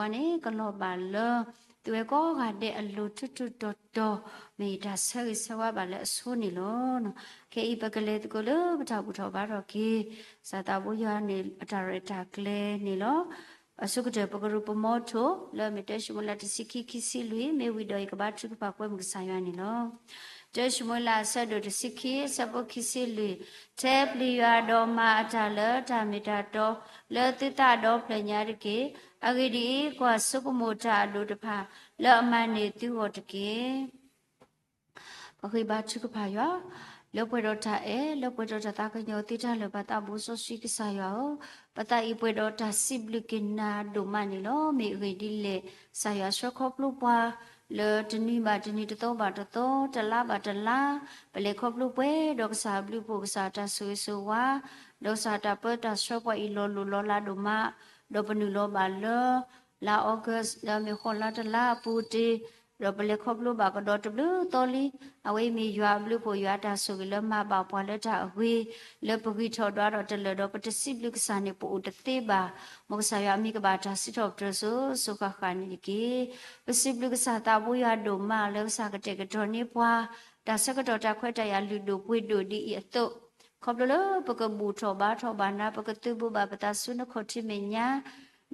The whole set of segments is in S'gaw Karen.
ပှၤန့ၣ် ကလီၤဘၣ်လၢ သုဝဲကိးဂၤဒဲးအလိၤထူထူတီၤတီၤ, မ့ၢ်တၢ်ဆၢဂ့ၤဆၢဝါဘၣ်လၢအဆိန့ၣ်လီၤ. ခဲအံၤပကလဲၤသကိးလၢပတၢ်ဘူၣ်ထီၣ်ဘါထီၣ်က့ၤ ကစၢ်သးဘိယွၤန့ၣ်အတၢ်ရဲၣ်တၢ်ကျဲၤန့ၣ်လီၤ. အဆိကတၢၢ် ပကရူၢ်ပမီထိၣ် လၢမ့ၢ်တၢၡမူၤအ့လးတဆံခံ ခံဆံလွံၢ်, မ့ၢ်ဝံၤဒီး ယကဘါထုကဖၣ်ကွဲမုာ်ကစၢ်ယွၤန့ၣ်လီၤ. တၢၡမူၤအ့လး အဆၢဒိၣ်တဆံခံ အဆၢဖိခံဆံလွံၢ်, ထဲပျံၤယွၤဒီးမၤအတၢ်လၢတၢ်မ့ၢ်တၢ်တီ လၢသုသးဒီဖျၢၣ်ညါတက့ၢ်. အဂ့ၢ်ဒ်အံၤ, ကွၢ်ဆိကမိၣ်တၢ်အဒိၣ်တဖၣ် လၢအမၤန့ၢ်သုဂီၢ်တက့ၢ်. ပဃ့ဘါထုကဖၣ်ယွၤ လၢပှဲၤဒီးတၢ်အဲၣ်, လၢပှဲၤဒီးတၢ်သးကညီၤသ့တၢ်လၢာ် ပသးဘိစီဆှံကစၢ်ယွၤဧၢ, ပသးအံၤပှဲၤဒီးတၢ်စံးဘျုးက့ၤနၤဒိၣ်မးန့ၣ်လီၤ. မ့ၢ်အဂ့ၢ်ဒ်လဲၣ်, ကစၢ်ယွၤဆှၢခီဖျိပှၤ လၢတနံၤဘၣ်တနံၤ တသီဘၣ်တသီ တလါဘၣ်တလါ, ပလဲၤခီဖျိပှဲၤဒီးကစၢ်အဘျုးအဖှိၣ် ကစၢ်အတၢ်ဆိၣ်ဂ့ၤဆိၣ်ဝါ ဒီးကစၢ်အတၢ်ပၢတၢ်ဆှၢပှၤအံၤလီၤလိၢ်လီၤလးဒိၣ်မး, ဒီးပနုာ်လီၤဘၣ်လၢ လါ August လၢမ့ၢ်ဃိးလါတလါအပူၤတ့ၢ်, ဒီးပလဲၤခီဖျိဘၣ်ကဒီးတဘျုးသီလံ. အဝဲအံၤမ့ၢ်ယွၤအဘျုးအဖှိၣ် ယွၤအတၢ်ဆိၣ်ဂ့ၤလၢမၤဘၣ်ပှၤလၢတၢ်အဂ့ၤ, လၢပဂံၢ်ထီၣ်ဒွးဒီးတလၢာ်ဒီး ပတစံးဘျုးကစၢ်န့ၣ် ပအိၣ်တသ့ဘၣ်. မ်ကစၢ်ယွၤအမံၤကဘၣ်တၢ်စံးထီၣ်ပတြၢၤစိၤစိၤဃၣ်ဃၣ်န့ၣ်တက့ၢ်. ပစံးဘျုးကစၢ်သးဘိယွၤဒိၣ်မး လၢကစၢ်ကတဲာ်ကတီၤန့ၢ်ပှၤ တၢ်ဆၢကတီၢ်တၢ်ခွဲးတၢ်ယာ်လုၢ်ဒိၣ်ပှ့ၤဒိၣ်ဒ်အံၤအသိး, ခီဖျိလၢပကဘူၣ်ထီၣ်ဘါထီၣ်ဘၣ်နၤ, ပကသုးဘူးဘၣ်ပသးဆူနခီၣ်ထံးမဲာ်ညါ,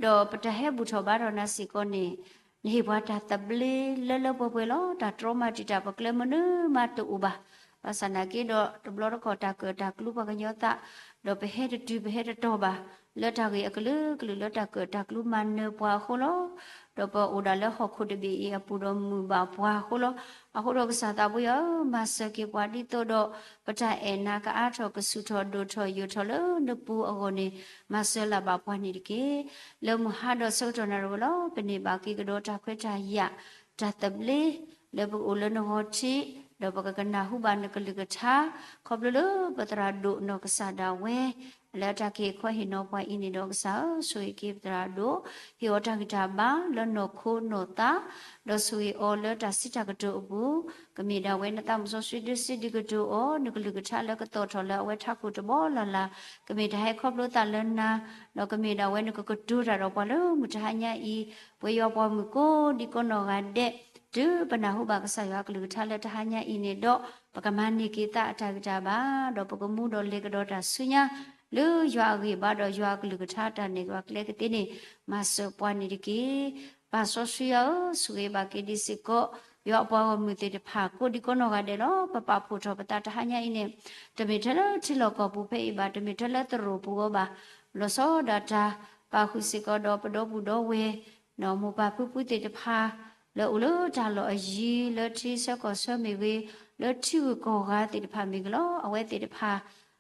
ဒီးပတၢ်ဟဲဘူၣ်ထီၣ်ဘါထီၣ်နၤစ့ၢ်ကီးန့ၣ်, နဟ့ၣ်ပှၤတၢ်သဘျ့လၢလၢပှဲၤပှဲၤလီၤ. တၢ်တြီမၤတံာ်တာ်ပကျဲမနုၤမးတအိၣ်ဘၣ်. ဘၣ်ဆၣ်နာ်က့ဒီး တဘျီတခီၣ်တၢ်ကၢၣ်တၢ်ကျူပှၤကညီသး, ဒီးပဟဲတတုၤပဟဲတတီၤဘၣ်, လၢတၢ်ဂ့ၢ်အကလုာ်ကလုာ်လၢတၢ်ကၢၣ်တၢ်ကျူမၤနၢၤပှၤအဃိလီၤ. ဒီးပအိၣ်ဒၣ်လၢဟီၣ်ခိၣ်တဘ့ၣ်အံၤအပူၤဒီးမုာ်ဘၣ်ပှၤအဃိလီၤ. အဃိဒီးကစၢ်သးဘိယွၤဧၢ, မၤစၢၤက့ၤပှၤဒ်သိးဒီး ပတၢ်အဲၣ်နၤကအါထီၣ်ကဆူၣ်ထီၣ်ဒိၣ်ထီၣ်ယိာ်ထီၣ်လၢနပူၤအဂီၢ်န့ၣ်, မၤစၢၤလၢ်ဘၣ်ပှၤန့ၣ်တက့ၢ်. လၢမုၢ်ဟါဒီးဆၢကတီၢ်နၣ်ရံၣ်ဝဲလီၤ, ပန့ၢ်ဘၣ်က့ၤကဒီးတၢ်ခွဲးတၢ်ယာ်, တၢ်သဘျ့, လၢပကအိၣ်လၢနဂီၤထံး, ဒီးပကကနၢ်ဟူဘၣ်နကလုၢ်ကထါ, ခီဖျိလၢပသရၣ်ဒိၣ်နီၢ်ကစၢ်ဒၣ်ဝဲ လၢအတၢ်က့ၤခီဟ့ၣ်နီၤပှၤအံၤန့ၣ်ဒီးကစၢ်ဧၢ, ဆိၣ်ဂ့ၤက့ၤပသရၣ်ဒိၣ်, ဟ့ၣ်အီၤတၢ်ဂံၢ်တၢ်ဘါလၢနီၢ်ခိနီၢ်သး, ဒီးဆိၣ်ဂ့ၤအီၤလၢတၢ်စံးတၢ်ကတိၤအပူၤ, ကမ့ၢ်ဒၣ်ဝဲနသးမုၢ်စီဆှံဒုးစံးဒုးကတိၤအီၤ, နကလုၢ်ကထါလၢကသီၣ်ထီၣ်လၢအဝဲထးခိၣ်တဘီလၢ်လၢ်, ကမ့ၢ်တၢ်ဟဲခီဖျိသးလၢနၤ, ဒီးကမ့ၢ်ဒၣ်ဝဲနကကတိၤတၢ်ဒီးပှၤလၢမုၢ်တဟါညါအံၤ, ပဝဲယွၤပှၤမုၣ်ကိးဒံကိးနီၢ်ဂၤဒဲး, တုၤပနၢ်ဟူဘၣ်ကစၢ်ယွၤကလုၢ်ကထါလၢတဟါညါအံၤန့ၣ်ဒီး, ပကမၤန့ၢ်က့ၤသးအတၢ်ဂံၢ်တၢ်ဘါ, ဒီးပကမူဒီးလဲၤကဒီးတၢ်ဆူညါ, လၢယွၤအဂံၢ်ဘါဒီးယွၤအကလုၢ်ကထါတၢ်နဲၣ်ကျဲသ့န့ၣ်, မၤစၢၤပှၤန့ၣ်တက့ၢ်. ပၢ်စီဆှံယွၤဧၢ, ဆိၣ်ဂ့ၤဘၣ်က့ၤဒံးစ့ၢ်ကီး, ယွၤအပှၤဂီၢ်မုၢ်သ့ၣ်တဖၣ် ကိးဒံကိးနီၢ်ဂၤဒဲးလီၤ. ပပာ်ဖှိၣ်ထီၣ်ပသးတဟါညါအံၤန့ၣ်, တမ့ၢ်ထဲလၢထံလီၢ်ကီၢ်ပူၤဖဲအံၤဘၣ်, တမ့ၢ်ထဲလၢသရိာ်ပူၤအဂီၢ်ဘၣ်, လီၤဆီဒၣ်တၢ်, ပာ်ဃုာ်စ့ၢ်ကီးဒီးပဒီပုၢ်ဒီဝဲၢ်, ဒီးမိၢ်ပၢ်ဖုဖုသ့ၣ်တဖၣ်, လၢအိၣ်လၢတၢ်လီၢ်အယံၤ လၢထံဆၢကီၢ်ဆၢမ့ၢ်ဂ့ၤ, လၢထံဂုၤကီၢ်ဂၤသ့ၣ်တဖၣ်မ့ၢ်ဂ့ၤလီၤ. အဝဲသ့ၣ်တဖၣ်,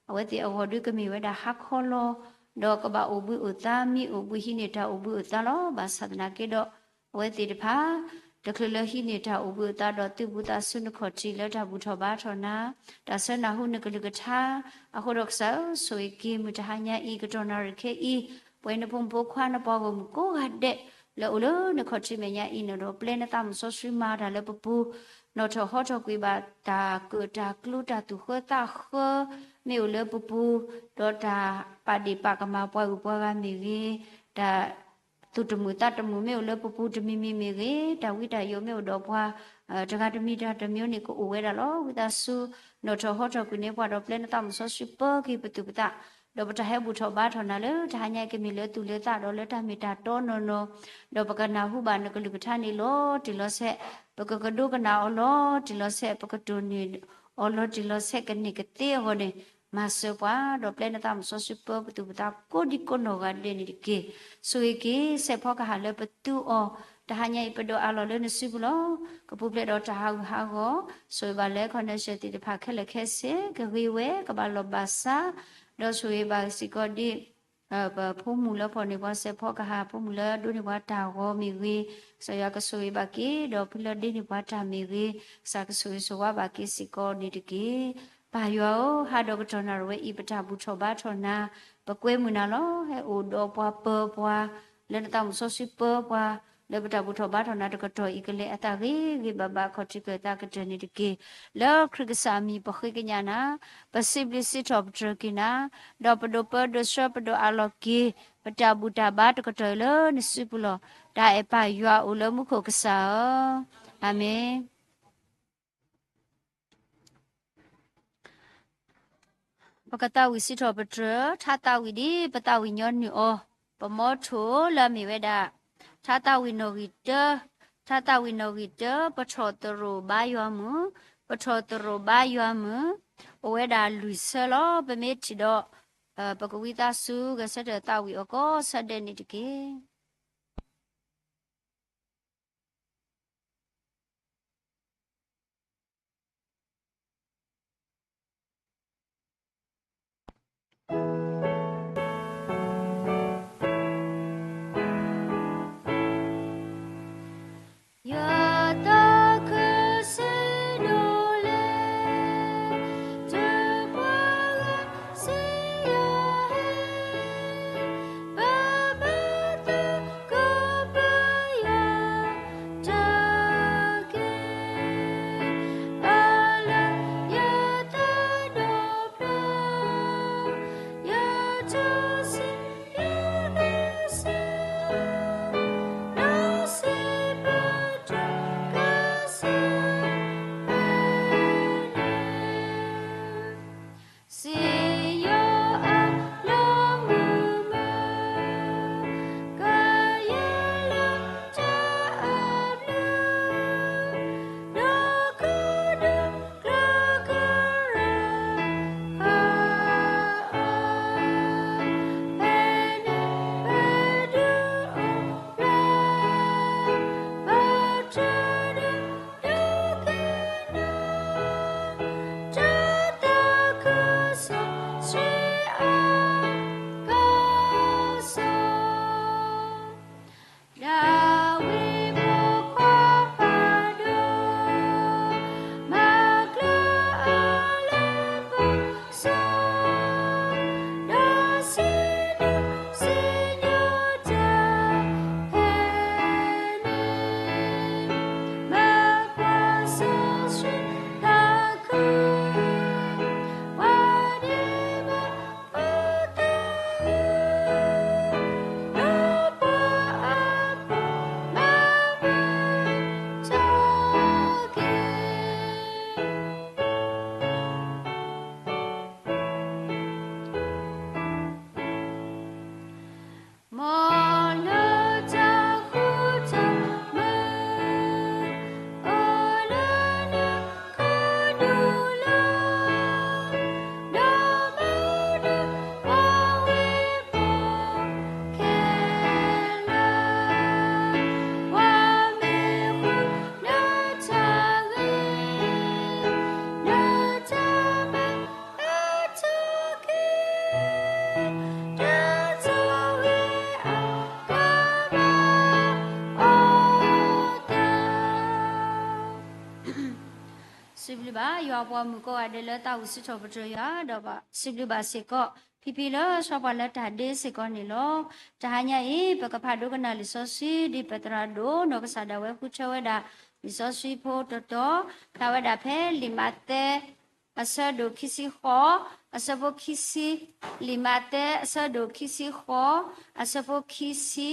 အဝဲသ့ၣ်အဂီၢ်ဒုးကမ့ၢ်ဝဲဒၣ်ဟါခီလီၤ. ဒီးကဘၣ်အိၣ်ဘှံးအိၣ်သါ, မ့ၢ်အိၣ်ဘှံးဟံးန့ၢ်တၢ်အိၣ်ဘှံးအိၣ်သါလီၤ. ဘၣ်ဆၣ်သနာ်က့ဒီး, အဝဲသ့ၣ်တဖၣ်, တချုးလၢဟံးန့ၢ်တၢ်အိၣ်ဘှံးအိၣ်သါဒီး သုးဘူးသးဆူနခီၣ်ထံးလၢတၢ်ဘူၣ်ထီၣ်ဘါထီၣ်နၤ, တၢ်ဆၢနၢ်ဟူနကလုၢ်ကထါ, အဃိဒီးကစၢ်ဧၢ, ဆိၣ်ဂ့ၤက့ၤမုၢ်တဟါညါအံၤ ကတီၢ်နၣ်ရံၣ်ခဲအံၤ, ပဝဲနဖိမုၣ်ဖိခွါနပှၤဂီၢ်မုၢ်ကိးဂၤဒဲး, လၢအိၣ်လၢနခီၣ်ထံးမဲာ်ညါအံၤန့ၣ်ဒီး ပျဲနသးမုၢ်စီဆှံမၤတၢ်လၢပပူၤ, နီၣ်ထီၣ်ဟီထီၣ်ကွံာ်ဘၣ်တၢ်ကၢၣ်တၢ်ကျူတၢ်သူၣ်ဃၢသးဃၢ, မ့ၢ်အိၣ်လၢပပူၤ, ဒီးတၢ်ပာ်ဒ့ၣ်ပာ်ကမၣ်ပှၤဂုၤပှၤဂၤမ့ၢ်ဂ့ၤ, တၢ် သူၣ်တမုာ်သးတမုာ်မ့ၢ်အိၣ်လၢပပူၤတမံၤမံၤမ့ၢ်ဂ့ၤ, တၢ်ဝံတၢ်ယိးမ့ၢ်အိၣ်ဒီးပှၤ, တဂၤတမံၤတၢ်တမံၤန့ၣ် ကအိၣ်ဝဲဒၣ်လီၤ. ဝံသးစူၤ, နီၣ်ထီၣ်ဟီထီၣ်ကွံာ်န့ၢ်ပှၤဒီး ပျဲနသးမုၢ်စီဆှံပၢက့ၤပသူၣ်ပသး, ဒီးပတၢ်ဟဲဘူၣ်ထီၣ်ဘါထီၣ်နၤလၢတဟါညါအံၤ ကမ့ၢ်လၢသူၣ်လၢသးဒီးလၢတၢ်မ့ၢ်တၢ်တီနီၢ်နီၢ်, ဒီးပကနၢ်ဟူဘၣ်နကလုၢ်ကထါန့ၣ်လီၤတံၢ်လီၤဆဲး, ပကကဒိကနၣ်အီၤလီၤတံၢ်လီၤဆဲး, ပကတိၢ်န့ၢ်အီၤလီၤတံၢ်လီၤဆဲး ကန့ၢ်ကသ့အဂီၢ်န့ၣ်, မၤစၢၤပှၤ, ဒီးပျဲနသးမုၢ်စီဆှံပၢပသူၣ်ပသးကိးဒံကိးနီၢ်ဂၤဒဲးန့ၣ်တက့ၢ်. ဆိၣ်ဂ့ၤက့ၤစဲးဖီကဟၣ်လၢပသူအီၤ, တဟါညါအံၤပဒိးအးလီၤလၢနစုပူၤလီၤ. ကပူၤဖျဲးဒီးတၢ်ဟးဂူာ်ဟးဂီၤ, ဆိၣ်ဂ့ၤဘၣ်လၢ connection သ့ၣ်တဖၣ်ခဲလၢာ်ခဲဆ့, ကဂ့ၤဝဲ, ကဘၣ်လီၢ်ဘၣ်စး, ဒီးဆိၣ်ဂ့ၤဘၣ်စ့ၢ်ကီးဒ် ပဖိမုၣ်လၢဖီၣ်န့ၢ်ပှၤစဲးဖီကဟၣ်, ဖိမုၣ်လၢဒိးန့ၢ်ပှၤတၢ်ဂီၤမ့ၢ်ဂ့ၤ, ကစၢ်ယွၤကဆိၣ်ဂ့ၤဘၣ်က့ၤ, ဒီးဖုလၢဒ့န့ၢ်ပှၤတၢ်မ့ၢ်ဂ့ၤ, ကစၢ်ကဆိၣ်ဂ့ၤဆိၣ်ဝါဘၣ်က့ၤစ့ၢ်ကီးန့ၣ်တက့ၢ်. ပၢ်ယွၤဧၢ, ဟါဒီးကတီၢ်နၣ်ရံၣ်ဝဲအံၤ ပတၢ်ဘူၣ်ထီၣ်ဘါထီၣ်နၤ, ပကွဲမုာ်နၤလီၤ. ဟဲအိၣ်ဒီးပှၤပၢၤပှၤ, လၢနသးမုၢ်စီဆှံပၢပှၤ, လၢပတၢ်ဘူၣ်ထီၣ်ဘါထီၣ်နၤတကတီၢ်အံၤ ကလဲၤအသးဂ့ၤဂ့ၤဘၣ်ဘၣ် ခီၣ်ထံးကၢၢ်သးကတၢၢ်န့ၣ်တက့ၢ်. လၢခရံာ်ကစၢ်အမံၤပဃ့ကညးနၤ, ပစံးဘျုးစံးထီၣ်ပတြၢၤက့ၤနၤ, ဒီးပဒိးပၢဒိးဆှၢပဒိးအးလီၤက့ၤ ပတၢ်ဘူၣ်တၢ်ဘါတကတီၢ်အံၤလၢနစုပူၤလီၤ. တၢ်အဲၣ်ပၢ်ယွၤအိၣ်လၢမူခိၣ်ကစၢ်ဧၢ, အၤမ့ၣ်. ပကသးဝံၣ်စံးထီၣ်ပတြၢၤ ထါသးဝံၣ်ဒ်ပသးဝံၣ်ညီနုၢ်အီၤ, ပမီထိၣ်လၢအမ့ၢ်ဝဲဒၣ် ထါသးဝံၣ်နီၣ်ဂံၢ်တၢ, ထါသးဝံၣ်နီၣ်ဂံၢ်တၢ, ပထီၣ်သရိာ်ဘါယွၤမုၢ်, ပထီၣ်သရိာ်ဘါယွၤမုၢ်, အိၣ်ဝဲဒၣ်လွံၢ်ဆၢလီၤ. ပမ့ၢ်ထံၣ်ဒီး ပကဝံသးစူၤ ဂဲၤဆၢထၢၣ်သးဝံၣ်အီၤကိးဆၢဒဲးန့ၣ်တက့ၢ်. စံးဘျုးဘၣ်ယွၤအပှၤမုၣ်ကိးဂၤဒဲးလၢသးဝံၣ်စံးထီၣ်ပတြၢၤယွၤဒီး စံးဘျုးဘၣ်စ့ၢ်ကီး ဖံဖံလၢဆှၢပှၤလၢတၢ်ဒ့စ့ၢ်ကီးန့ၣ်လီၤ. တဟါညါအံၤ ပကဖးဒိကနၣ်လံာ်စီဆှံ ဒ်ပသရၣ်ဒိၣ်နီၢ်ကစၢ်ဒၣ်ဝဲဃုထၢဝဲဒၣ် လံာ်စီဆှံဖိတတီၤ, ဖျါဝဲဒၣ်ဖဲလံာ်မးသဲ အဆၢဒိၣ်ခံဆံဃိး, အဆၢဖိခံဆံ, လံာ်မးသဲ အဆၢဒိၣ်ခံဆံဃိး, အဆၢဖိခံဆံ,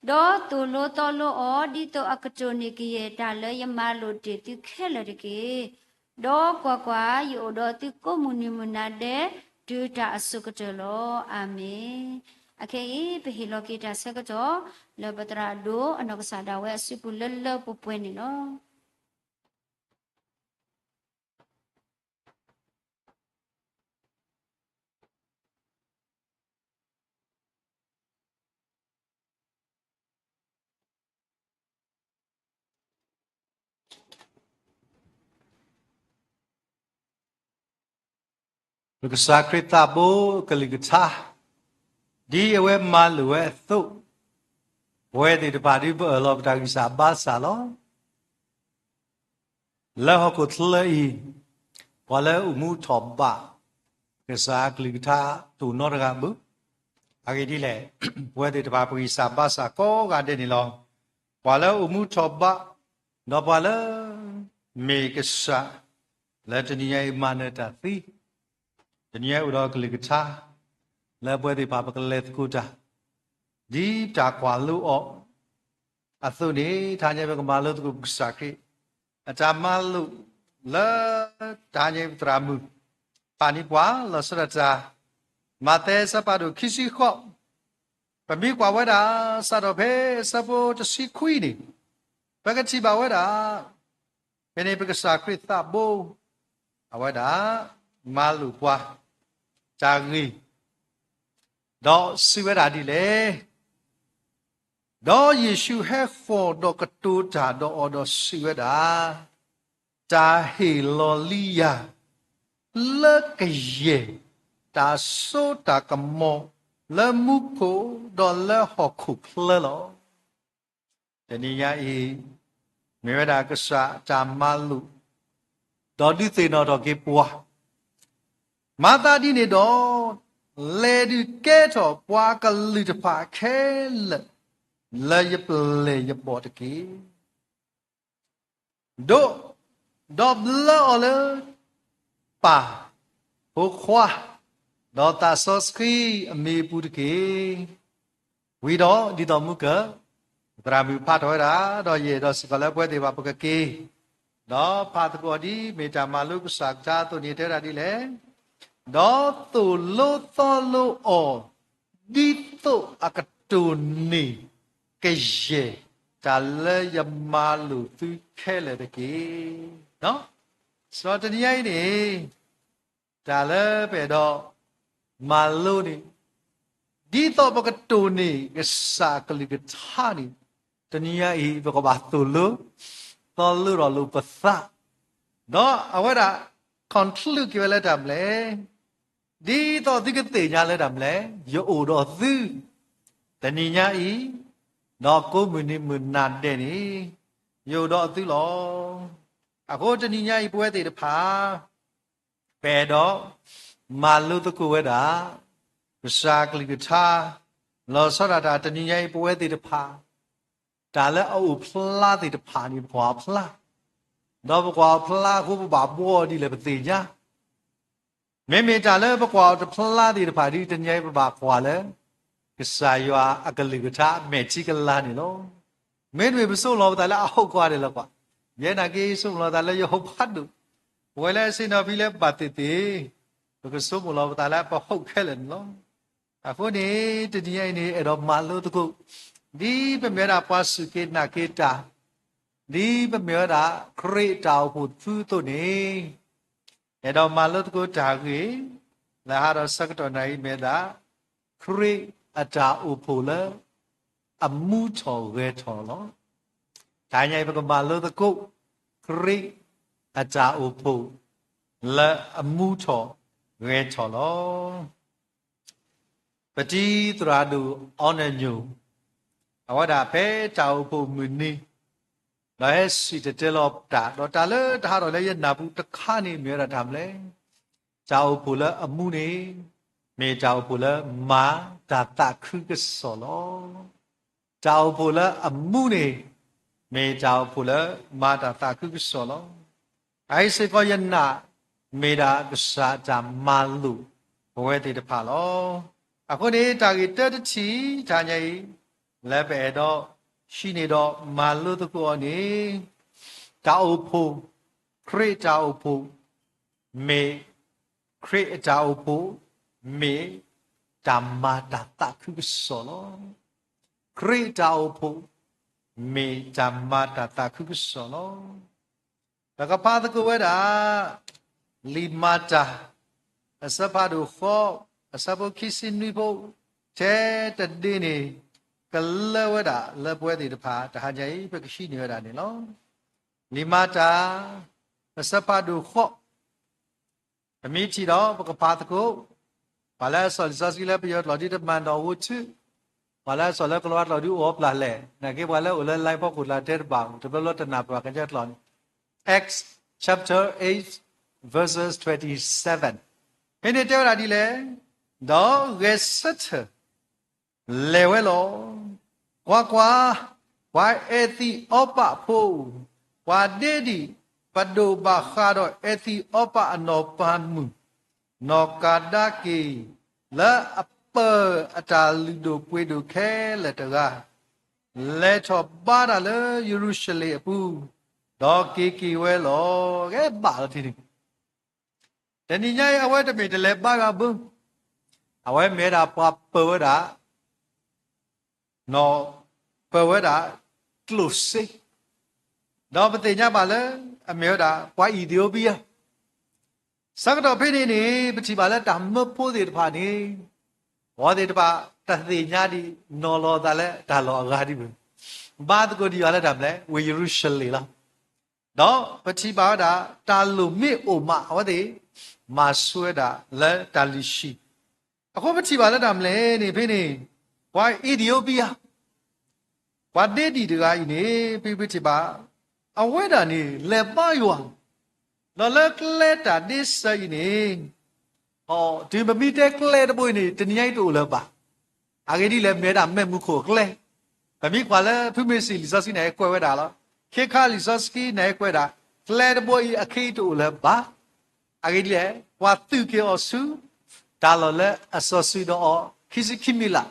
ဒီးသိၣ်လိသီလိအီၤ ဒ်သိးအကတိၢ်န့ၢ်ကယဲၢ်တၢ်လၢယမၤလိာ်တ့ၢ်သုခဲလၢာ်တက့ၢ်. ဒီးကွၢ်ကွၢ်, ယအိၣ်ဒီးသုကိးမုၢ်နံၤမုၢ်နၤဒဲး တုၤတၢ်အစိၤကတၢၢ်လီၤ. အၤမ့ၣ်. အခဲအံၤ ပဟ့ၣ်လီၤက့ၤတၢ်ဆၢကတီၢ် လၢပသရၣ်ဒိၣ်အနီၢ်ကစၢ်ဒၣ်ဝဲအစုပူၤလၢလၢပှဲၤပှဲၤန့ၣ်လီၤ. ပကစၢ်ခရံာ်သးဘိကလုၢ်ကထါ ဒ်အဝဲမၤလိာ်ဝဲအသိး, ပဝဲသ့ၣ်တဖၣ်ဒ်ပအၢၣ်လီၤပတၢ်ဂံၢ်စၢ်ဘါစၢ်လီၤ. လၢဟီၣ်ခိၣ်ချၢအံၤ, ပှၤလၢအိၣ်မူထီၣ်ဘး ကစၢ်အကလုၢ်ကထါတအိၣ်နီတဂၤဘၣ်. အဂ့ၢ်ဒ်လဲၣ်, ပဝဲသ့ၣ်တဖၣ်ပဂံၢ်စၢ်ဘါစၢ်ကိးဂၤဒဲးန့ၣ်လီၤ. ပှၤလၢအိၣ်မူထီၣ်ဘး, ဒီးပှၤလၢ မ့ၢ်ကစၢ် လၢတနံၤညါအံၤမၤနၢၤတၢ်သံ, တနံၤညါအံၤအိၣ်ဒီးကလုၢ်ကထါ လၢပဝဲသ့ၣ်တဖၣ်ပကလဲၤသကိးတၢ် ဒ်တၢ်ကွၢ်လိအီၤ အသိးန့ၣ် တဟါညါပကမၤလိသကိးပကစၢ်ခရံာ် အတၢ်မၤလိာ်လၢ တဟါညါပသရၣ်မုၣ် ဖးန့ၢ်ပှၤလီၤဆီဒၣ်တၢ် မးသဲအဆၢဖးဒိၣ်ခံဆံဃိး, ပမ့ၢ်ကွၢ်ဝဲဒၣ် စးထီၣ်ဖဲအဆၢဖိတဆံခွံန့ၣ် ပကထံၣ်ဘၣ်ဝဲဒၣ် ဖဲန့ၣ်ပကစၢ်ခရံာ်သးဘိ အဝဲဒၣ် မၤလိာ်ပှၤ တၢ်ဂ့ၢ် ဒီးစံးဝဲဒၣ်ဒ်လဲၣ်. ဒီးယ့ၣ်ၡူးဟဲဃီၤဒီးကတိၤတၢ်ဒီးအီၤဒီးစံးဝဲဒၣ်, တၢ်ဟ့ၣ်လီၤလံယၤ လၢကယဲၢ် တၢ်စိတၢ်ကမီၤ လၢမူခိၣ်ဒီးလၢဟီၣ်ခိၣ်ချၢလီၤ. တနံၤညါအံၤ မ့ၢ်ဝဲဒၣ်ကစၢ်တၢ်မၤလိာ် ဒီးဒုးသ့ၣ်နီၣ်ထီၣ်က့ၤပှၤ, မၤသးဒ်န့ၣ်ဒီး လဲၤဒုးကဲထီၣ်ပှၤကလုာ်တဖၣ်ခဲလၢာ် လၢယပျဲၢ်ယဘီၣ်တက့ၢ်. ဒိး, ဒီးဘျၢအီၤလၢ ပၢ်, ဖိခွါ, ဒီးသးစီဆှံအမံၤအပူၤတက့ၢ်. ဝံၤဒီးဒ်သိးမုၢ်ကၢၢ် သရၣ်မုၣ်ဖးထီၣ်ဝဲဒၣ်, ဒီးယအဲၣ်ဒိးစ့ၢ်ကီးလၢပဝဲသ့ၣ်တဖၣ်ပကက့ၤ ဒီးဖးသကိးအီၤဒ်မ့ၢ်တၢ်မၤလိကစၢ်ကစၢ်အသိးန့ၣ် တဲဝဲဒၣ်ဒ်လဲၣ်. ဒီးသိၣ်လိသီလိအီၤ ဒ်သိးအကတိၢ်န့ၢ် ကယဲၢ် တၢ်လၢယမၤလိာ်သုခဲလၢာ်တက့ၢ်. ဒီးတနံၤညါအံၤန့ၣ် တၢ်လၢပအဲၣ်ဒိး မၤလိန့ၣ် ဒ်သိးပကတိၢ်န့ၢ်ကစၢ်အကလုၢ်ကထါန့ၣ် တနံၤညါအံၤ ပကဘၣ်သိၣ်လိ သီလိထီၣ်လိာ်ပသး, ဒီးအဝဲဒၣ် conclude က့ၤဝဲလၢတၢ်မနုၤလဲၣ်, ဒ်သိးသုကသ့ၣ်ညါလၢတၢ်မနုၤလဲၣ်, ယအိၣ်ဒီးသု တနံၤညါအံၤ ဒီးကိးမုၢ်နံၤမုၢ်နၤဒဲးန့ၣ် ယအိၣ်ဒီးသုလီၤ. အဃိတနံၤညါအံၤ ပဝဲသ့ၣ်တဖၣ် ပအဲၣ်ဒိး မၤလိသကိးဝဲဒၣ် ကစၢ်ကလုၢ်ကထါ လီၤဆီဒၣ်တၢ် တနံၤညါအံၤ ပဝဲသ့ၣ်တဖၣ် တၢ်လၢအအိၣ်ဖျါသ့ၣ်တဖၣ်န့ၣ် ပကွၢ်အီၤဖျါ, ဒီးပကွၢ်အီၤဖျါအဃိ ပဘၣ်ဘှီအီၤဒ်လဲၣ်ပသ့ၣ်ညါ မ့မ့ၢ်တၢ်လၢပကွၢ်အီၤတဖျါသ့ၣ်တဖၣ်ဒီး တနံၤညါအံၤပဘၣ်ကွၢ်လၢ ကစၢ်ယွၤအကလုၢ်ကထါအမဲာ်ထံကလါန့ၣ်လီၤ. မ့တမ့ၢ်ပဆိကမိၣ်လီၤပသးလၢအဟုတ်ခွါဒဲးလီၤကွၢ်, ယဲနာ်က့ဆိကမိၣ်လီၤသးလၢယဟုတ်ဖးဒိၣ်, ပဝဲလၢအဆ့ၣ်နီၤဖံလၢဘၣ်သ့ၣ်သ့ၣ်, ပကဆိကမိၣ်လီၤပသးလၢပဟုတ်ခဲလၢာ်န့ၣ်လီၤ. အဃိန့ၣ် တနံၤညါအံၤန့ၣ် အဲၣ်ဒိးမၤလိသကိး, ဒ်ပမ့ၢ်ဝဲဒၣ်ပှၤစူၢ်က့ၤနာ်က့ၤတၢ်, ဒ်ပမ့ၢ်ဝဲဒၣ် ခရံာ်တၢ်အိၣ်ဖှိၣ်တဖုအသိးန့ၣ်, အဲၣ်ဒိးမၤလိသကိးတၢ်ဂ့ၢ် လၢဟါဒီးဆၢကတီၢ်နၣ်ရံၣ်မ့ၢ်ဝဲဒၣ် ခရံာ်အတၢ်အိၣ်ဖှိၣ်လၢ အမူထီၣ်ဂဲၤထီၣ်လီၤ. တနံၤညါအံၤ ပကမၤလိသကိး ခရံာ်အတၢ်အိၣ်ဖှိၣ် လၢအမူထီၣ်ဂဲၤထီၣ်လီၤ. ပတံၤသရၣ်ဒိၣ်အီနၣ်ညိၣ် အဝဲဒၣ်ဖဲတၢ်အိၣ်ဖှိၣ်မုၢ်နံၤ ဒီးဟဲစံၣ်တဲၤတဲလီၤတၢ်, ဒီးတၢ်လၢတဟးထီၣ်လၢယနၢ်ပူၤတခါန့ၣ် မ့ၢ်ဝဲဒၣ်တၢ်မနုၤလဲၣ်, တၢ်အိၣ်ဖှိၣ်လၢအမူန့ၣ် မ့ၢ်တၢ်အိၣ်ဖှိၣ်လၢမၤတၢ်သးခုကစီၣ်လီၤ. တၢ်အိၣ်ဖှိၣ်လၢအမူန့ၣ် မ့ၢ်တၢ်အိၣ်ဖှိၣ်လၢမၤတၢ်သးခုကစီၣ်လီၤ. အအံၤစ့ၢ်ကီးယနာ် မ့ၢ်ဒၣ်ကစၢ်တၢ်မၤလိာ်ပဝဲသ့ၣ်တဖၣ်လီၤ. အဃိန့ၣ် တၢ်ဂ့ၢ်တၢတထံၣ် တနံၤညါအံၤ လၢပအဲၣ်ဒိးဟံးန့ၢ်ဒီးမၤလိသကိးအီၤန့ၣ်, တၢ်အိၣ်ဖှိၣ်, ခရံာ်တၢ်အိၣ်ဖှိၣ် မ့ၢ်, ခရံာ်အတၢ်အိၣ်ဖှိၣ် မ့ၢ်တၢ်မၤတၢ်သးခုကစီၣ်လီၤ. ခရံာ်တၢ်အိၣ်ဖှိၣ် မ့ၢ်တၢ်မၤတၢ်သးခုကစီၣ်လီၤ. ပကဖးသကိးဝဲဒၣ် လံာ်မၤတၢ် အဆၢဖးဒိၣ်ဃိး, အဆၢဖိခံဆံနွံဖိ, ထဲတဒ့န့ၣ် ကလၢဝဲဒၣ်လၢပဝဲသ့ၣ်တဖၣ် တဟါညါအံၤ ပကဟံးန့ၢ်ဝဲဒၣ်န့ၣ်လီၤ. လံာ်မၤတၢ် အဆၢဖးဒိၣ်ဃိး ပမ့ၢ်ထံၣ်ဒီး ပကဖးသကိး, ပှၤလၢအစိာ်လံာ်စီဆှံလၢပယီၤကျိာ်ဒုးတမၤနီၣ်ဝဲထူ, ပှၤလၢအစိာ်လၢကလံးဝါကျိာ်ဒုးအိၣ်အီၤပျၢ်လဲၣ်, နာ်က့ပှၤလၢအိၣ်လၢ line ဖီခိၣ်ကျါတဲတဘၣ်, တဘျီဘျီတနၢ်ပၢၢ်ကညီကျိာ်န့ၣ်, Acts chapter eight, verses twenty-seven. ဖဲန့ၣ်တဲဝဲဒၣ်ဒ်လဲၣ်, ဒီးဂဲၤဆၢထၢၣ် လဲၤဝဲလီၤ. ကွၢ်ကွၢ်, ပှၤအဲၤသံးအီပာ်ဖိ, ပှၤဒ့ဒံၣ်ပဒိၣ်ဘၣ်ဃးဒီးအဲၤသံးအီပာ်အနီၢ်ပၤမုၣ်, နီၢ်ကၤဒၤက့ၤ, လၢအပၢၢ်အတၢ်လုၢ်ဒိၣ်ပှ့ၤဒိၣ်ခဲလၢာ်တဂၤ, လဲၤထီၣ်ဘါတၢ်လၢယရူၤၡလ့ၣ်အပူၤ, ဒီးက့ၤက့ၤဝဲလီၤ. ကဲဘၣ်လီၤထံန့ၣ်, တနံၤညါအံၤ အဝဲတမ့ၢ်တလဲၤဘါယွၤဘၣ်, အဝဲမ့ၢ်ဝဲဒၣ်ပှၤပၢၤဝဲဒၣ် ပၢၤဝဲဒၣ်ကျိၣ်စ့, ဒီးပသ့ၣ်ညါဘၣ်လၢ အမ့ၢ်ဝဲဒၣ်ပှၤအံၣ်သံးအိပံယၤ. ဆၢကတီၢ်ဖဲန့ၣ်န့ၣ် ပထံၣ်ဘၣ်လၢတၢ်မၢဖိသ့ၣ်တဖၣ်န့ၣ် အဝဲသ့ၣ်တဖၣ်တသ့ၣ်ညါဒံး နီၤလီၤအသးလၢတၢ်လီၢ်အဂၤဒ်န့ၣ်, ဘါသကိးဒံးယွၤလၢတၢ်မနုၤလဲၣ်, ဝ့ၢ်ယရူၤၡလ့ၣ်လီၤ. ဒီးပထံၣ်ဘၣ်ဝဲဒၣ် တၢ်လိၣ်မ့ၢ်အိၣ်မး အဝဲသ့ၣ် မၤဆူၣ်ဝဲဒၣ်လၢတၢ်လုၢ်ဟံၣ်, အဃိပထံၣ်ဘၣ်လၢတၢ်မနုၤလဲၣ်န့ၣ် ဖဲန့ၣ် ပှၤအံၣ်သံးအိပံယၤ ပှၤဒ့ဒံၣ်တဂၤအံၤန့ၣ် ဖဲပထံၣ်ဘၣ် အဝဲဒၣ်န့ၣ် လဲၤဘါယွၤ ဒီးလၢကျဲတၢ်ဒ့စၢၤအံၤန့ၣ်, တုၤပမ့ၢ်တဲကျဲတဘိအံၤန့ၣ် တနံၤညါအံၤတအိၣ်လၢၤဘၣ်. အဂ့ၢ်ဒ်လဲၣ် မ့ၢ်ဝဲဒၣ်မဲးမူခိၣ်အကျဲ, ပမ့ၢ်ကွၢ်လၢဖုမ့ၢ်စံၣ်လံာ်စီဆှံန့ၣ် ဟဲကွဲးဝဲဒၣ်လီၤ. ခဲခါလံာ်စီဆှံန့ၣ် ဟဲကွဲးဒၣ် ကျဲတဘိအံၤအခ့အံၤတအိၣ်လၢၤဘၣ်. အဂ့ၢ်ဒ်လဲၣ် ပှၤသူၣ်က့ၤအီၤဆူ တၢ်လီၢ်လၢအစီဆှံဒီးအီၤ ခံဆံခံမံးလး,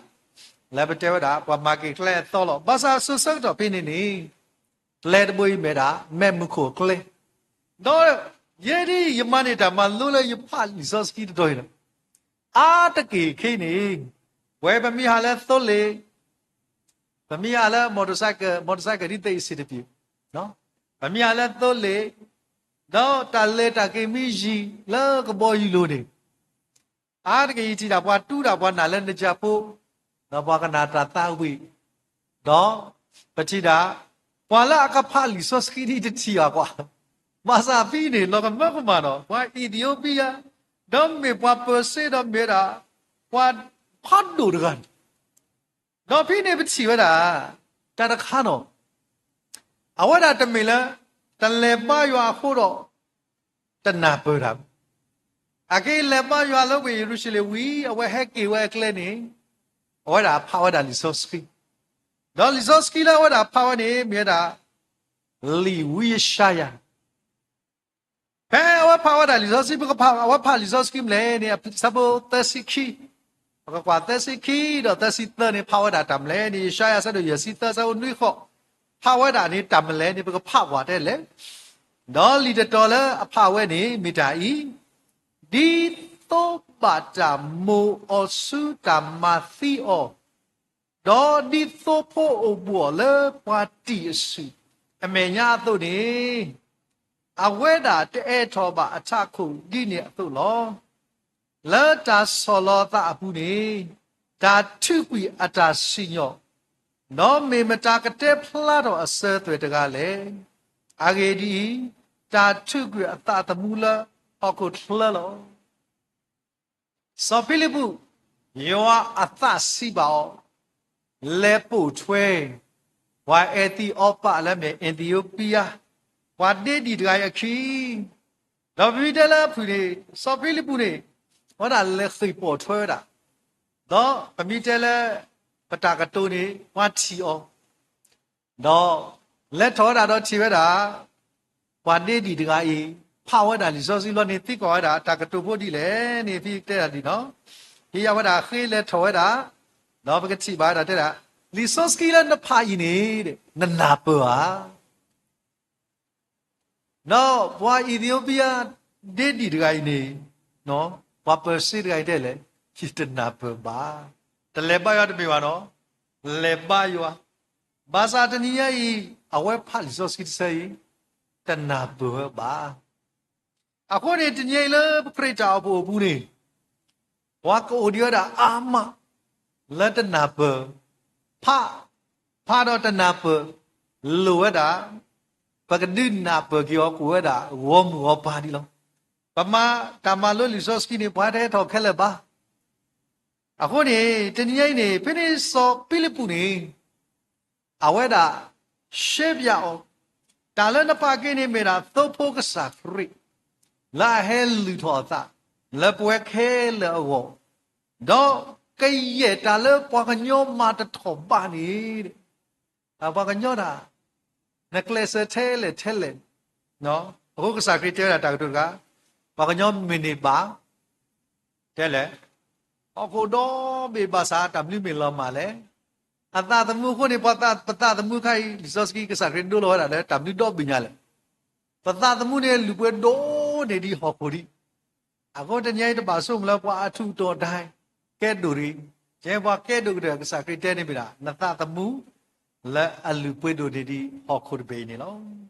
လၢပတဲဝဲဒၣ် ပှၤမၤက့ၤကျဲအသီလီၤ. ဘၣ်ဆၣ်အစိၤဆၢကတီၢ်ဖဲန့ၣ်န့ၣ် ကျဲတဘိအံၤမ့ၢ်ဒၣ် မဲးမူခိၣ်အကျဲ, ဒီးယဲဒ်ယမၤန့ၢ်တၢ်မၤလိလၢယဖးလံာ်စီဆှံတတီၤအံၤလီၤ. အါတက့ၢ်ခဲအံၤန့ၣ် ဝဲပမ့ၢ်ဟးလၢသိလ့ၣ်, ပမ့ၢ်ဟးလၢ motorcycle, motorcycle ဒ်သိးအံၤစ့ၢ်တပံၤ, ပမ့ၢ်ဟးလၢသိလ့ၣ်, ဒီးတၢ်လဲၤတၢ်က့ၤမ့ၢ်ယံၤလၢကဘီယူၤလိၤန့ၣ်, အါတက့ၢ်ယထံၣ်ဒၣ်ပှၤတူၢ်ဒၣ်ပှၤနာ်လၢနယၤဖိ, ဒီးပှၤကနၣ်တၢ်သးဝံၣ်, ဒီးပထံၣ်ဒၣ် ပှၤလၢအကဖးလံာ်စီဆှံဒ်တထံၣ်ဘၣ်ကွၢ်, ဘၣ်ဆၣ်ဖဲန့ၣ် လီၤကမၢကမၣ်ဒီး ပှၤအံၣ်သံးအိပံယၤ, ဒီးမ့ၢ်ပှၤပၢၤစ့ဒီးမ့ၢ်ဝဲဒၣ် ပှၤဖးဒိၣ်တဂၤန့ၣ် ဒီးဖဲန့ၣ်ပထံၣ်ဝဲဒၣ် တၢ်တခါနီၤ, အဝဲဒၣ်တမ့ၢ်လၢ တလဲၤဘါယွၤအဃိဒီး တနၢ်ပၢၢ်တၢ်ဘၣ်. အက့ၤလဲၤဘါယွၤလၢဝ့ၢ်ယရူၤၡလ့ၣ်ဝံၤ အဝဲဟဲက့ၤဝဲအကျဲန့ၣ်, အဝဲဒၣ်ဖးဝဲဒၣ်လံာ်စီဆှံ, ဒီးလံာ်စီဆှံလၢအဝဲဒၣ်ဖးဝဲန့ၣ် မ့ၢ်ဝဲဒၣ် လံာ်ဝံယၡါယၤ ဖဲအဝဲဖးဝဲဒၣ်လံာ်စီဆှံ ပကဖး အဝဲဖးလံာ်စီဆှံမနုၤလဲၣ်န့ၣ် အဆၢဖိသၢဆံခံ, ပကကွၢ်သၢဆံခံဒီးသၢဆံသၢန့ၣ် ဖးဝဲဒၣ်တၢ်မနုၤလဲၣ်န့ၣ် ယၡါယၤအဆၢဒိၣ်ယဲၢ်ဆံသၢ အဆၢဖိနွံဃီ, ဖးဝဲဒၣ်န့ၣ်တၢ်မနုၤလဲၣ်န့ၣ် ပကဖးကွၢ်တဲလဲၣ်, ဒီးလံာ်တတီၤလၢအဖးဝဲန့ၣ် မ့ၢ်တၢ်အံၤ, ဒ်သိးဘၣ်တၢ်မိာ်အီၤဆူတၢ်မၤသံအီၤ, ဒီးဒ်သိးဖိအိၣ်ဘှီၣ်လၢပှၤတံာ်အစုၣ်အမဲာ်ညါအသိးန့ၣ်, အဝဲဒၣ်တအဲၣ်ထီၣ်ဘၣ်အထးခိၣ်ဒ်န့ၣ်အသိးလီၤ. လၢတၢ်ဆီၣ်လီၤအသးအပူၤန့ၣ်, တၢ်ထုးကွံာ်အတၢ်စံၣ်ညီၣ်, ဒီးမ့ၢ်မတၤကတဲဖျါထီၣ်အစၢၤအသွဲၣ်တဂၤလဲၣ်. အဂ့ၢ်ဒ်အံၤ, တၢ်ထုးကွံာ်အသးသမူလၢဟီၣ်ခိၣ်ချၢလီၤ. စီၤဖံလံးပူး, ယွၤအသးစံးဘၣ်အီၤ, လဲၤပိာ်ထွဲ ပှၤအဲသံးအီပာ်လၢအမ့ၢ်အံၣ်သံးအိပံယၤ, ပှၤဒ့ဒံၣ်တဂၤအံၤအခံ, ဒီးပမ့ၢ်တဲလၢအဖုၣ်န့ၣ် စီၤဖံလံးပူးန့ၣ် အဝဲဒၣ်လဲၤဃ့ၢ်ပိာ်ထွဲဝဲဒၣ်, ဒီးပမ့ၢ်တဲလၢ ပတၢ်ကတိၤန့ၣ် ပှၤထံၣ်အီၤ ဒီးလဲၤထီၣ်ဝဲဒၣ်ဒီးထံၣ်ဝဲဒၣ် ပှၤဒ့ဒံၣ်တဂၤအံၤ ဖးဝဲဒၣ်လံာ်စီဆှံလီၤန့ၣ် သံကွၢ်ဝဲဒၣ်တၢ်ကတိၤဖိဒ်လဲၣ်န့ၣ် ဖဲတဲဒၣ်ဒ်နီၤ, ဟ့ၣ်ယၤဝဲဒၣ်ဃ့လဲၤထီၣ်ဝဲဒၣ်, ဒီးပကထံၣ်ဘၣ်ဝဲဒၣ်တဲဒၣ် လံာ်စီဆှံလၢနဖးအံၤန့ၣ် နနၢ်ပၢၢ်ဧါ ဒီးပှၤအံၣ်သံးအိပံယၤ ဒ့ဒံၣ်တဂၤအံၤန့ၣ်, ပှၤပၢၤစ့တဂၤအံၤတဲလဲၣ်, ယတနၢ်ပၢၢ်ဘၣ်. တလဲၤဘါယွၤတမ့ၢ်ဘၣ်နီၤ, လဲၤဘါယွၤ, ဘၣ်ဆၣ်တနံၤညါအံၤ အဝဲဖးလံာ်စီဆှံတဆၢအံၤ တနၢ်ပၢၢ်ဝဲဘၣ်. အဃိန့ၣ် တနံၤညါအံၤလၢပခရံာ်တၢ်အိၣ်ဖှိၣ်အပူၤန့ၣ် ပှၤကအိၣ်ဒံးဝဲဒၣ်အါမး လၢတနၢ်ပၢၢ်, ဖး, ဖးဒီးတနၢ်ပၢၢ်, လိၣ်ဝဲဒၣ် ပကဒုးနၢ်ပၢၢ်က့ၤအီၤကအိၣ်ဝဲဒၣ်ဂီၢ်မုၢ်ဂီၢ်ပၤဒံးလီၤ. ပမၤတၢ်မၤလိလံာ်စီဆှံန့ၣ် ပှၤတဟဲထီၣ်ခဲလၢာ်ဘၣ်. အဃိန့ၣ် တနံၤညါအံၤန့ၣ် ဖဲန့ၣ်စီၤဖံလံးပူးန့ၣ် အဝဲဒၣ် ရှဲပၠးအီၤ, တၢ်လၢနဖးက့ၤန့ၣ်မ့ၢ်ဒၣ်သိဖိကစၢ်ခရံာ် လၢအဟဲလုၢ်ထီၣ်အသး လၢပဝဲခဲလၢာ်အဂီၢ်, ဒီးကယဲၢ်တၢ်လၢပှၤကညီမၤတထီၣ်ဘၣ်န့ၣ်, ပှၤကညီတၢ် နကျဲးစၢးထဲလဲၣ်ထဲလဲၣ်, အဃိကစၢ်ခရံာ်တဲဝဲဒၣ်တၢ်ကတိၤတခါ, ပှၤကညီမ့ၢ်န့ၢ်ဘၣ် တဲလဲၣ်, ဟီၣ်ခိၣ်ဒီဘ့ၣ်ဘၣ်ဆၣ် တၢ်မနုၤမ့ၢ်လီၤမၢ်လဲၣ်. အသးသမူအဃိန့ၣ် ပှၤသး ပသးသမူအခါအံၤ လံာ်စီဆှံကစၢ်ခရံာ်ဒိလီၤဝဲဒၣ်လၢတၢ်မနုၤဒီဘ့ၣ်ညါလဲၣ်. ပသးသမူန့ၣ် လုၢ်ပှ့ၤဒိၣ်န့ၢ်ဒံးဟီၣ်ခိၣ်ဒံး. အဃိတနံၤအံၤ တဘၣ်ဆိကမိၣ်လၢပှၤအထူးအတီၤဒၣ် ကဲဒိၣ်ဒံး, ကဲပှၤကဲဒိၣ်ကတၢၢ် ကစၢ်ခရံာ်တဲန့ၣ်မ့ၢ်ဒၣ် နသးသမူ လၢအလုၢ်ပှ့ၤဒိၣ်န့ၢ်ဒံးဟီၣ်ခိၣ်တဘ့ၣ်အံၤန့ၣ်လီၤ.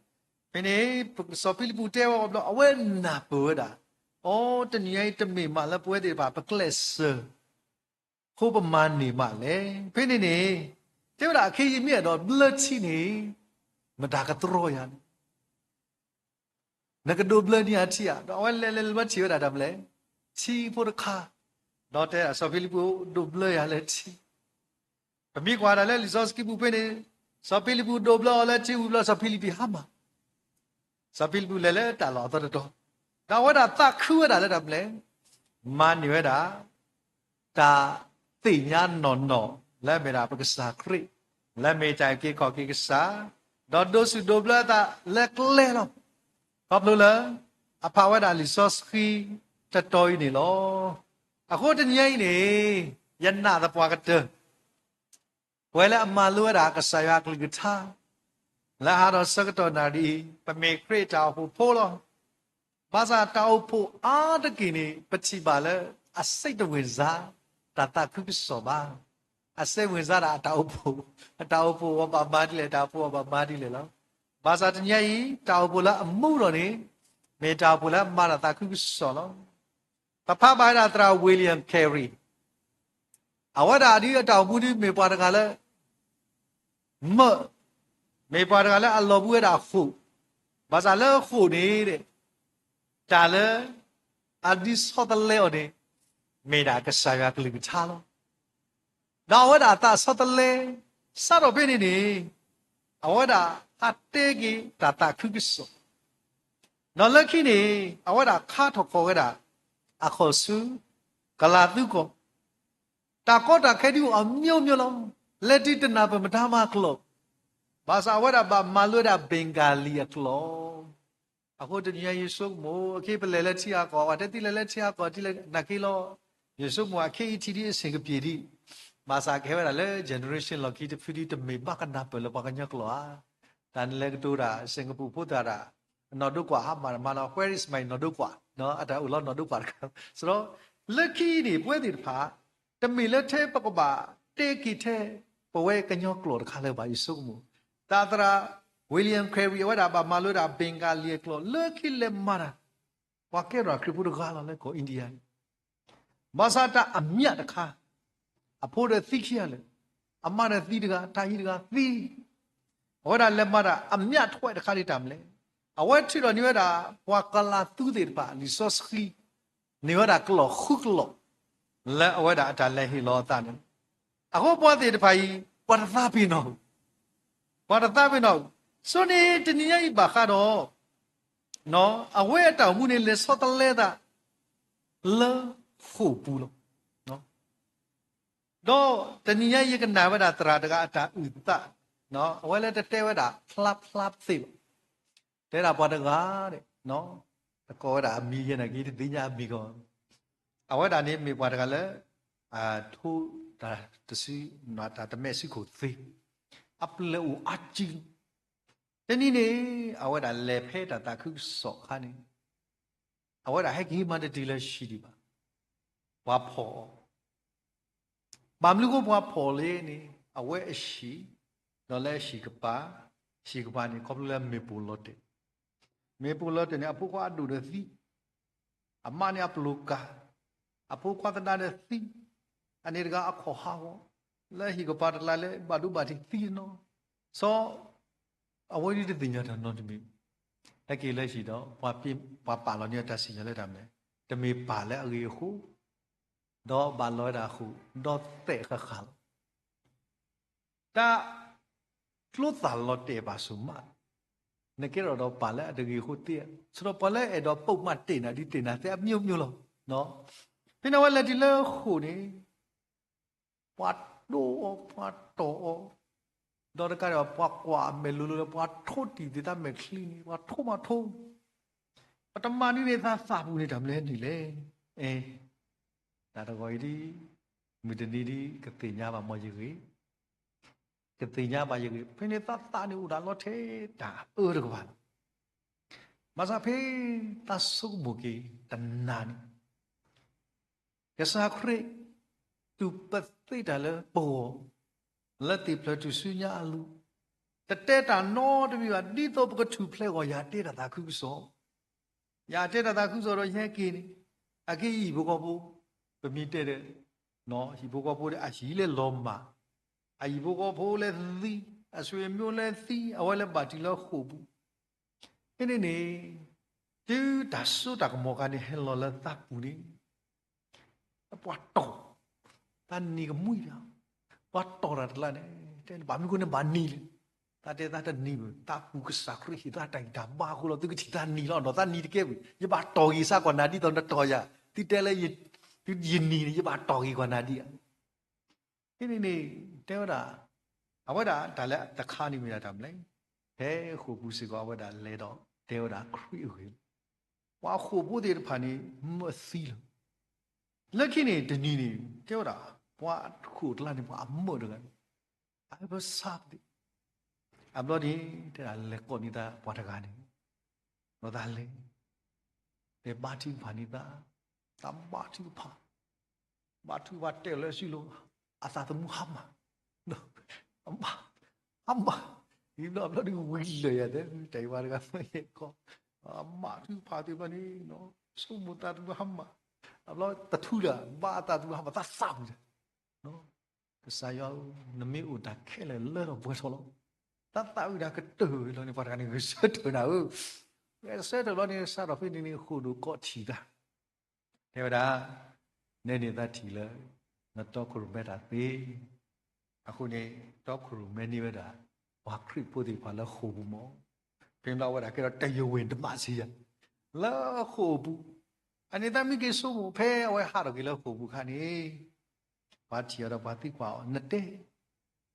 ဖဲန့ၣ် စီၤဖံလံးပူးတဲဝဲအီၤဘျီ အဝဲနၢ်ပၢၢ်ဝဲဒၣ်, အိ တနံၤအံၤတမ့ၢ်မးလၢပဝဲသ့ၣ်တဖၣ် ပကျဲးစၢး အဃိပမၤန့ၢ်မးလဲၣ်. ဖဲန့ၣ်န့ၣ် တဲဝဲဒၣ် ခဲအံၤယမ့ၢ်အဲၣ်ဒိးဘျၢထံန့ၣ် မတၤကတြီယၤလဲၣ်. နကဒိးဘျၢန့ၢ်ယၤထံဧါ. ဒီးအဝဲလဲၤလဲၤလဲၤဘျၢထံၣ်ဝဲဒၣ်တၢ်မနုၤလဲၣ်, ထံဖိတခါ, ဒီးတဲဒၣ် စီၤဖံလံးပူး ဒိးဘျၢယၤလၢထံ. ပမ့ၢ်ကွၢ်ဒၣ်လၢလံာ်စီဆှံပူၤဖဲန့ၣ် စီၤဖံလံးပူးဒိးဘျၢအီၤလၢထံဝံၤဘျီ စီၤဖံလံးပူးဟါမၢ် စီၤဖံလံးပူးလဲၤလၢတၢ်လီၢ်အသီတတီၤ, ဒီးအဝဲဒၣ်သးခုဝဲဒၣ်လၢတၢ်မနုၤလဲၣ်, မၤန့ၢ်ဝဲဒၣ် တၢ်သ့ၣ်ညါနီၢ်နီၢ် လၢအမ့ၢ်ဒၣ်ပကစၢ်ခရံာ်, လၢအမ့ၢ်တၢ်အုၣ်က့ၤခီၣ်က့ၤကစၢ်, ဒီးဒိးဆူၣ်ဒိးဘျၢအသးလၢကျဲလီၤ. ခီဖျိလၢ အဖးဝဲဒၣ်လံာ်စီဆှံတတီၤအံၤန့ၣ်လီၤ. အဃိတနံၤအံၤန့ၣ် ယနာ်သပှၢ်ကတၢၢ် ပဝဲလၢအမၤလိဝဲဒၣ်ကစၢ်ယွၤအကလုၢ်ကထါ လၢဟးထီၣ်ဆၢကတီၢ်နၣ်ရံၣ်အံၤ ပမ့ၢ်ခရံာ်အတၢ်အိၣ်ဖှိၣ်ဖိလီၤ. ဘၣ်ဆၣ်တၢ်အိၣ်ဖှိၣ်အါတက့ၢ်န့ၣ် ပထံၣ်ဘၣ်လၢ အစိတ်တဝင်စား တၢ်သးခုကစီၣ်ဘၣ်. အစိတ်ဝင်စား ဒၣ်အတၢ်အိၣ်ဖှိၣ်, အတၢ်အိၣ်ဖှိၣ်အဝဲဘၣ်မၤဒ်လဲၣ်, တၢ်အိၣ်ဖှိၣ်အဝဲဘၣ်မၤဒ်လဲၣ်လီၤ. ဘၣ်ဆၣ်တနံၤအံၤ တၢ်အိၣ်ဖှိၣ်လၢအမူဒီးန့ၣ် မ့ၢ်တၢ်အိၣ်ဖှိၣ်လၢမၤတၢ်သးခုကစီၣ်လီၤ. ပဖးဘၣ်ဝဲဒၣ်သရၣ် William Carey, အဝဲဒၣ်ဒ်အတၢ်အိၣ်မူဒ်မ့ၢ်ပှၤတဂၤလၢ မၢ, မ့ၢ်ပှၤတဂၤလၢအလီၤဘှံးဝဲဒၣ်ဃိာ်, ဘၣ်ဆၣ်လၢဃိာ်န့ၣ် တၢ်လၢ အဒုးဆီတလဲအီၤန့ၣ် မ့ၢ်ဒၣ်ကစၢ်ယွၤကလုၢ်ကထါလီၤ. ဒီးအဝဲဒၣ်အသးဆီတလဲ, စးထီၣ်ဖဲန့ၣ်န့ၣ် အဝဲဒၣ်ဟးတဲက့ၤတၢ်သးခုကစီၣ်, ဒီးလၢခံန့ၣ် အဝဲဒၣ်ခါထီၣ်ခီၣ်ဝဲဒၣ် အခီၣ်ဆူ ကလၤသူကီၢ်, တၢ်ကီတၢ်ခဲဒ်အီၤအမျိုးမျိုးလီၤ. လဲၤတုၤတနၢ်ပၢၢ်မတၤမၤကျိာ်, ဘၣ်ဆၣ်အဝဲဒၣ်ဘၣ်မၤလိဝဲဒၣ် ဘ့ၣ်ကၤလံၤအကျိာ်. အဃိတနံၤအံၤယဆိကမိၣ် အခ့ပလဲၤလၢထံဂၤကီၢ်ဂၤ တဲသုလဲၤလၢထံဂၤကီၢ်ဂၤ ထံလဲၤနာ်က့လီၤ. ယဆိကမိၣ်အခ့အံၤထံဒ်အဆ့ၣ်ကပ့ၤဒံး, ဘၣ်ဆၣ်ကဟဲဝဲဒၣ်လၢ generation လီၢ်ခံတဖုဒံး တမ့ၢ်ဘၣ်ကနၢ်ပၢၢ်လၢပှၤကညီကျိာ်ဧါ. တၢ်နလဲၤကတိၤတၢ် စ့ၣ်ကပူၤဖိသၣ်တၢ် နီၢ်ဒိကွၢ်ဟးမၢ်မးလီၤ Where is my နီၢ်ဒိကွၢ်, အတၢ်အိၣ်လီၤနီၢ်ဒိကွၢ်တခါ. စရီ လၢခံန့ၣ် ပဝဲသ့ၣ်တဖၣ် တမ့ၢ်လၢထဲပကဘၣ်တဲက့ၤထဲ ပဝဲကညီကျိာ်တခါလၢၤဘၣ် ယဆိကမိၣ်. တၢ်သရၣ် William Carey အဝဲဒၣ်ဘၣ်မၤလိဝဲဒၣ် ဘ့ၣ်ကၤလံၤအကျိာ် လၢခံလဲၤမၤတၢ် ပှၤကဲထီၣ်ခရံာ်ဖိတဂၤလီၤလၢကီၢ် India န့ၣ် ဘၣ်ဆၣ်တၢ်အမျးတခါ, အဖိဒီးသံခံဂၤလၢာ်, အမါဒီးသံတဂၤ, တၢ်ဟံၣ်တဂၤသံ, အဝဲဒၣ်လဲၤမၤတၢ်အမျးထွဲတခါဒ်တၢ်မနုၤလဲၣ်. အဝဲထုးထီၣ်န့ၢ်ဝဲဒၣ် ပှၤကလၤသူသ့ၣ်တဖၣ် လံာ်စီဆှံ န့ၢ်ဝဲဒၣ်ကလီၢ်ဃုကလီၢ် လၢအဝဲဒၣ်အတၢ်လဲၤဟ့ၣ်လီၤအသးန့ၣ်လီၤ. အဃိပှၤသ့ၣ်တဖၣ်အံၤ ပှၤတသးပ့ၤနီၣ်, ပှၤတသးပ့ၤနီၣ်, ဆိန့ၣ်တနံၤညါအံၤဘၣ်ဃးဒီး အဝဲအတၢ်အိၣ်မူန့ၣ် လဲၤဆီတလဲသး လၢဃိာ်ပူၤလီၤ. ဒီးတနံၤညါယကနၣ်ဝဲဒၣ်သရၣ်တဂၤအတၢ်အုၣ်သး, အဝဲလၢတတဲဝဲဒၣ်ဖျါဖျါသ့ဘၣ်, တဲဒၣ်ပှၤတဂၤ, တကိးဝဲဒၣ်အမံၤယဲန့ၣ် က့ၤတသ့ၣ်ညါအမံၤကီး, အဝဲဒၣ်န့ၣ်မ့ၢ်ပှၤတဂၤလၢ ထိတၢ်တစု, တၢ်တမဲာ်ဆံးခိၣ်သ့, အပျဲၢ်အိၣ်အါကံလီၤ. တနံၤန့ၣ် အဝဲဒၣ်လဲၤဖဲတၢ်သးခုကစီၣ်အခါန့ၣ် အဝဲဒၣ်ဟဲက့ၤမၤတတုၤလၢဟံၣ်ဒံးဘၣ်, ပှၤဖီၣ်အီၤ, ဘၣ်မနုၤဃိပှၤဖီၣ်လဲၣ်န့ၣ် အဝဲအဟံၣ်, ဒီးလၢအဟံၣ်ကပၤ, ဟံၣ်ကပၤန့ၣ် ခီဖျိလၢမ့ၣ်ပိၢ်လီၤတဲာ်, မ့ၣ်ပိၢ်လီၤတဲာ်န့ၣ် အဖိခွါအဒိၣ်ဒီးသံ, အမါန့ၣ်အပျိၢ်ကၤ, အဖိခွါသဒါဒီးသံ, အန့ၣ်တဂၤအခီၣ်ဟးဂီၤ, လၢဟံၣ်ကပၤတလါလၢဘၣ်ဒိဘၣ်ထံးသံတနီၤ, စီၤ အဝဲဒၣ်တသ့ၣ်ညါတၢ်နီတမံၤ, ဟဲက့ၤလၢဟံၣ်ဒီး ပှၤပာ်လီၤန့ၢ်အတၢ်စံၣ်ညီၣ်လၢတၢ်မနုၤလဲၣ်, တမ့ၢ်ပၢ်လၢအဂ့ၤအဃိ, ဒီးဘၣ်လီၤဝဲဒၣ်ဃိာ်, ဒီးသဲးဃၣ်ဃၣ်လီၤ. တၢ်ကျိသၣ်လီၤတဲာ်ဘၣ်ဆိၣ်မး, နကဲထီၣ်ဒီးပၢ်လၢအတဂ့ၤအဃိသ့, ဆိဒီးပှၤလၢအဲၣ်ဒိးပိာ်မၤတ့ၢ်နၤဒ်တ့ၢ်နၤသ့အမျိုးမျိုးလီၤ. ဖဲန့ၣ်အဝဲလဲၤတုၤလၢဃိာ်န့ၣ် ပှၤတိၢ်အီၤ ပှၤတီၢ်အီၤ, ဒီးတကးဒံး ပှၤကွၢ်အမဲာ်လိၤလိၤလၢ ပှၤထိတံၢ်သ့ၣ်တၢ်မဲာ်ချံန့ၣ် ပှၤထိမးထိ, ပတမၤဒ်န့ၣ် သးသးပူၤန့ၣ် တၢ်မနုၤလဲၣ်န့ၣ်လဲၣ်. တၢ်တဂီၤအံၤဒ် မုၢ်တနံၤဒ်ကသ့ၣ်ညါဘၣ်မ့ၢ်ယဂ့ၤ, ကသ့ၣ်ညါဘၣ်ယဂ့ၢ်, ဖဲန့ၣ်သးသးန့ၣ်အိၣ်ဒၣ်လီၤထဲတၢ်အၢတကပၤလီၤ. ဘၣ်ဆၣ်ဖဲသးဆိကမိၣ်က့ၤတနၤန့ၣ် ကစၢ်ခရံာ် တူၢ်ပသ့တၢ်လၢပဂီၢ် လၢသ့ၣ်ဖျၢၣ်ထူၣ်စုညါအလိၤ, တတဲတၢ်နီတမံၤဘၣ်, ဒ်သိးပကထူၣ်ဖျဲးအဂီၢ် ယတဲတၢ်သးခုကစီၣ်, ယတဲတၢ်သးခုကစီၣ်ဒီးယဟဲက့ၤန့ၣ်, အက့ၤယဟံၣ်ဖိဃီဖိ, ပမ့ၢ်တဲဒီး ဟံၣ်ဖိဃီဖိဒီးအဟံၣ်လၢလီၤမၢ်, အဟံၣ်ဖိဃီဖိလၢသံ, အဆွေမျိုးလၢသံ, အဝဲလၢဘၣ်တ့ၢ်လၢဃိာ်ပူၤ, ဖဲန့ၣ်န့ၣ် တုၤတၢ်စိတၢ်ကမီၤခါန့ၣ်ဟဲလီၤလၢသးပူၤန့ၣ် ပှၤတီၢ်, သးနံၤကမှံဒၣ်, ပှၤတီၢ်တၢ်တကျါန့ၣ်, တဲဘၣ်မနုၤဃိန့ၣ်ဘၣ်နံၤလဲၣ်, သးတဲသးတနံၤဘၣ်, သးပူၤကစၢ်ခရံာ်ဟ့ၣ်သးတၢ်ဂံၢ်တၢ်ဘါအဃိလီၤ, သုကထံၣ်သးနံၤလီၤ, ဒီးသးနံၤတကဲဘၣ်, ယဘၣ်တီၢ်ဂ့ၤစ့ၢ်ကီးနၤဒ်သိးနတီၢ်ယၤ, သုတဲလၢ ယနံၤန့ၣ် ယဘၣ်တီၢ်ဂ့ၤကွၢ်နၤဒ်အံၤ ဖဲန့ၣ်န့ၣ် တဲဝဲဒၣ်, အဝဲဒၣ်တၢ်လၢတခါန့ၣ်မ့ၢ်ဒၣ်တၢ်မနုၤလဲၣ်, ဖဲဃိာ်ပူၤစ့ၢ်ကီးအဝဲဒၣ်လဲၤဒီးတဲဝဲဒၣ်ခရံာ်အဂ့ၢ်လီၤ. ပှၤဃိာ်ဖိသ့ၣ်တဖၣ်န့ၣ် မၢသံလီၤ. လၢခံန့ၣ်တနံၤန့ၣ် တဲဝဲဒၣ် ပှၤဃိာ်တကျါန့ၣ် ပှၤအမၢတဂၤန့ၣ် အဟဲပဆါသ့ၣ်, အဘျီန့ၣ် တဲဒၣ်လဲၤကိးန့ၢ်သးပှၤတဂၤန့ၣ်, ဒီးသးလဲၤ တဲဘါထုကဖၣ်န့ၢ်သး, သးဘါထုကဖၣ်, ဘါထုကဖၣ်တဲလၢစုလိၤ, အသးသမူဟါမၢ်, အမၢ်, ဟါမၢ်, ဒ်ဘျီဘျီဒုးဝံၤလၢာ်ယၤသ့, တၢ်အံၤပှၤတဂၤမ့ၢ်ယဲၢ်ကီ, အဘါထုကဖၣ်သ့ၣ်ဘျီန့ၣ်, ဆိကမိၣ်သးသမူဟါမၢ်, အဘျီတထူလၢာ် ဘါအသးသမူဟါမၢ် သးသးဝံၤဒီး ကစၢ်ယွၤဧၢ, နမ့ၢ်အိၣ်တၢ်ခဲလၢာ်လၢထီၣ်ပှဲၤထီၣ်လီၤ. တၢ်သးဝံၣ်တၢ်ကတၢၢ်ဝဲလီၤန့ၣ် ပှၤတဂၤန့ၣ် ဂဲၤဆၢထၢၣ်နၤဧၢ, ဂဲၤဆၢထၢၣ်လီၤန့ၣ် စးထီၣ်ဖဲန့ၣ်န့ၣ် ဃိာ်ဒိၣ်ကိးထံၣ်သး, တဲဝဲဒၣ်, နဲန့ၣ်သးထံၣ်လၢ နတီခိၣ်ရိၣ်မဲတၢ်သ့, အဃိန့ၣ် တီခိၣ်ရိၣ်မဲန့ၢ်ဝဲဒၣ် ပှၤခရံာ်ဖိသ့ၣ်တဖၣ်လၢဃိာ်ပူၤမး, ဖဲန့ၣ်ဘျီအဝဲဒၣ်ကဲထီၣ်တယဝ့ၢ်တမးစံယၤ လၢဃိာ်ပူၤ, အန့ၣ်သးမ့ၢ်က့ၤဆိကမိၣ် ဖဲအဝဲဟးထီၣ်က့ၤလၢဃိာ်ပူၤအခါန့ၣ် ပှၤထံၣ်အီၤဒီးပှၤသံကွၢ်အီၤ နတဲ,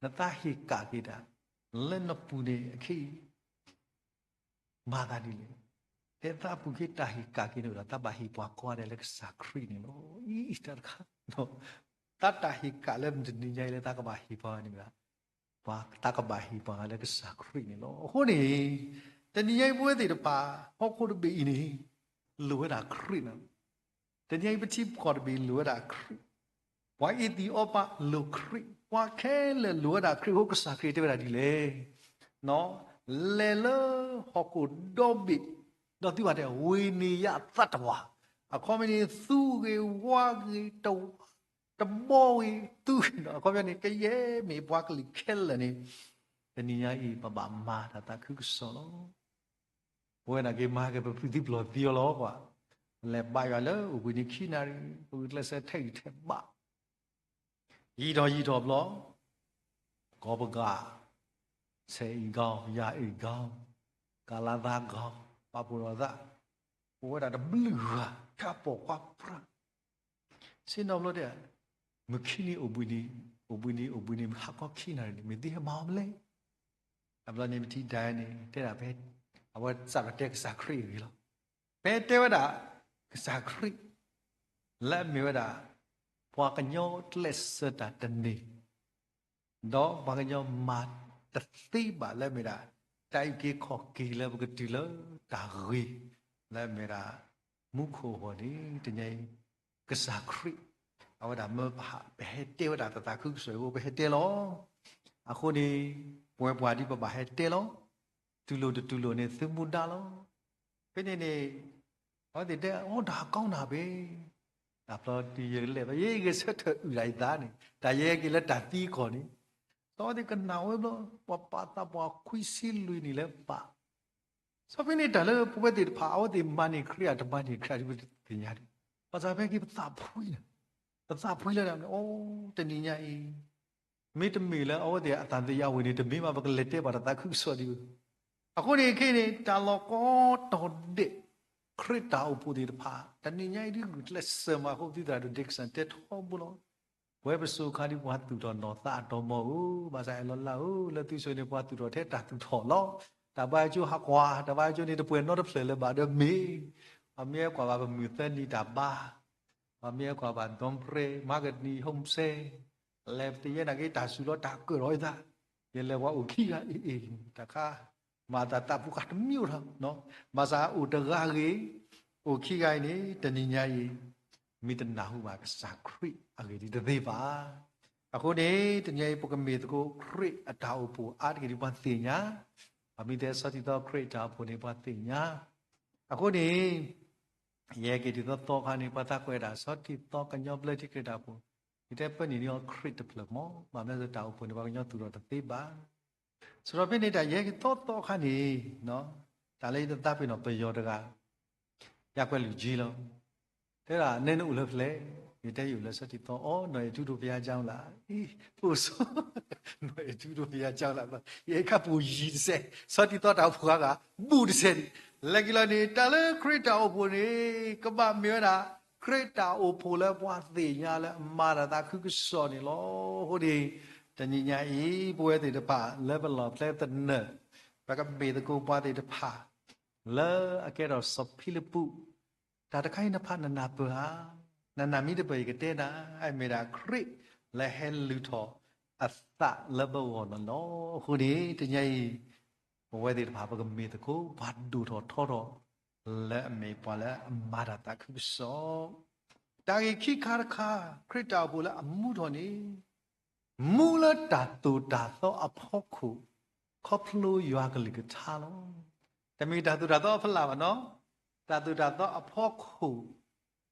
နသးဟ့ၣ်ကၣ်က့ၤတၢ် လၢနပူၤန့ၣ်အခဲအံၤ မၤသးဒ်လဲၣ်. ဖဲသးပူၤခ့တၢ်ဟ့ၣ်ကၣ်က့ၤန့ၣ်ဒီး သးဘၣ်ဟ့ၣ်ပှၤကိးဂၤဒဲးလၢကစၢ်ခရံာ်န့ၣ်လီၤ. အံၤတၢ်တခါ, သးတၢ်ဟ့ၣ်ကၣ်လၢတနံၤညါအံၤလၢသးကဘၣ်ဟ့ၣ်ပှၤန့ၣ် ပှၤသးကဘၣ်ဟ့ၣ်ပှၤဂၤလၢကစၢ်ခရံာ်န့ၣ်လီၤ. အဃိန့ၣ် တနံၤညါအံၤပဝဲသ့ၣ်တဖၣ် ဟီၣ်ခိၣ်တဘ့ၣ်အံၤန့ၣ် လိၣ်ဝဲဒၣ်ခရံာ်န့ၣ်လီၤ. တနံၤညါအံၤပထံပကီၢ်တဘ့ၣ်လိၣ်ဝဲဒၣ်ခရံာ်, ပှၤအ့သံၣ်အီပၤလိၣ်ခရံာ်, ပှၤခဲလၢာ်လိၣ်ဝဲဒၣ်ခရံာ်အဃိ ကစၢ်ခရံာ်တဲဝဲဒၣ်ဒ်လဲၣ် လဲၤလၢဟီၣ်ခိၣ်ဒီဘ့ၣ်, ဒီးသုဘၣ်တဲ ဝေနေယျသတ္တဝါ, အခီပညီန့ၣ် သူဂ့ၤဝါဂ့ၤ, တဘီဂ့ၤသူဂ့ၤဒီး အခီပညီန့ၣ် ကယဲၢ်မ့ၢ်ပှၤကလုာ်ခဲလၢာ်န့ၣ်, တနံၤညါအံၤ ပဘၣ်မၤတၢ်သးခုကစီၣ်လီၤ. ပဝဲဒၣ်က့ၤမၤက့ၤပဖုသံပျိၢ်သံအီၤလီၤကွၢ်, ပလဲၤဘါယွၤလၢအိၣ်ဘှံးနံၤခံနၣ်ရံၣ်, ပဂုာ်ကျဲးစၢးထဲးဂံၢ်ထဲးဘါ ယံာ်ထီၣ်ယံာ်ထီၣ်ဘျီ, ကိးပဂၤ, ဆဲးအံၤဂီၢ်, ယၤအံၤဂီၢ်, ကလၤသးဂီၢ်, ပာ်ဖှိၣ်ထီၣ်သး, ပဝဲဒၣ်တဘျုးဂၤ ဖၠၣ်ပိာ်ခွါပြၢ်, ဆ့ၣ်နီၤဘျီတဲ, မုၢ်ခံနံၤအိၣ်ဘှံးနံၤ, အိၣ်ဘှံးနံၤ အိၣ်ဘှံးနံၤ ဟါခီခံနၣ်ရံၣ်န့ၣ် မ့ၢ်သုဟဲမၤအီၤမနုၤလဲၣ်. အဘျီန့ၣ် ပထံၣ်ဒၣ်န့ၣ် တဲဒၣ်ဖဲ, အဝဲစးထီၣ်တဲကစၢ်ခရံာ်အဂ့ၢ်လီၤ. ဖဲတဲဝဲဒၣ် ကစၢ်ခရံာ် လၢအမ့ၢ်ဝဲဒၣ် ပှၤကညီကျဲးစၢးတၢ်တန့ၢ် ဒီးပှၤကညီမၤတသ့ဘၣ်လၢအမ့ၢ်ဒၣ် တၢ်အုၣ်က့ၤခီၣ်က့ၤလၢပကတုၤလၢတၢ်ဂ့ၤ လၢအမ့ၢ်ဒၣ် မူခိၣ်အဂီၢ်န့ၣ် တနံၤအံၤ ကစၢ်ခရံာ် အဝဲဒၣ်မၢပဟး ပဟဲတဲဝဲဒၣ်တၢ်သးခုကစီၣ်အံၤ ပဟဲတဲလီၤ. အဃိန့ၣ် ပဝဲပှၤဒ်ပဘၣ်ဟဲတဲလီၤ. တူၢ်လိာ်တတူၢ်လိာ်န့ၣ် သုမူဒါလီၤ. ဖဲန့ၣ်န့ၣ် အဝဲသ့ၣ်တဲ အိၣ်တၢ်ကီနၢ်ဘ့ၣ် တၢ်ဖျီတုၤယကလဲၤဘၣ် ယဲယဂဲၤဆၢထၢၣ်အုၣ်ဒၣ်ယသးန့ၣ် တၢ်ယဲက့ၤလၢတၢ်သံကီၢ်န့ၣ် စီၤအဝဲသ့ၣ်ကနၣ်ဝဲဘျီ ပှၤပာ်သးပှၤခွံဆံလွံၢ်နံၣ်လၢပာ် စီၤဖဲန့ၣ်တၢ်လၢပဝဲသ့ၣ်တဖၣ် အဝဲသ့ၣ်မၤန့ၢ်ခရံာ်ဧါ တမၤန့ၢ်ခရံာ်ဧါ ဒ်ပသ့ၣ်ညါဒ် ဘၣ်ဆၣ်ဖဲက့ၤပသးဖှံလီၤ. ပသးဖှံလၢဒၣ် အိ တနံၤညါအံၤ မ့တမ့ၢ်လၢအဝဲသ့ၣ် အသးသယါဝံၤန့ၣ် တမ့ၢ်ဘၣ် ပကလဲၤတဲဘၣ်တၢ်သးခုကစီၣ်ဒ်ဝဲ အဃိန့ၣ်ခဲအံၤန့ၣ် တၢ်လီၢ်ကိးတီၤဒဲး ခရံာ်တၢ်အိၣ်ဖှိၣ်သ့ၣ်တဖၣ် တနံၤညါအံၤဒ်ဂုာ်ကျဲးစၢးမၤအဃိ သုသရၣ်ဒိၣ်ဒ့ကစၣ်တဲထီဘိလီၤ. ပဝဲပစိၤခါဒ်ပှၤသူၣ်ထီၣ်နီၢ်သးအတီၢ်မီၢ်ဧိၤ ဘၣ်ဆၣ်အဲၣ်လီၤလၢ်ဧိၤ လၢသုစိၤန့ၣ် ပှၤသူၣ်ထီၣ်ထဲတၢ်သူၣ်ထီၣ်လီၤ. တၢ်ဘါယွၤကၠိဟးကွၢ် တၢ်ဘါယွၤကၠိန့ၣ် တပှဲၤနီတဖျၢၣ်လၢၤဘၣ်ဒီးမ့ၢ် ပှၤမ့ၢ်ဟဲကွၢ်ဘၣ်ပမုၢ်သၢနံၤတၢ်ဘါ ပှၤမ့ၢ်ဟဲကွၢ်ဘၣ် ဒွန်ပြဲ မၤကနံၤ ဟိၣ်စဲ လဲၤပတယဲနာ်က့ၤတၢ်စူၤလီၤတၢ်ကၢၣ်ထီၣ်အသး ယလဲၤပှၤအိၣ်ခံဂၤအံၤအံၤ တၢ်ခါ မၤတၢ်သးပူၤဃာ်တမံၤအိၣ်ထီၣ်, ဘၣ်ဆၣ်အိၣ်တဂၤဂ့ၤ, အိၣ်ခံဂၤအံၤန့ၣ် တနံၤညါအံၤ မ့ၢ်တနၢ်ဟူဘၣ်ကစၢ်ခရံာ်အဂ့ၢ်ဒ်တသ့ဘၣ်. အဃိန့ၣ် တနံၤညါအံၤ ပကမ့ၢ်သကိးခရံာ်အတၢ်အိၣ်ဖှိၣ်အါတက့ၢ်ဒ်ပှၤသ့ၣ်ညါ, ပမ့ၢ်တဲဆီၣ်တံၢ်သီခရံာ်အတၢ်အိၣ်ဖှိၣ်န့ၣ် ပှၤသ့ၣ်ညါ. အဃိန့ၣ် ယဟဲက့ၤဒ်သိးသီခါန့ၣ် ပှၤသးကွဲးဒၣ် ဆီၣ်တံၢ်သီကညီဘျၢထံခရံာ်တၢ်အိၣ်ဖှိၣ်, ယတဲပၢနံၣ်န့ၣ်အီၤခရံာ်တဖျၢၣ်မး, ဘၣ်မနုၤလဲၣ်တၢ်အိၣ်ဖှိၣ်န့ၣ် ပှၤကညီသူၣ်ထီၣ်တသ့ဘၣ်. စရီဖဲန့ၣ်တၢ်ယဟဲက့ၤသီသီခါန့ၣ်, တၢ်လၢယတသးပ့ၤနီၣ်ပယီၤတဂၤ ယကွဲးလုၢ်ကၠ့လီၤ. တဲဒၣ်နဲနအိၣ်လၢဖဲလဲၣ်, ယတဲယအိၣ်လၢဆီၣ်တံၢ်သီ, အိ နီၢ်အဲၣ်ထူဒိၣ်ဖယါကၠီလၢ်, အိၣ်ဆိ, နီၢ်အဲၣ်ထူဒိၣ်ဖယါကၠီလၢ်, ယအဲၣ်ခါပူၤယံၤတစဲး, ဆီၣ်တံၢ်သီတၢ်အိၣ်ဖှိၣ်ဂၤဂၤ ဘူးတစဲးဒံး, လဲၤက့ၤလီၤန့ၣ် တၢ်လၢခရံာ်တၢ်အိၣ်ဖှိၣ်န့ၣ် ကဘၣ်မ့ၢ်ဝဲဒၣ် ခရံာ်တၢ်အိၣ်ဖှိၣ်လၢပှၤသ့ၣ်ညါလၢအမၤတၢ်သးခုကစီၣ်န့ၣ်လီၤ. အဃိန့ၣ် တနံၤညါအံၤ ပဝဲသ့ၣ်တဖၣ်လၢပလီၢ်ဖဲသနၢၣ်, ပကမ့ၢ်သကိးပှၤသ့ၣ်တဖၣ် လၢအကဲထီၣ်စီၤဖံလံးပူး, တၢ်တခါအံၤနဖးနနၢ်ပၢၢ်ဧါ, နနၢ်မံတပၢၢ်အံၤကတဲနၤ, အမ့ၢ်ဒၣ်ခရံာ်လၢဟဲလုၢ်ထီၣ်အသးလၢပဂီၢ်န့ၣ်လီၤ. အဃိန့ၣ် တနံၤညါအံၤ ပဝဲသ့ၣ်တဖၣ် ပကမ့ၢ်သကိး ပှၤဒိၣ်ထီၣ်ထီထီၣ် လၢအမ့ၢ်ပှၤလၢအမၤတၢ်သးခုကစီၣ်, တၢ်ဂ့ၢ်ခံခါတခါ, ခရံာ်တၢ်အိၣ်ဖှိၣ်လၢအမူထီၣ်န့ၣ် မူလၢတၢ်သိၣ်တၢ်သီအဖီခိၣ်, ခီဖျိယွၤကလုၢ်ကထါလီၤ. တမ့ၢ်တၢ်သိၣ်တၢ်သီအဖီလာ်ဘၣ်နီၤ, တၢ်သိၣ်တၢ်သီအဖီခိၣ်,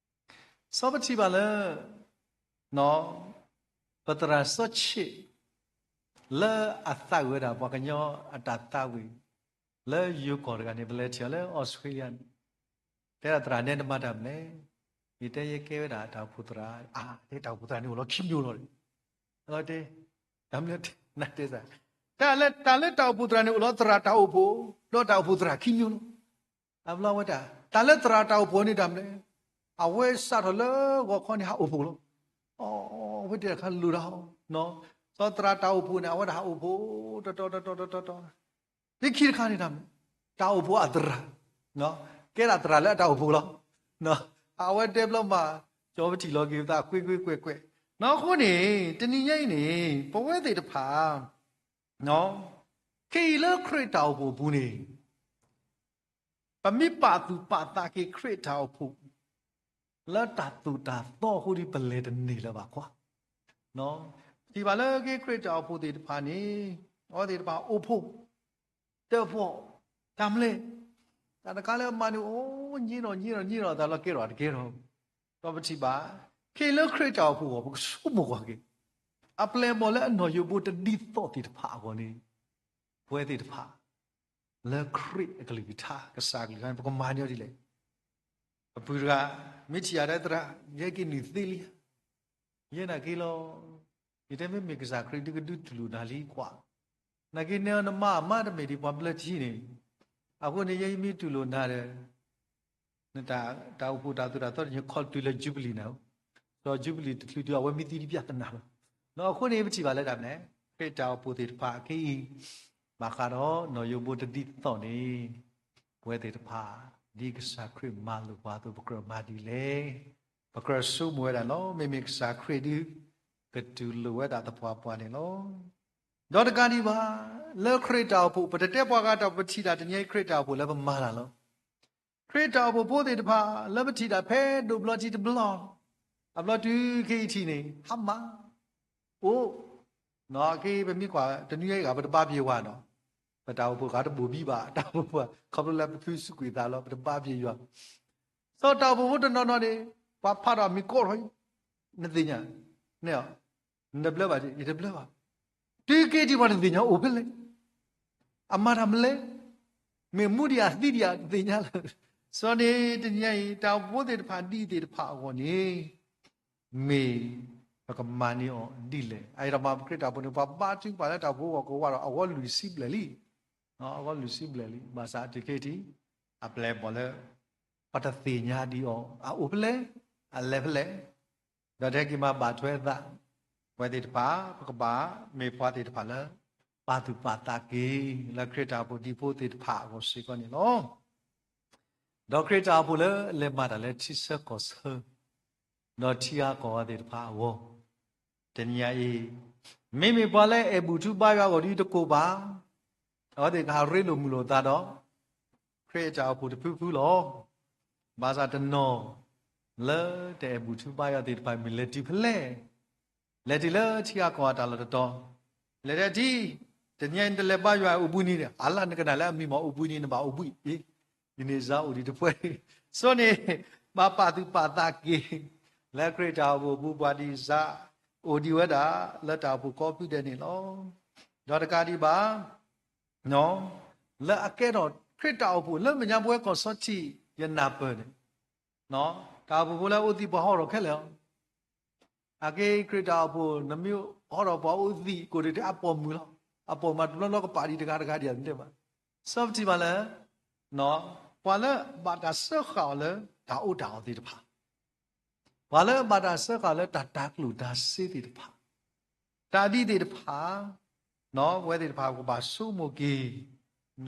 စီၤပထံၣ်ဘၣ်လၢ ပသရၣ်စီၤဆံး လၢအသးဝံၣ်ဝဲဒၣ်ပှၤကညီအတၢ်သးဝံၣ် လၢယိၤကီၢ်တဂၤန့ၣ် ပလဲၤထံၣ်အီၤလၢအီစထြ့လယါန့ၣ်, တဲဒၣ်သရၣ်နဲနမၤတၢ်မနုၤလဲၣ်, ယတဲယကဲဝဲဒၣ်တၢ်အိၣ်ဖှိၣ်သရၣ်, အါ တဲတၢ်အိၣ်ဖှိၣ်သရၣ်န့ၣ်အိၣ်လီၤခံမျိုးလီၤ, အလီၤတဲ, တၢ်မနုၤလဲၣ် နတဲသး, တၢ်လၢ တၢ်လၢတၢ်အိၣ်ဖှိၣ်သရၣ်န့ၣ်အိၣ်လီၤသရၣ်တၢ်အိၣ်ဖှိၣ်, ဒီးတၢ်အိၣ်ဖှိၣ်သရၣ်ခံမျိုးလီၤ. အဘျီဝဲဒၣ် တၢ်လၢသရၣ်တၢ်အိၣ်ဖှိၣ်န့ၣ်တၢ်မနုၤလဲၣ်, အဝဲစးထီၣ်လၢဂီၤခီန့ၣ်ဟးအိၣ်ဖှိၣ်လီၤ. အဝဲတဲတခါလိၣ်ဒၣ်, စီၤသရၣ်တၢ်အိၣ်ဖှိၣ်န့ၣ် အဝဲဒၣ်ဟးအိၣ်ဖှိၣ် တတီၤတတီၤတတီၤတတီၤ, လၢခံတခါန့ၣ်တၢ်မနုၤလဲၣ်, တၢ်အိၣ်ဖှိၣ်အသရၣ်, ကဲဒၣ်သရၣ်လၢအတၢ်အိၣ်ဖှိၣ်လီၤ. အဝဲတဲဘျီမး, ကၠီပထံၣ်လီၤက့ၤပသးကွ့ကွ့ကွဲးကွဲး, အဃိန့ၣ် တနံၤညါအံၤန့ၣ် ပဝဲသ့ၣ်တဖၣ် ခဲအံၤလၢခရံာ်တၢ်အိၣ်ဖှိၣ်အပူၤန့ၣ် ပမ့ၢ်ပာ်သူၣ်ပာ်သးက့ၤခရံာ်တၢ်အိၣ်ဖှိၣ် လၢတၢ်သိၣ်တၢ်သီအဃိဒီး ပလဲၤတန့ၢ်လၢၤဘၣ်ကွၢ်. ပထံၣ်ဘၣ်လၢက့ၤခရံာ်တၢ်အိၣ်ဖှိၣ်သ့ၣ်တဖၣ်န့ၣ် အဝဲသ့ၣ်တဖၣ်အိၣ်ဖှိၣ် တၢၣ်ပီၣ် တၢ်မလဲၣ်, တၢ်တခါလၢအမၤန့ၣ် အိၣ်ညံဒီးညံဒီးညံဒီးသးလီၤ ကဲထီၣ်တကဲထီၣ်. ဒီးပထံၣ်ဘၣ် ခဲအံၤလၢခရံာ်တၢ်အိၣ်ဖှိၣ်အဂီၢ် ပကဆိကမိၣ်ကွၢ်က့ၤ အပျဲၢ်အဘီၣ်လၢအနီၢ်ယိးဘိတဒ်သိးသ့ၣ်တဖၣ်အဂီၢ်န့ၣ် ပဝဲသ့ၣ်တဖၣ် လၢခရံာ်အကလုၢ်ကထါ ကစၢ်အကလုၢ်ကထါန့ၣ် ပကမၤန့ၢ်အီၤဒ်လဲၣ်. ပပုၢ်တဂၤ မ့ၢ်ထံၣ်ယၤဒီး သရၣ် ယဟဲက့ၤနုာ်သ့လံဧါ. ယဲနာ်က့ၤလီၤ. ယတဲမ့မ့ၢ်ကစၢ်ခရံာ်ဒုးကဒုးတူၢ်လိာ်နၤလံကွၢ်. နာ်က့ၤနဲအီၤနမါအမါတမ့ၢ်ဒံးပှၤဘျၢထံန့ၣ်, အဃိန့ၣ် ယဲယမ့ၢ်တူၢ်လိာ်နၤဒီး နတၢ်အိၣ်ဖှိၣ်တၢ်သိၣ်တၢ်သီတခါ ခီတုၤလၢယူဘလံၤနၤ, ဒီးယူဘလံၤတချုးတုၤ အဝဲမ့ၢ်သံတဘျီကနၣ်လီၤ. အဃိန့ၣ် ပထံၣ်ဘၣ်လၢတၢ်မနုၤလဲၣ်, ခရံာ်တၢ်အိၣ်ဖှိၣ်သ့ၣ်တဖၣ်ခဲအံၤ ဘၣ်ဃးဒီးနီၢ်ယိးဘိတဒ်သိးန့ၣ် ပဝဲသ့ၣ်တဖၣ် ဒ်ကစၢ်ခရံာ်မၤလိာ်ပှၤအသိး ပကြၢးမၤဒ်လဲၣ်. ပကြၢးဆိကမိၣ်ဝဲဒၣ်လီၤ. မ့မ့ၢ်ကစၢ်ခရံာ်ဒုး ကတူၢ်လိာ်ဝဲဒၣ်သပှၢ်ပှၢ်န့ၣ်လီၤ. ဒီးတကးဒံးဘၣ်, လၢခရံာ်တၢ်အိၣ်ဖှိၣ် ပတတဲပှၤဂၤတၢ် ပထံၣ်တၢ်တနံၤအံၤ ခရံာ်တၢ်အိၣ်ဖှိၣ်လၢပမၤတၢ်လီၤ. ခရံာ်တၢ်အိၣ်ဖှိၣ်ဖိသ့ၣ်တဖၣ် လၢပထံၣ်တၢ်ဖဲဒိၣ်ဘျီထံတဘျီ, အဘျီတုၤခဲအံၤထံၣ်န့ၣ် ဟါမၢ်, အိၣ်, ခဲအံၤပမ့ၢ်ကွၢ်တနွံအံၤဂၤ ပတဘါပှၤယွၤနီၤ, ပတၢ်အိၣ်ဖှိၣ်ဂၤတဘိၣ်ဘံဘၣ်, တၢ်အိၣ်ဖှိၣ်ဖိ ခီဖျိလၢပဖုစူးကွံာ်သးလီၤ ပတဘါပှၤယွၤ. စီၤတၢ်အိၣ်ဖှိၣ်ဖိတနီၤနီၤန့ၣ် ပှၤဖးထီၣ်အမံၤကိးထီၣ်အံၤ, နသ့ၣ်ညါ, နဘျၢဘၣ်, ယတဘျၢဘၣ်. တုၤက့ၤထံၣ်ပှၤတသ့ၣ်ညါအိၣ်ဖဲလဲၣ်, အမၤတၢ်မနုၤလဲၣ်, မ့ၢ်မူဒံးဧါသံဒံးဧါတသ့ၣ်ညါလၢၤ. စီၤန့ၣ် တနံၤညါအံၤ တၢ်အိၣ်ဖှိၣ်ဖိသ့ၣ်တဖၣ်ဒ်အံၤသ့ၣ်တဖၣ်အဂီၢ်န့ၣ် မ့ၢ်ပကမၤန့ၢ်အီၤဒ်လဲၣ်. အအံၤဒီးမ့ၢ်ပခရံာ်တၢ်အိၣ်ဖှိၣ်န့ၣ် ပှၤဘါထုကဖၣ်လၢတၢ်အိၣ်ဖှိၣ်အဂီၢ်ကိးဝဲဒီး အဂီၢ်လွံၢ်ဆံဘျဲၣ်လံ, အဂီၢ်လွံၢ်ဆံဘျဲၣ်လံ. ဘၣ်ဆၣ်တုၤခဲအံၤထံၣ် အပျဲၢ်အဘီၣ်လၢ ပှၤတသ့ၣ်ညါဒံးအီၤ အအိၣ်ဖဲလဲၣ်, အလဲၤဖဲလဲၣ်, ဒီးတဟဲက့ၤမၤဘၣ်ထွဲအသး, ပဝဲသ့ၣ်တဖၣ် ပကဘၣ်မ့ၢ်ပှၤသ့ၣ်တဖၣ်လၢ ပာ်သူၣ်ပာ်သးက့ၤ လၢခရံာ်တၢ်အိၣ်ဖှိၣ်ဒံဖိသ့ၣ်တဖၣ်အဂီၢ်စ့ၢ်ကီးန့ၣ်လီၤ. ဒီးခရံာ်တၢ်အိၣ်ဖှိၣ်လၢအလဲၤမၤတၢ်လၢထံဆၢကီၢ်ဆၢ ဒီးထံဂၤကီၢ်ဂၤသ့ၣ်တဖၣ်အဂီၢ်, တနံၤညါအံၤ မ့မ့ၢ်ပှၤလၢအဲၣ်ဘူၣ်ထူဘါယွၤအဂီၢ်ဒီးတကိးဘၣ်, အဝဲသ့ၣ်ကဟးရ့လိာ်မုာ်လိာ်သးဒီး ခရံာ်အတၢ်အိၣ်ဖှိၣ်တဖုဖုလီၤ. ဘၣ်ဆၣ်တနီၤလၢတအဲၣ်ဘူၣ်ထူဘါယွၤသ့ၣ်တဖၣ် မ့ၢ်လဲၤတုၤဖဲလဲၣ်, လဲၤတုၤလၢထံဂၤကီၢ်ဂၤတၢ်လီၢ်တတီၤ, လဲၤတုၤထံ, တနံၤအံၤနတလဲၤဘါယွၤအိၣ်ဘှံးနံၤန့ၣ် အလၢနကနၣ်လၢအမံၤမ့ၢ်အိၣ်ဘှံးနံၤ နဘၣ်အိၣ်ဘှံးအံၤ, ဒ်န့ၣ်စါအိၣ်ဒံးတပှဲၤ, ဆိန့ၣ် ဘၣ်ပာ်သူၣ်ပာ်သးက့ၤ လၢခရံာ်တၢ်အိၣ်ဖှိၣ်အပူၤ ပှၤဒ်စါအိၣ်ဒံးဝဲဒၣ် လၢတၢ်အိၣ်ဖှိၣ်ကိးဖုဒဲးန့ၣ်လီၤ. ဒီးတကးဒံးဘၣ် လၢအကဲထီၣ်ခရံာ်တၢ်အိၣ်ဖှိၣ်လၢမဲာ်ညါပဝဲကီၢ်စီထံး ယနၢ်ပၢၢ်န့ၣ်, တၢ်အိၣ်ဖှိၣ်ဖိလၢအအိၣ်သံးပှၤဟီထီၣ်ခဲလၢာ်လီၤ. အက့ခရံာ်တၢ်အိၣ်ဖှိၣ် နမ့ၢ်ဟီထီၣ်ပှၤအိၣ်သံးကိးဒံး အပိာ်မုၣ်လီၤ. အပိာ်မုၣ်တဘျီဘျီကပာ်ဒံးတဂၤတဂၤဒံး မ့ၢ်တဲဘၣ်. စီပထံၣ်မးလၢ ပှၤလၢဘၣ်တၢ်စၢဃာ်အီၤလၢတၢ်အီၣ်တၢ်အီသ့ၣ်တဖၣ်, ပှၤလၢဘၣ်တၢ်စၢဃာ်လၢတၢ်တၤကျိၣ်တၤစ့သ့ၣ်တဖၣ်, တၢ်ဒ်သ့ၣ်တဖၣ်, ပဝဲသ့ၣ်တဖၣ်ကဘၣ်ဆိကမိၣ်က့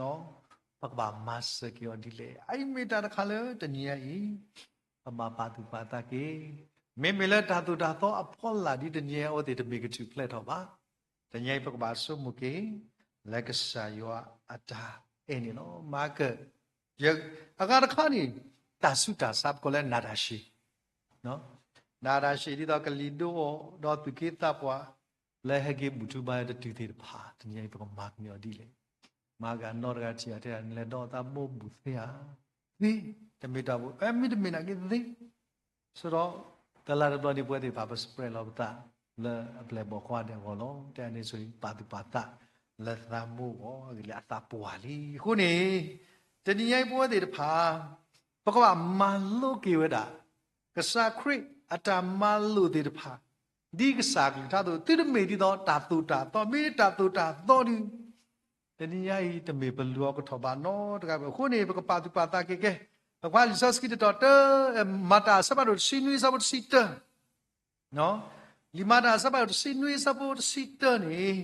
ၤ, ပကဘၣ်မၤစၢၤက့ၤအီၤဒ်လဲၣ်. အအံၤမ့ၢ်တၢ်တခါလၢတနံၤညါအံၤ ပဘၣ်ပာ်သူၣ်ပာ်သးက့ၤ, မ့မ့ၢ်လၢတၢ်သိၣ်တၢ်သီအဖီလာ်ဒ်တနံၤညါအံၤ အဝဲသ့ၣ်တမ့ၢ်ကထူၣ်ဖျဲးထီၣ်ဘၣ်. တနံၤညါအံၤ ပကဘၣ်ဆိကမိၣ်က့ၤ လၢကစၢ်ယွၤအတၢ်အဲၣ်န့ၣ်လီၤ. မၤကၢၢ် အဂၤတခါန့ၣ် တၢ်ဆူးတၢ်ဆါ ပကိးလၢနၤတၢ်ရှ့, နၤတၢ်ရှ့ ဒ်သိးကလံၤဒိအီၤ ဒီးသူၣ်က့သးပှၢ် လၢဟဲက့ၤဘူၣ်ထူဘါယွၤတတုၤသ့ၣ်တဖၣ် တနံၤညါအံၤ ပကမၤကန့ၢ်အီၤဒ်လဲၣ်. မၤကၢၢ်နီတဂၤထံၣ်အီၤထဲ နလဲၤဒီးသးဘိဘူးသ့ဧါ, သ့, တမ့ၢ်တၢ်ဘိ အဲ မ့တမ့ၢ်နာ်က့သ့ ဆိဒီး တလါတဘျီန့ၣ် ပဝဲသ့ၣ်တဖၣ် ပ spread လီၤပသး လၢအပျဲၢ်အဘီၣ်ကိးဂၤဒဲးအဂီၢ်လီၤ. တၢ်န့ၣ်ဆိၣ်ဂ့ၤ ပာ်သူၣ်ပာ်သး လၢသးဘိအဂီၢ် အဂ့ၢ်လၢအသးပှၢ်လံ. အဃိန့ၣ် တနံၤညါအံၤပဝဲသ့ၣ်တဖၣ် ပကဘၣ်မၤလိက့ၤဝဲဒၣ် ကစၢ်ခရံာ်အတၢ်မၤလိာ်သ့ၣ်တဖၣ် ဒ်ကစၢ်အကလုၢ်ကထါအသိး သုတမ့ၢ်ဒ်သိးတၢ်သိၣ်တၢ်သီ, မ့ၢ်တၢ်သိၣ်တၢ်သီဒီး တနံၤညါအံၤ တမ့ၢ်ပလူၤအီၤကထီၣ်ဘၣ်နီတဂၤဘၣ်. အဃိန့ၣ် ပကပာ်သူၣ်ပာ်သးက့ၤကဲ, ပကွၢ်လံာ်စီဆှံတတီၤတၢ, မၤတၢ်အဆၢဖးဒိၣ်တဆံနွံအဆၢဖိတဆံတၢ, လံာ်မၤတၢ်အဆၢဖးဒိၣ်တဆံနွံအဆၢဖိတဆံတၢန့ၣ်,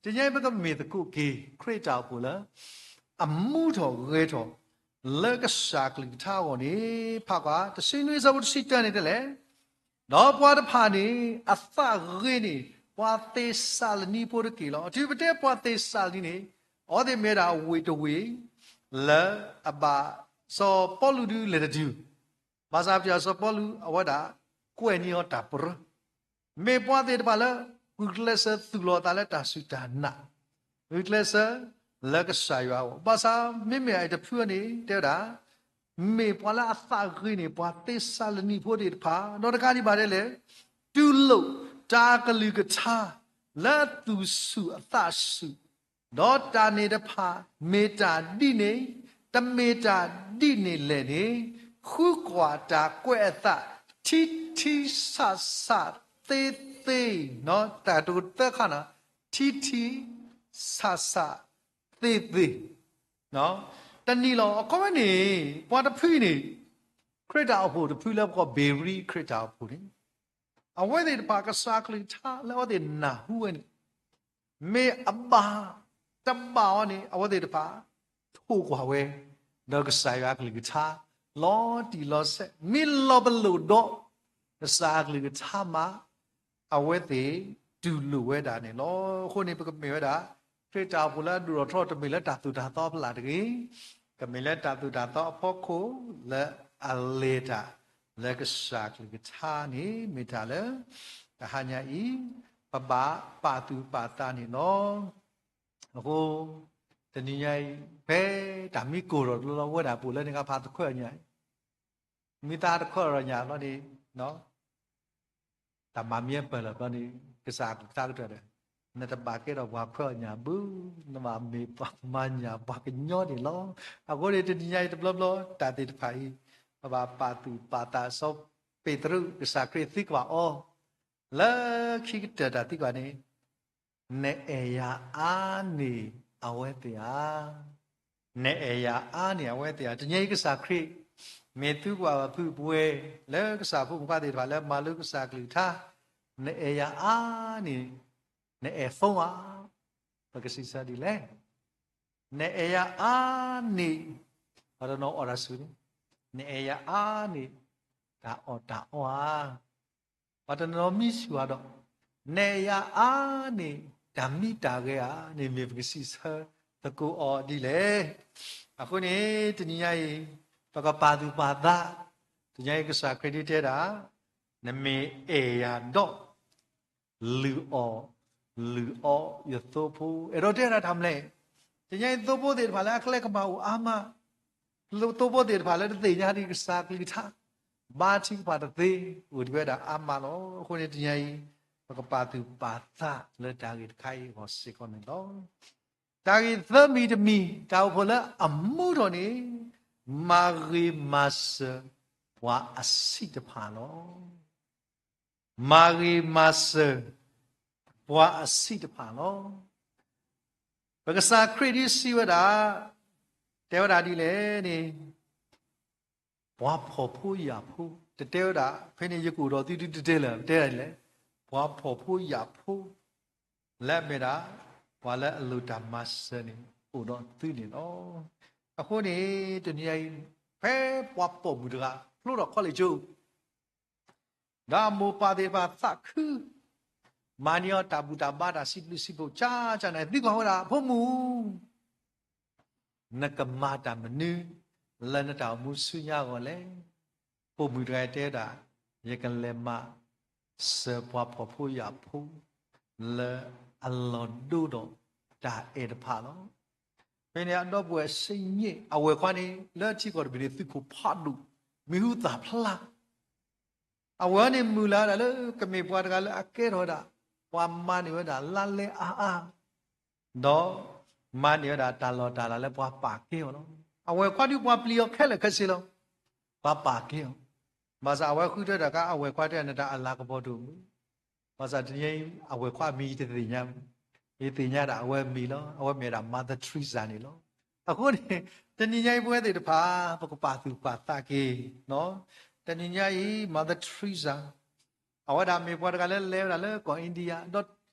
တနံၤညါအံၤ ပကမ့ၢ်သကိးက့ၤ ခရံာ်တၢ်အိၣ်ဖှိၣ်လၢ အမူထီၣ်ဂဲၤထီၣ် လၢကစၢ်အကလုၢ်ကထါအဂီၢ်န့ၣ်, ဖးကွၢ် တဆံနွံအဆၢဖိတဆံတၢန့ၣ်တဲလဲၣ် ဒီးပှၤတဖၣ်န့ၣ် အသးဂ့ၤန့ၢ် ပှၤသ့းစၤလနံဖိတက့ၢ်လီၤ. တုၤပတဲပှၤသ့းစၤလနံန့ၣ်, အဝဲသ့ၣ်မ့ၢ်ဝဲဒၣ်အဝ့ၢ်တဝ့ၢ် လၢအဘၣ်စီၤပီလူးဒုးလဲၤတတုၤ, ဘၣ်ဆၣ်ပထံၣ်စီၤပီလူး အဝဲဒၣ်ကွဲးန့ၢ်အီၤတၢ်ပြၢ မ့ၢ်ပှၤသ့ၣ်တဖၣ်လၢ ဂုာ်ကျဲးစၢးသူၣ်လီၤအသးလၢတၢ်စူၢ်တၢ်နာ်, ဂုာ်ကျဲးစၢးလၢကစၢ်ယွၤအဂီၢ်, ဘၣ်ဆၣ်မ့မ့ၢ်အတဖုန့ၣ် တဲဝဲဒၣ် မ့ၢ်ပှၤလၢအသးဂ့ၤန့ၢ် ပှၤသ့းစၤလနံဖိသ့ၣ်တဖၣ်, ဒီးတကးဒံးဘၣ်ဒ်လဲၣ်, တူၢ်လိာ်တၢ်ကလုၢ်ကထါ လၢသူၣ်ဆူၣ်အသးဆူၣ်, ဒီးတၢ်န့ၣ်တဖၣ် မ့ၢ်တၢ်ဒ်န့ၣ်, တမ့ၢ်တၢ်ဒ်န့ၣ်လဲၣ်န့ၣ်, ဃုကွၢ်တၢ်ကွဲးအသး ထံထံဆးဆးသ့သ့, တၢ်ကတိၤသၢခါန့ၣ်, ထံထံဆးဆးသ့သ့ တနံၤလီၤ. အခီပညီန့ၣ် ပှၤတဖုန့ၣ် ခရံာ်တၢ်အိၣ်ဖှိၣ်တဖုလၢပကိးဘ့ၤရံခရံာ်တၢ်အိၣ်ဖှိၣ်န့ၣ်, အဝဲသ့ၣ်တဖၣ်ကစၢ်အကလုၢ်ကထါလၢအဝဲသ့ၣ်နၢ်ဟူဝဲန့ၣ် မ့ၢ်အဘၣ်တဘၣ်အီၤန့ၣ် အဝဲသ့ၣ်တဖၣ် ထိၣ်ကွၢ်ဝဲ ဒီးကစၢ်ယွၤအကလုၢ်ကထါ လီၤတံၢ်လီၤဆဲး မ့ၢ်လီၤပလိာ်ဒီး ကစၢ်အကလုၢ်ကထါမး အဝဲသ့ၣ်တူၢ်လိာ်ဝဲဒၣ်န့ၣ်လီၤ. အဃိန့ၣ် ပကမ့ၢ်ဝဲဒၣ် ခရံာ်တၢ်အိၣ်ဖှိၣ်လၢအဒိၣ်ထီၣ်ထီ တမ့ၢ်လၢတၢ်သိၣ်တၢ်သီဖီလာ်တဂ့ၤ, ကမ့ၢ်လၢတၢ်သိၣ်တၢ်သီအဖီခိၣ် လၢအလဲၤတၢ်လၢကစၢ်အကလုၢ်ကထါန့ၣ် မ့ၢ်တၢ်လၢ တဟါညါအံၤ ပဘၣ်ပာ်သူၣ်ပာ်သးန့ၣ်လီၤ. အဃိ တနံၤညါအံၤ ဖဲတၢ်မံကိၢ်ထီၣ်တဘျီလီၤ ဝဲဒၣ်ပအိၣ်လၢန့ၣ်အခါ ပှၤတခွဲးအီၣ်ညၣ်, မ့ၢ်သးတခွဲးအီၣ်ညၣ်ဘျီန့ၣ် တၢ်မၤမံပၢၢ်လီၤဘျီန့ၣ် ကစၢ်အကလုၢ်ကထါကတၢၢ်ဒီး နတဘၣ်ကဲထီၣ်ပှၤခွဲးအီၣ်ညၣ်ဘၣ်, နဘၣ်မ့ၢ်ပှၤမၤညၣ်ပှၤကညီန့ၣ်လီၤ. အဃိန့ၣ် တနံၤညါအံၤတဘျီဘျီ တၢ်သ့ၣ်တဖၣ်အံၤ ပဘၣ်ပာ်သူၣ်ပာ်သး စီၤပ့းတရူး ကစၢ်ခရံာ်သံကွၢ်အီၤ လၢခံကတၢၢ်တၢ်သံကွၢ်န့ၣ် နအဲၣ်ယၤအါန့ၢ်အဝဲသ့ၣ်ဧါ. နအဲၣ်ယၤအါန့ၢ်အဝဲသ့ၣ်ဧါ. တနံၤညါအံၤကစၢ်ခရံာ် မ့ၢ်သံကွၢ်ဘၣ်ဖုပဝဲ လၢကစၢ်ဖိမုၣ်ဖိသ့ၣ်တဖၣ်လၢမၤလိကစၢ်ကလုၢ်ကထါ, နအဲၣ်ယၤအါန့ၢ် နအဲၣ် phone ဧါ. ပကစံးဆၢဒ်လဲၣ်. နအဲၣ်ယၤအါန့ၢ် ပှၤတနီၤအီၣ်တၢ်ဆူၣ်န့ၣ်, နအဲၣ်ယၤအါန့ၢ် တၢ်အီၣ်တၢ်အီဧါ. ပှၤတနီၤမံဆူၣ်အါဒီး နဲၣ်ယၤအါန့ၢ် တၢ်မံတၢ်ဂဲၤဧါန့ၣ် မ့ၢ်ပကစံးဆၢသကိးအီၤဒ်လဲၣ်. အဃိန့ၣ် တနံၤညါအံၤ ပကပာ်သူၣ်ပာ်သး, တနံၤညါအံၤ ကစၢ်ခရံာ်ဒ်တဲဒၣ်, နမ့ၢ်အဲၣ်ယၤဒီး လုၢ်အီၣ်လုၢ်အီယသိဖိ, အဲၣ်ဒိးတဲဒၣ်တၢ်မနုၤလဲၣ်. တနံၤညါအံၤ သိဖိသ့ၣ်တဖၣ်လၢအကျဲကမၣ်အိၣ်အါမး, သိဖိသ့ၣ်တဖၣ်လၢတသ့ၣ်ညါဒံးကစၢ်ကလုၢ်ကထါ, ဘါထုကဖၣ်တသ့, အိၣ်ဒံးဝဲဒၣ်အါမးလီၤ. အဃိန့ၣ် တနံၤညါအံၤ ပကပာ်သူၣ်ပာ်သးလၢတၢ်ဂ့ၢ်တခါအံၤအဂီၢ်စ့ၢ်ကီးန့ၣ်လီၤ. တၢ်ဂ့ၢ်သၢမံၤတမံၤ, တၢ်အိၣ်ဖှိၣ်လၢအမူထီၣ်န့ၣ် မၤဂ့ၤမၤစၢၤပှၤအဆံးတဖၣ်လီၤ. မၤဂ့ၤမၤစၢၤပှၤအဆံးတဖၣ်လီၤ. ပကစၢ်ခရံာ်ဒ်စံးဝဲဒၣ်, တဲဝဲဒၣ်ဒ်လဲၣ်န့ၣ်, ပှၤဖှီၣ်ဖိယာ်ဖိ, တတဲဝဲဒၣ် ဖဲန့ၣ်ယကအိၣ်ဒီးသုဒုတတဲလၢၤ, တဲဒ်လဲၣ်, ပှၤဖှီၣ်ဖိယာ်ဖိ လၢအမ့ၢ်ဒၣ် ပှၤလၢအလိၣ်တၢ်မၤစၢၤန့ၣ် အိၣ်ဒီးသုန့ၣ်လီၤ. အဃိန့ၣ် တနံၤညါအံၤ ဖဲပှၤပိာ်မုၣ်တဂၤ ဖျိထီၣ်ခီလ့ၣ်ကၠိ ဒီးအမိၢ်ပၢ်သ့ၣ်တဖၣ်သးခု မၤန့ၢ်အီၤတၢ်ဘူၣ်တၢ်ဘါတၢ်စံးဘျုးစံးဖှိၣ် ကၠၢကၠၢန့ၣ် သံကွၢ်ဝဲဒၣ် ဖိမုၣ် နကမၤတၢ်မနုၤ လၢနတၢ်အိၣ်မူဆူညါအဂီၢ်လဲၣ်. ပိာ်မုၣ်တဂၤတဲဒၣ်, ယကလဲၤမၤစၢၤပှၤဖှီၣ်ဖိယာ်ဖိ လၢအလီၤဒိဒီးတၢ်အဲၣ်တဖၣ်လီၤ. ဖဲန့ၣ်အဒီပုၢ်ဝဲၢ်စံးန့ၣ် အဝဲၢ်ခွါန့ၣ် လၢထံကီၢ်တဘ့ၣ်န့ၣ် သုးခိၣ်ဖးဒိၣ် မံၤဟူသၣ်ဖျါ အဝဲန့ၣ်မုၢ်လၢ်ဒၣ်လၢကမ့ၢ်ပှၤတဂၤလၢအကဲထီၣ်ဝဲဒၣ် ပှၤမၤန့ၢ်ဝဲဒၣ်လါလဲအါအါ ဒီးမၤန့ၢ်ဝဲဒၣ်တၢ်လီၢ်တၢ်လၤလၢပှၤပာ်ကဲအီၤလီၤ. အဝဲၢ်ခွါဒုးပှၤပျံၤအီၤခဲလၢာ်ခဲဆ့လီၤ. ပှၤပာ်ကဲအီၤ. ဘၣ်ဆၣ်အဝဲဃုထၢတၢ်ကါ အဝဲၢ်ခွါတဲနတၢ်အလၤကပီၤတအိၣ်မူ ဘၣ်ဆၣ်တနံၤညါအံၤ အဝဲၢ်ခွါအမံၤယတသ့ၣ်ညါ, ယသ့ၣ်ညါဒၣ်အဝဲအမံၤလီၤ. အဝဲမ့ၢ်ဒၣ် Mother Teresa န့ၣ်လီၤ. အဃိန့ၣ် တနံၤညါအံၤပဝဲသ့ၣ်တဖၣ် ပကပာ်သူၣ်ပာ်သးက့ၤ, တနံၤညါအံၤ Mother Teresa အဝဲဒၣ်မ့ၢ်ပှၤတဂၤလၢလဲၤဝဲဒၣ်လၢကီၢ် India ဒီး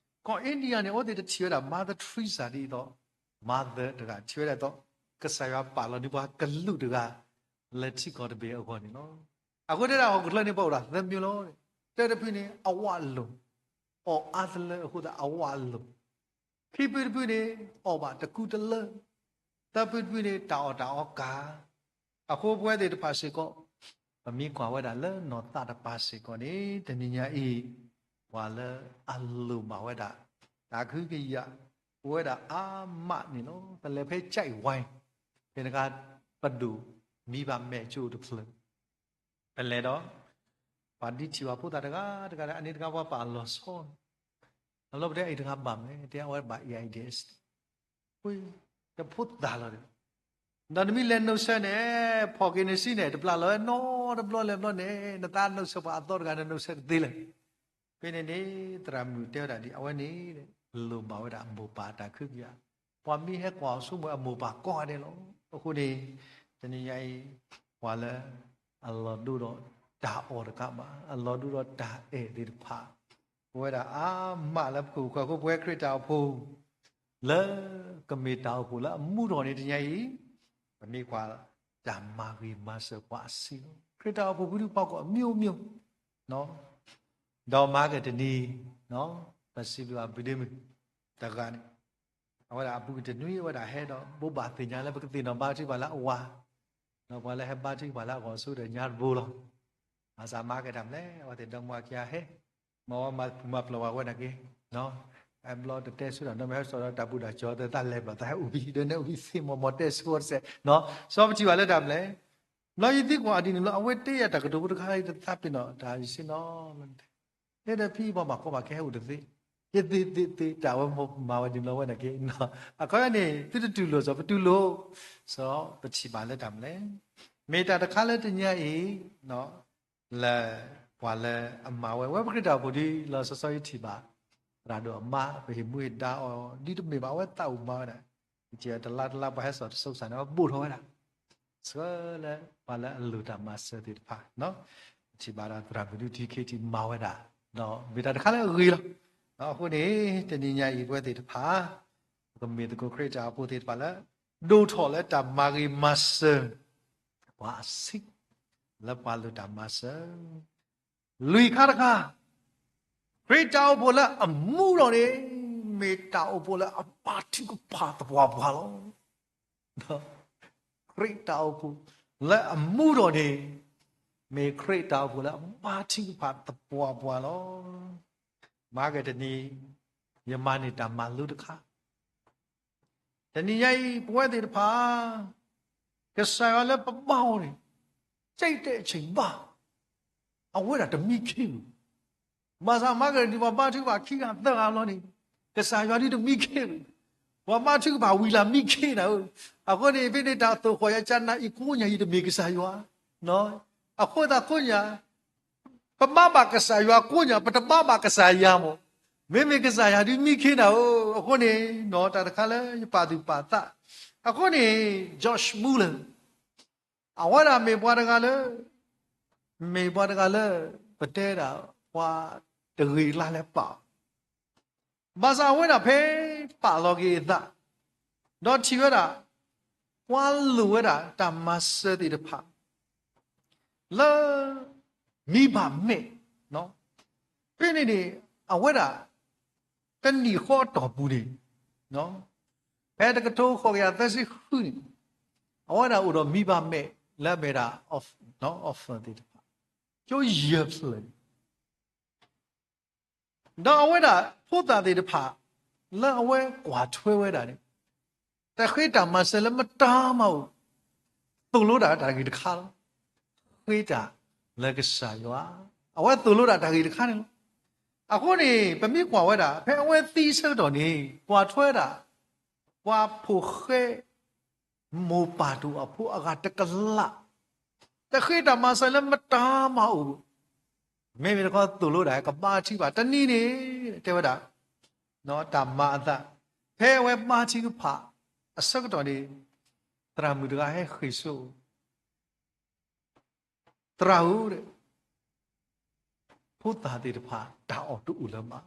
ကီၢ် India န့ၣ် အဝဲသ့ၣ်တထံၣ်ဝဲဒၣ် Mother Teresa ဒ်သိး Mother တဂၤ ထံၣ်ဝဲဒၣ်သိး ကစၢ်ယွၤပာ်လီၤန့ၢ်ပှၤကလူးတဂၤ လၢထံကီၢ်တဘ့ၣ်အဂီၢ်န့ၣ်လီၤ. အဃိတဲဒၣ်ဟီၣ်ခိၣ်ချၢန့ၣ် ပှၤအိၣ်ဒၣ်သၢမံၤလီၤ. တၢတဖုန့ၣ် အဝးလိၤ, အီၣ်အါတလၢအဃိသတးအဝးလိၤ, ခံဖုတဖုန့ၣ် အီၣ်ဘၣ်တကူတလၢ, သၢဖုတဖုန့ၣ် တၢ်အီၣ်တၢ်အီကၤ အဃိပဝဲသ့ၣ်တဖၣ်စ့ၢ်ကီး ပမ့ၢ်ကွၢ်ဝဲဒၣ်လၢနီၢ်သးတပၤစ့ၢ်ကီးန့ၣ် တနံၤညါအံၤ ပှၤလၢအလိၣ်ဘၣ်ဝဲဒၣ် တၢ်ကဟုကယာ် အိၣ်ဝဲဒၣ်အါမးန့ၣ်လီၤ. ပလဲၤဖဲကၠဲးဝဲ ဖဲန့ၣ်ခါ ပဒိၣ်မံဘၣ်မဲာ်ကၠိတဖျၢၣ် ပလဲၤဒီး ပှၤဒ်ထံၣ်ဘၣ်ဖိသၣ်တဂၤတဂၤ အန့ၣ်တဂၤပှၤပာ်အလီၤဆီ အလီၤပတဲအံၤတဂၤဘၣ်မလဲၣ် တဲအဝဲဘၣ် AIDS တဖိသၣ်လီၤဒီး ဒီးနမ့ၢ်လဲၤနိးဆၢန့ၣ် ဖီၣ်က့ၤနစံန့ၣ် တပျၢ်လီၤဝဲနီတဘျီလဲၤဘျီန့ၣ် နသးနိးဆၢပှၤအသီတဂၤ နနိးဆၢတသ့လၢၤ. ဖဲန့ၣ်န့ၣ် သရၣ်မုၣ်တဲဝဲဒၣ်ဒ်အဝဲန့ၣ် လိၣ်ဘၣ်ဝဲဒၣ်အမိၢ်ပၢ်တၢ်ကဟုကယာ် ပှၤမ့ၢ်ဟဲကွၢ်အီၤဆိကမိၣ်အမိၢ်ပၢ်ကိးဂၤဒဲးလီၤ. အဃိန့ၣ် တနံၤညါအံၤ ပှၤလၢ အလီၤဒိဒီးတၢ်အီၣ်တကးဘၣ် အလီၤဒိဒီးတၢ်အဲၣ်သ့ၣ်တဖၣ် ပဝဲဒၣ်အါမးလၢပခိၣ်ပဃၢၤအဃိ ပဝဲခရံာ်တၢ်အိၣ်ဖှိၣ် လၢကမ့ၢ်တၢ်အိၣ်ဖှိၣ်လၢအမူထီၣ်န့ၣ်တနံၤညါအံၤ ပမ့ၢ်ကွၢ်တၢ်မၤဂ့ၤမၤစၢၤပှၤအဆံးလီၤ. ခရံာ်တၢ်အိၣ်ဖှိၣ်ဖုဒုးပှၤကိးအမျိုးမျိုး ဒီးမၤကတနံၤ ပစံးဘျုးအဘုဒ့မုၣ်တဂၤန့ၣ် အဝဲဒၣ်အပူၤကွံာ်တနွံဝဲဒၣ်ဟဲဒီး ဘိးဘၣ်သ့ၣ်ညါလၢပကသ့ၣ်နီၣ်ဘါထုကဖၣ်လၢအဝၤ ဒီးပှၤလၢဟဲဘါထုကဖၣ်လၢအဂီၢ်ဆူဒီးညါတဘိလီၤ. ဘၣ်ဆၣ်မၤကတၢ်မနုၤလဲၣ် အဝဲသ့ၣ်ဒီမါဝၤခံဂၤဟဲ မၤဝဲမၤပူၤမၤဖျိးဝဲနာ်က့ အဲဘျီတတဲဆိဒီး ဒီးမ့ၢ်ဟဲစိာ်ဒီးတၢ်ဘူၣ်တၢ်စၢၤသ့ၣ်သၣ်လဲၤဘျီ တၢ်ဟဲအိၣ်ဘံဒီးနဲအိၣ်ဘံသ့ၣ်မီၢ်မီၢ်တဲဆိအီၤတစဲး စီပထံၣ်ဘၣ်လၢတၢ်မနုၤလဲၣ် ဘျီယသံကွၢ်အီၤဒ်န့ၣ်ဘျီ အဝဲတဲယၤတၢ်ကတိၤဖိတခါအံၤတသးပ့ၤနီၣ်တၢ်ယစ့နီၤ တဲဒီးဖံပှၤဘၣ်ကီဘၣ်ခဲဟဲအိၣ်တသ့ ယသ့သ့သ့တၢ်ဝဲမၤဝဲဒ်န့ၣ်လီၤဝဲနာ်က့ အခီပညီန့ၣ် သုတတူၢ်လိာ်စီၤ ပတူၢ်လိာ် စီၤပထံၣ်ဘၣ်လၢတၢ်မနုၤလဲၣ် မ့ၢ်တၢ်တခါလၢတနံၤညါအံၤ လၢပှၤလၢအမၤဝဲ ဝဲပခရံာ်တၢ်အိၣ်ဖှိၣ်ဒ် လီၤဆီဆီယထံၣ်ဘၣ် သရၣ်ဒိၣ်အမါ ပဟ့ၣ်မူဟ့ၣ်ဒါအီၤ ဒ်တမ့ၢ်ဘၣ် အဝဲသးအိၣ်မၤဝဲဒၣ် ယထံၣ်တလါတလါပှၤဟဲစိာ်တစိၤစၢ်န့ၣ် အဝဲဘိၣ်ထီၣ်ဝဲဒၣ် ဆှၢလၢပှၤလၢအလိၣ်တၢ်မၤစၢၤသ့ၣ်တဖၣ် ပထံၣ်ဘၣ်ဒီးသရၣ်မုၣ်ဒုးထံခ့ထံၣ်မၤဝဲဒၣ် ဒီးမ့ၢ်တၢ်တခါလၢအဂ့ၤလီၤ. အဃိန့ၣ် တနံၤညါအံၤပဝဲသ့ၣ်တဖၣ် ပကမ့ၢ်သကိးခရံာ်တၢ်အိၣ်ဖှိၣ်သ့ၣ်တဖၣ်လၢ ဒိၣ်ထီၣ်လၢတၢ်မၤဂ့ၤမၤစၢၤ ပှၤအဆံး လၢပှၤလိၣ်တၢ်မၤစၢၤ လွံၢ်ခါတခါ ခရံာ်တၢ်အိၣ်ဖှိၣ်လၢအမူဒီးန့ၣ် မ့ၢ်တၢ်အိၣ်ဖှိၣ်လၢအဘါထုကဖၣ်သပှၢ်ပှၢ်လီၤ. ခရံာ်တၢ်အိၣ်ဖှိၣ်လၢအမူဒီးန့ၣ် မ့ၢ်ခရံာ်တၢ်အိၣ်ဖှိၣ်လၢအဘါထုကဖၣ်သပှၢ်ပှၢ်လီၤ. မၤကတနံၤ ယမၤန့ၢ်တၢ်မၤလိတခါ တနံၤညါအံၤ ပဝဲသ့ၣ်တဖၣ် ကစၢ်ယွၤလၢပဘါအီၤန့ၣ် ကြိုက်တဲ့အချိန်ဘါ, အဝဲဒၣ်တမံခ့ဘၣ်. ဘၣ်ဆၣ်မၤကတနံၤ ပှၤဘါထုကဖၣ်ခံဂၤသၢဂၤလီၤန့ၣ် ကစၢ်ယွၤဒုးတမံခ့ဘၣ်. ပှၤဘါထုကဖၣ်ဝံၤလၢမံခ့နၤဧၢ. အဃိန့ၣ် ဖဲန့ၣ်တၢ်သိၣ်ဃီၣ်ယၤ ကနၤအံၤကိးညါ ယတမ့ၢ်ကစၢ်ယွၤ. အဃိသတးကိးညါ ပဘါဘၣ်ကစၢ်ယွၤကိးညါ ပတဘါဘၣ်ကစၢ်ယွၤမး. မ့မ့ၢ်ကစၢ်ယွၤဒုးမံခ့နၤဧၢ. အဃိန့ၣ် တၢ်တခါလၢယပာ်သူၣ်ပာ်သး, အဃိန့ၣ် George Muller အဝဲဒၣ်မ့ၢ်ပှၤတဂၤလၢ မ့ၢ်ပှၤတဂၤလၢ ပတဲဒၣ် ပှၤတဂ့ၤလၢ်လၢ်ပာ်အီၤ ဘၣ်ဆၣ်အဝဲဒၣ်ဖဲပာ်လီၤက့ၤအသး ဒီးထံၣ်ဝဲဒၣ် ကွၢ်လိာ်ဝဲဒၣ်တၢ်မၤစၢၤသ့ၣ်တဖၣ် လၢ မံဘၣ်မဲာ်, ဖဲန့ၣ်န့ၣ် အဝဲဒၣ် တနံၣ်ဃီအတီၢ်ပူၤန့ၣ် ဖဲတကထိဃိးကယၤသၢဆံဃုန့ၣ် အဝဲဒၣ်အိၣ်ဒီးမံဘၣ်မဲာ်လၢအမ့ၢ်ဒၣ် orphan သ့ၣ်တဖၣ် ကၠိယဲၢ်ဖျၢၣ်န့ၣ် ဒီးအဝဲဒၣ်ဖိသၣ်သ့ၣ်တဖၣ် လၢအဝဲကွၢ်ထွဲဝဲဒၣ်န့ၣ် တၢ်ဃ့တၢ်မၤစၢၤလၢမတၤမၤအိၣ် သိၣ်လိဒၣ်တၢ်ဂ့ၢ်တခါလီၤ. ဃ့တၢ်လၢကစၢ်ယွၤ, အဝဲသိၣ်လိဒၣ်တၢ်ဂ့ၢ်တခါန့ၣ်လီၤ. အဃိန့ၣ် ပမ့ၢ်ကွၢ်ဝဲဒၣ် ဖဲအဝဲသံဆၢကတီၢ်န့ၣ် ကွၢ်ထွဲဒၣ် ပှၤဖိဃဲ မိၢ်ပၢ်တအိၣ်အဖိအဂၤတကလး တၢ်ဃ့တၢ်မၤစၢၤလၢမတၤမၤအိၣ် မ့မ့ၢ်တခီသိၣ်လိဒၣ်ကဘါထုကဖၣ်တနံၤန့ၣ် တဲဝဲဒၣ် တၢ်မၤအသး ဖဲအဝဲဘါထုကဖၣ်အဆၢကတီၢ်န့ၣ် သရၣ်မုၣ်တဂၤဟဲဃ့ၢ်စိ သရၣ်ဧၢ, ဖိသၣ်သ့ၣ်တဖၣ် တၢ်အီၣ်တအိၣ်လၢၤဘၣ်.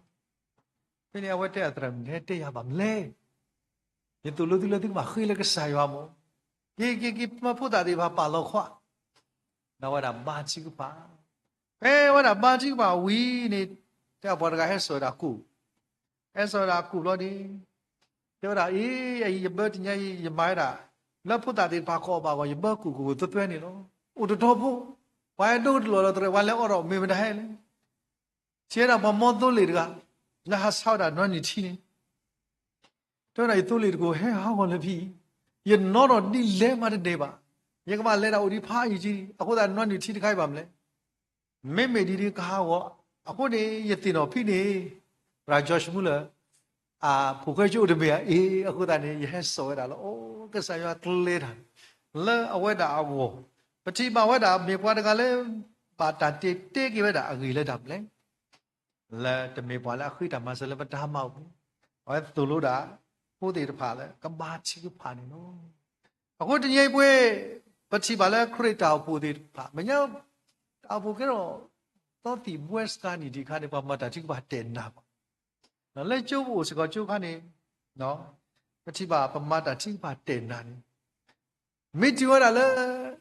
ဖဲန့ၣ်အဝဲတဲအသရၣ်မုၣ် နဟဲတဲယၤဘၣ်မနုၤလဲၣ်. ယသိၣ်လိသုလၢသုကဘၣ်ဃ့လၢကစၢ်ယွၤမး. က့ၤက့ၤက့ၤ မၢဖိသၣ်သ့ၣ်တဖၣ်ပာ်လီၤခွါ, ဒီးဝဲဒၣ်ဘါထုကဖၣ်. ဖဲဝဲဒၣ်ဘါထုကဖၣ်ဝံၤန့ၣ် တဲအပှၤတဂၤဟဲစိာ်ဝဲဒၣ်ကူၣ် ဟဲစိာ်ဝဲဒၣ်ကူၣ်ဘျီန့ၣ် တဲဝဲဒၣ် အ့ အံၤယဘၢတနံၤညါအံၤ ယမၤဝဲဒၣ် လၢဖိသၣ်သ့ၣ်တဖၣ်ကအီၣ်ဘၣ်အဂီၢ် ယဘၢကူၣ်ကဝီၤသွဲသွဲန့ၣ်လီၤ. အိၣ်တတီၤဖိ, ပှၤဟဲဒိတလီၢ်ဒီးတရဲၣ် ပှၤလဲၤအီၣ်ဒီးမ့ၢ်မတၤဟဲလဲၣ်. ထံၣ်ဝဲဒၣ်ပှၤမီသိလ့ၣ်တဂၤ လၢဟးဆါဝဲဒၣ်နွံနံၣ်ထံန့ၣ် တဲဝဲဒၣ် ယသိလ့ၣ်တကိးဟဲဟးဂီၤလၢၤဖဲအံၤ, ယနီၣ်ထီၣ်ဒ်လဲၣ်မးတန့ၢ်ဘၣ်. ယကဘၣ်လဲၤဒၣ်အိၣ်ဒံးဖးယံာ်ကံ, အဃိသတးနွံနံၣ်ထံတခါအံၤဘၣ်မနုၤလဲၣ်. မ့မ့ၢ်ဒ်ဒ်ကဟးဂီၤ, အဃိန့ၣ် ယသ့ၣ်နီၣ်ဖဲန့ၣ် သရၣ် George Muller အဖိၣ်ဃဲကၠိအိၣ်တမ့ၢ်ဧါအ့, အဃိသတးန့ၣ် ယဟဲစိာ်ဝဲဒၣ်လီၤ. အိ ကစၢ်ယွၤကျဲၤတၢ် လၢအဝဲဒၣ်အဂီၢ်, ပထံၣ်ဘၣ်ဝဲဒၣ် မ့ၢ်ပှၤတဂၤလၢ ဘၣ်တၢ်တ့တဲက့ၤဝဲဒၣ်အဂ့ၢ်လၢတၢ်မနုၤလဲၣ် လၢတမ့ၢ်ပှၤလၢအဃ့တၢ်မၤစၢၤလၢပတၢ်မၤအိၣ်, အဝဲသိၣ်လိဒၣ် ဖိသ့ၣ်တဖၣ်လၢကဘါထုကဖၣ်န့ၣ်လီၤ. အဃိတနံၤအံၤပဝဲ ပထံၣ်ဘၣ်လၢခရံာ်တၢ်အိၣ်ဖှိၣ်သ့ၣ်တဖၣ် မဲာ်ညါ တၢ်အိၣ်ဖှိၣ်ကဲထီၣ် သီသံၣ်ဘှဲစှၤနံၣ်ဒံးအခါန့ၣ် ပှၤမၤတၢ်ထုကဖၣ်တဲာ်နၤဘၣ်. လၢကၠိပအိၣ်စ့ၢ်ကီးကၠိခါန့ၣ် ပထံၣ်ဘၣ်ပမၤတၢ်ထုကဖၣ်တဲာ်နၤန့ၣ် မ့ၢ်တုၤဝဲဒၣ်လၢ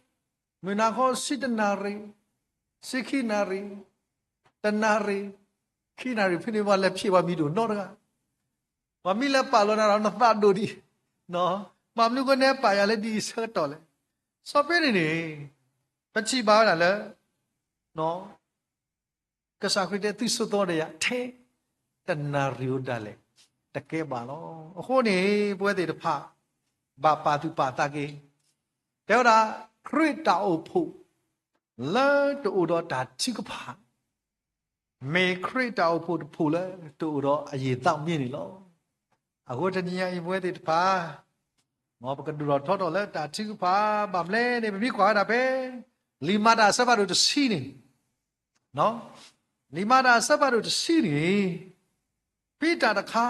မုၢ်နၤခီဆံတနၣ်ရံၣ်, ဆံခံနၣ်ရံၣ်, တနၣ်ရံၣ်, ခံနၣ်ရံၣ်ဖဲန့ၣ် ပှၤလဲၤဖျဲးပှၤမံၤဒိၣ်နီတဂၤ, ပှၤမံလၢပာ်လီၤနၤဒီးနသးဒိၣ်ဒံး, ဘၣ်မနုၤဃိနဟဲပာ်ယၤလၢဒ်အံၤဆၢကတီၢ်လဲၣ်. စီၤပ့းတရူးန့ၣ် ပထံၣ်ဘၣ်ဝဲဒၣ်လၢ ကစၢ်ခရံာ်တဲ သုဆိးသီဒီးယၤထဲတနၣ်ရံၣ်ဧိၤဒၣ်လဲာ် တကဲဘၣ်လီၤ. အဃိန့ၣ် ပဝဲသ့ၣ်တဖၣ် ဘၣ်ပာ်သူၣ်ပာ်သးက့ၤ, တဲဝဲဒၣ် ခရံာ်တၢ်အိၣ်ဖှိၣ်လၢတအိၣ်ဒီးတၢ်ထုကဖၣ် မ့ၢ်ခရံာ်တၢ်အိၣ်ဖှိၣ်တဖှိၣ်လၢတအိၣ်ဒီးအယံာ်သးမံန့ၣ်လီၤ. အဃိတနံၤညါအံၤ ပဝဲသ့ၣ်တဖၣ် မ်ပကဒိၣ်ထီၣ်ထီထီၣ်လၢတၢ်ထုကဖၣ်ဘၣ်မနုၤလဲၣ်န့ၣ် ပမ့ၢ်ကွၢ်ဝဲဒၣ်ဖဲ လံာ်မၤတၢ်အဆၢဖးဒိၣ်တဆံန့ၣ်, လံာ်မၤတၢ်အဆၢဖးဒိၣ်တဆံန့ၣ် ဖဲတၢ်တခါ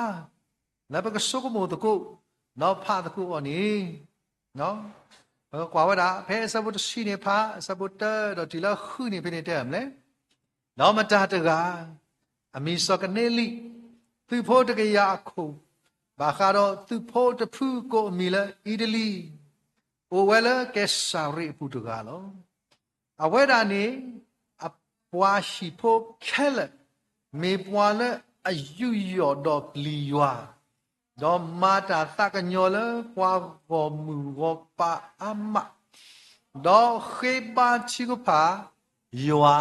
လၢပကဆိကမိၣ်သကိး ဒီးဖးသကိးအီၤန့ၣ် ပကကွၢ်ဝဲဒၣ် ဖဲအဆၢဖိတဆံန့ၣ်ဖး အဆၢဖိတၢဒီးတုၤလၢဃုန့ၣ် ဖဲန့ၣ်တဲမနုၤလဲၣ်. ဒီးမတၤတဂၤ အမံၤစီၤကနဲလံ, သုးဖိတကယၤအခိၣ်, ဘၣ်ဃးဒီးသုးဖိတဖုကိးအမံၤလၢအံၤတလံ, အိၣ်ဝဲလၢကဲစၤရ့းအပူၤတဂၤလီၤ. အဝဲဒၣ်န့ၣ် အပှၤဟံၣ်ဖိခဲလၢာ် မ့ၢ်ပှၤလၢအယူးယီၣ်ဒီးပျံၤယွၤ, ဒီးမၤတၢ်သးကညီၤလၢပှၤဂီၢ်မုၢ်ဂီၢ်ပၤအါမး, ဒီးဃ့ဘါထုကဖၣ်ယွၤ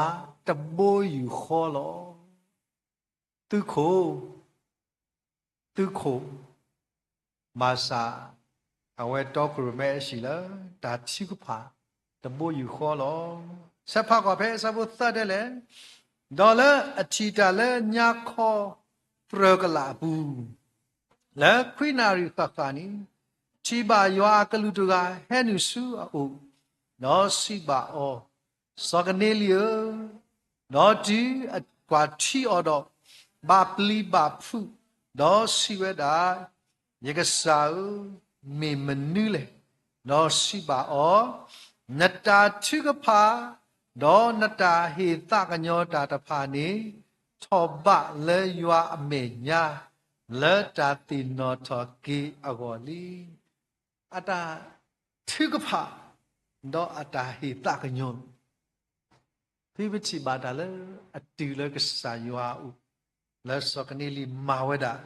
တဘိယူၢ်ဃီလီၤ. သုးခိၣ်, သုးခိၣ်, ဘၣ်ဆၣ် အဝဲတီခိၣ်ရိၣ်မဲအဟံၣ်လၢတၢ်ထုကဖၣ်တဘိယူၢ်ဃီလီၤ. ဆဲးဖးကွၢ်ဖဲအဆၢဖိသၢတဲလဲၣ်, ဒီးလၢအထံၣ်တၢ်လၢညါခီပြၢၤကလာ်အပူၤ လၢခွံနၣ်ရံၣ်ဃၣ်ဃၣ်န့ၣ်, ထံၣ်ဘၣ်ယွၤအကလူးတဂၤဟဲနုာ်ဆူအအိၣ်, ဒီးစံးဘၣ်အီၤ, စီၤကနၤလံၣ်ဧၢ, ဒီးတုၤအကွၢ်ထံအီၤဒီး, ဘၣ်ပျံၤဘၣ်ဖုး, ဒီးစံးဝဲဒၣ်, ယကစၢ်ဧၢ, မ့ၢ်မနုၤလဲၣ်. ဒီးစံးဘၣ်အီၤ, နတၢ်ထုကဖၣ်, ဒီးနတၢ်ဟ့ၣ်သးကညီၤတၢ်တဖၣ်န့ၣ်, ထီၣ်ဘးလၢယွၤအမဲာ်ညါ, လၢတၢ်သ့ၣ်နီၣ်ထီၣ်က့ၤအဂီၢ်လံ. အတၢ်ထုကဖၣ်, ဒီးအတၢ်ဟ့ၣ်သးကညီၤ ဖဲပထံၣ်ဘၣ်တၢ်လၢအတုၤလၢကစၢ်ယွၤအအိၣ်, လၢစီၤကနၤလံၣ်မၤဝဲဒၣ်,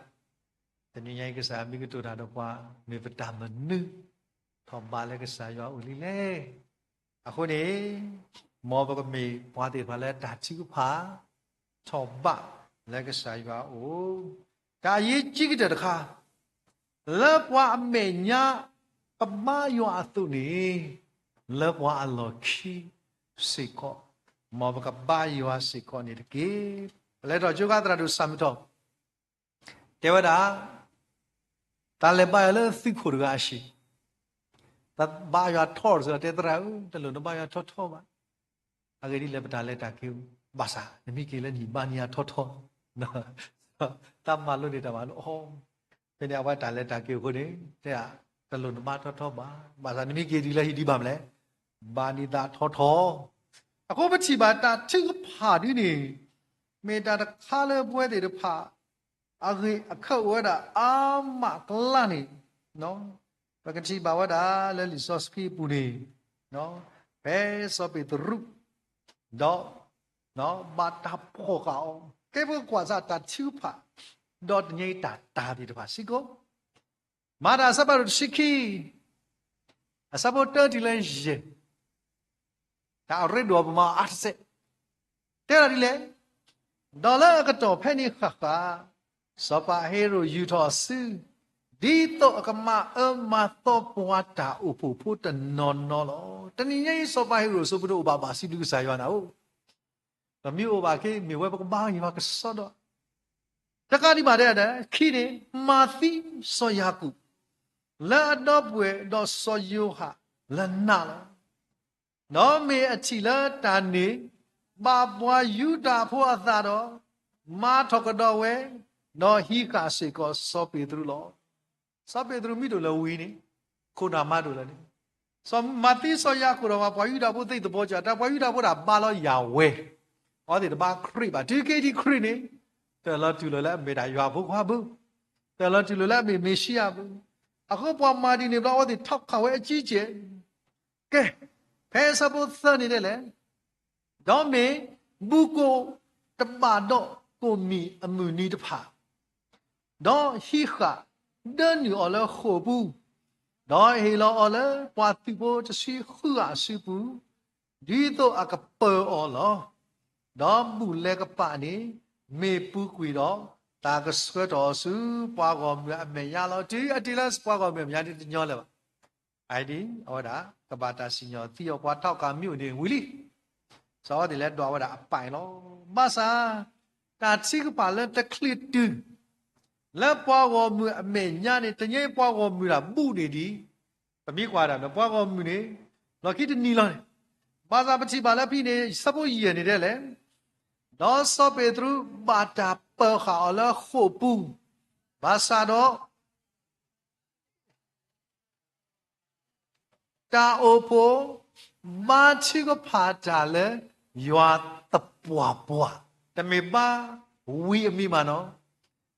တနံၤညါအံၤကစၢ်ယွၤမ့ၢ်ကတိၤတၢ်ဒီးပှၤ, မ့ၢ်ပတၢ်မနုၤ, ထီၣ်ဘးလၢကစၢ်ယွၤအအိၣ်လံလဲၣ်. အဃိန့ၣ်, မ်ပကမ့ၢ်ပှၤသ့ၣ်တဖၣ်လၢတၢ်ထုကဖၣ်, ထီၣ်ဘးလၢကစၢ်ယွၤအအိၣ်, တၢ်အရေးကြီးကတၢၢ်တခါ လၢပှၤအမဲာ်ညါကဘါယွၤအသိးန့ၣ်, လၢပှၤအလီၢ်ခံစ့ၢ်ကီး, မ်ပကဘါယွၤစ့ၢ်ကီးန့ၣ်တက့ၢ်. ပလဲၤထီၣ်ကၠိကါသရၣ်ဒိၣ်ဆၣ်မုၢ်ထီၣ်, တဲဝဲဒၣ်, တၢ်လဲၤဘါယွၤလၢသုးခိၣ်တဂၤအဟံၣ်, တၢ်ဘါယွၤထီတစဲး တဲသရၣ်ဧၢ, တလိၣ်နဘါယွၤထီထီဘၣ်. အဂ့ၢ်ဒ်လဲၣ် ပတၢ်လဲၤတၢ်က့ၤအိၣ်, ဘၣ်ဆၣ် နမ့ၢ်က့ၤလၢနဟံၣ်ဘါန့ၢ်ယၤထီထီ, တၢ်မၤလိန့ၢ်တၢ်မၤလိအီၤ, ဖဲန့ၣ်အဝဲတၢ်လဲၤတၢ်က့ၤအိၣ်အဃိန့ၣ်, တဲဒၣ်, တလိၣ်နဘါထီထီဘၣ်, ဘၣ်ဆၣ်နမ့ၢ်က့ၤတုၤလၢဟံၣ်ဒံးဘၣ်မနုၤလဲၣ်, ဘါန့ၢ်သးထီထီ. အဃိပထံၣ်ဘၣ်တၢ်ထုကဖၣ်ဒ်န့ၣ်, မ့ၢ်တၢ်တခါလၢပဝဲသ့ၣ်တဖၣ် အဂ့ၢ်အခၢၣ်အိၣ်ဝဲဒၣ်အါမးကျါန့ၣ်, ပကထံၣ်ဘၣ်ဝဲဒၣ်လၢလံာ်စီဆှံအပူၤန့ၣ်, ဖဲစီၤပ့းတရူး, ဒီး, ဘၣ်တၢ်ဖီၣ်ဃာ်အီၤ, ကဲပကကွၢ်စၢ်တၢ်ထုကဖၣ်, ဒီးတနံၤအံၤတၢ်တၢ်သ့ၣ်တဖၣ်စ့ၢ်ကီး, မၤတၢ်အဆၢဖးဒိၣ်တဆံခံ, အဆၢဖိတၢတုၤလၢယဲၢ် တၢ်အရ့ဒိၣ်အပမၤအါတစဲး, တဲဒၣ်ဒ်လဲၣ်, ဒီးလၢအကတီၢ်ဖဲန့ၣ်ဃၣ်ဃၣ်, စီၤပၤဟ့ရိာ်ယူာ်ထီၣ်အစု, ဒ်သိးအကမၤအၢမၤသီပှၤတၢ်အိၣ်ဖှိၣ်ဖိတနီၤနီၤလီၤ. တနံၤညါအံၤ စီၤပၤဟ့ရိာ်စိၤပဒိၣ်အိၣ်ဘၣ်ဘၣ်စံးဘျုးကစၢ်ယွၤနၤဧၢ, ပမ့ၢ်အိၣ်ဘၣ်က့ၤ မ့ၢ်ဝဲပကဘါယွၤကစီဒီ, တကးဒံးဘၣ်တဲဒၣ်, ခံန့ၣ်, မၤသံစီၤယၤကိာ်, လၢအဒီပုၢ်ဝဲၢ်ဒီးစီၤယိၤဟၣ်လၢနးလီၤ. ဒီးမ့ၢ်အထံၣ်လၢတၢ်န့ၣ်, ဘၣ်ပှၤယူဒၤဖိအသးဒီး, မၤထီၣ်ကဒီးဝဲ, ဒီးဟံးဃာ်စ့ၢ်ကီးစီၤပ့းတရူးလီၤ. စီၤပ့းတရူးမံၤဒိၣ်လၢဝံၤန့ၣ်, ခိၣ်နၢ်မါဒိၣ်လၢန့ၣ်, စီၤမၤသံစီၤယၤကိာ်ဒီးပှၤယူဒၤဖိသ့ၣ်တဘီကီး, တၢ်ပှၤယူဒၤဖိဒၣ်ဘါလီၤယၤဝဲ, အဝဲသ့ၣ်တဘါခရံာ်ဘၣ်, တုၤက့ၤဒံးခရံာ်န့ၣ်, တၢ်လီၤတူၢ်လိာ်လၢအမ့ၢ်ဒၣ်ယွၤဖိခွါဘၣ်, တၢ်လီၤတူၢ်လိာ်လၢအမ့ၢ်မ့ၤၡံအၤဘၣ်, အဃိပှၤမၤဒ်န့ၣ်ဘျီအဝဲသ့ၣ်ထီၣ်ခးဝဲအကံကဲး ကဲ, ဖဲဆၢဖိသၢန့ၣ်ဒ်လဲၣ်, ဒီးမ့ၢ်ဘူၣ်ကိၣ်တဘၣ်ဒီးကိၣ်မံၣ်အမုၢ်နံၤတဖၣ်, ဒီးဟံးဃာ်ဒၢနုာ်အီၤလၢဃိာ်ပူၤ, ဒီးဟ့ၣ်လီၤအီၤလၢပှၤသုးဖိတဆံဃုဂၤအစုပူၤ, ဒ်သိးအကပၢၤအီၤလီၤ. ဒီးဘူၣ်လဲၤကပၤန့ၣ် မ့ၢ်ပူၤကွံာ်ဒီး, တၢ်ကဆှၢထီၣ်အီၤဆူပှၤဂီၢ်မုၢ်အမဲာ်ညါလီၤ. တုၤအတုၤလၢပှၤဂီၢ်မုၢ်အမဲာ်ညါန့ၣ်တညီလၢၤဘၣ်. အဝဲဒၣ် ကဘၣ်တၢ်စံၣ်ညီၣ်သံအီၤပှၤထီၣ်ကၢ်မံအိၣ်န့ၣ်ဝံၤလံ. စီၤအၤဒၣ်လဲၤဒွးဝဲဒၣ်အပၢ်အံၤလီၤ. ဘၣ်ဆၣ်, တၢ်ထုကဖၣ်လၢတချုးတုၤ လၢပှၤဂီၢ်မုၢ်အမဲာ်ညါန့ၣ် တညါပှၤဂီၢ်မုၢ်ဒၣ်ဘူၣ်န့ၢ်ဒံး, ပမ့ၢ်ကွၢ်ဒၣ်န့ၣ် ပှၤဂီၢ်မုၢ်န့ၣ် လီၢ်ခံတနံၤလီၤန့ၣ်, ဘၣ်ဆၣ်ပထံၣ်ဘၣ်လၢဖဲန့ၣ် ဆၢဖိယဲၢ်န့ၣ်ဒ်လဲၣ်, ဒီးစီၤပ့းတရူးဘၣ်တၢ်ပၢၤဃာ်အီၤလၢဃိာ်ပူၤ, ဘၣ်ဆၣ်ဒီး တၢ်အိၣ်ဖှိၣ် ဘါထုကဖၣ်တၢ်လၢယွၤသပှၢ်ပှၢ်, တမ့ၢ်ဘါဝံၤအမံၤမးနီၤ.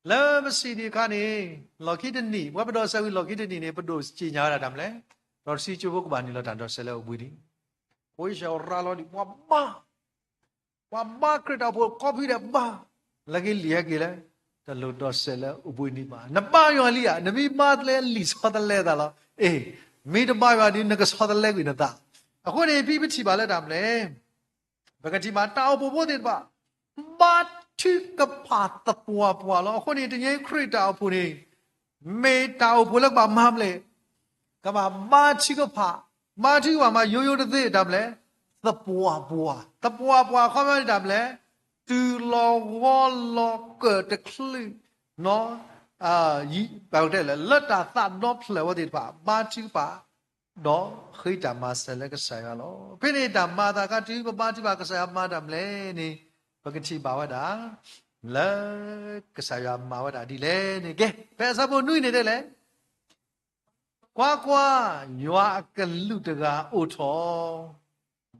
လၢပစံးဒံးအခါန့ၣ် လီၢ်ခံတနံၤ, ပဝဲပဒိးစဲးဝံၤလီၢ်ခံတနံၤန့ၣ် ပဒိၣ်စံၣ်ညီၣ်ဝဲဒၣ်တၢ်မနုၤလဲၣ်, ဒီးတဆံကၠိဖိကဘၣ်နုာ်လီၤတၢ်ဒိးစဲးလၢအဝံၤန့ၣ်, ဖိအံၣ်စရ့လးရၤလီၤဒံး ပှၤဘါ ပှၤဘါခရံာ်တၢ်အိၣ်ဖှိၣ်ကိးဖုဒဲးဘၣ်. လၢက့ၤလံာ်ဟဲက့ၤလၢ တလိၣ်ဒီးစဲးလၢအိၣ်ဘှံးနံၤဘၣ်. နဘါယွၤလံဧါ, နမ့ၢ်ဘါတလဲလံာ်ဆီတလဲသးလီၤ. အ့, မ့ၢ်တဘါယွၤဒီး နကဆီတလဲကွံာ်နသး. အဃိန့ၣ် ဖဲပထံၣ်ဘၣ်လၢတၢ်မနုၤလဲၣ်, ပကထံၣ်ဘၣ်တၢ်အိၣ်ဖှိၣ်ဖိသ့ၣ်တဖၣ် ဘါထုကဖၣ်သပှၢ်ပှၢ်လီၤ. အဃိန့ၣ် တနံၤအံၤခရံာ်တၢ်အိၣ်ဖှိၣ်န့ၣ် မ့ၢ်တၢ်အိၣ်ဖှိၣ်လၢကဘၣ်မၤမနုၤလဲၣ်, ကဘၣ်ဘါထုကဖၣ်, ဘါထုကဖၣ်မးယိယိတသ့ တၢ်မနုၤလဲၣ်, သပှၢ်ပှၢ်, သပှၢ်ပှၢ်အခီပညီန့ၣ် တၢ်မနုၤလဲၣ်, တုၤလီၤဂီၤလီၤကၢၣ်တချုး လၢတၢ်သးဒီဖျၢၣ်ဝဲသ့ၣ်တဖၣ် ဘါထုကဖၣ် ဒီးဃ့တၢ်မၤစၢၤလၢကစၢ်ယွၤလီၤ. ဖဲန့ၣ်တၢ်မၤအသးအခါ တုၤပဘါထုကဖၣ် ကစၢ်ယွၤမၤတၢ်မနုၤလဲၣ်န့ၣ် ပကထံၣ်ဘၣ်ဝဲဒၣ် လၢကစၢ်ယွၤမၤဝဲဒၣ်ဒ်လဲၣ်န့ၣ် ကဲ ဖဲအဆၢဖိနွံန့ၣ်တဲလဲၣ်, ကွၢ်ကွၢ်, ယွၤအကလူးတဂၤအိၣ်ထီၣ်,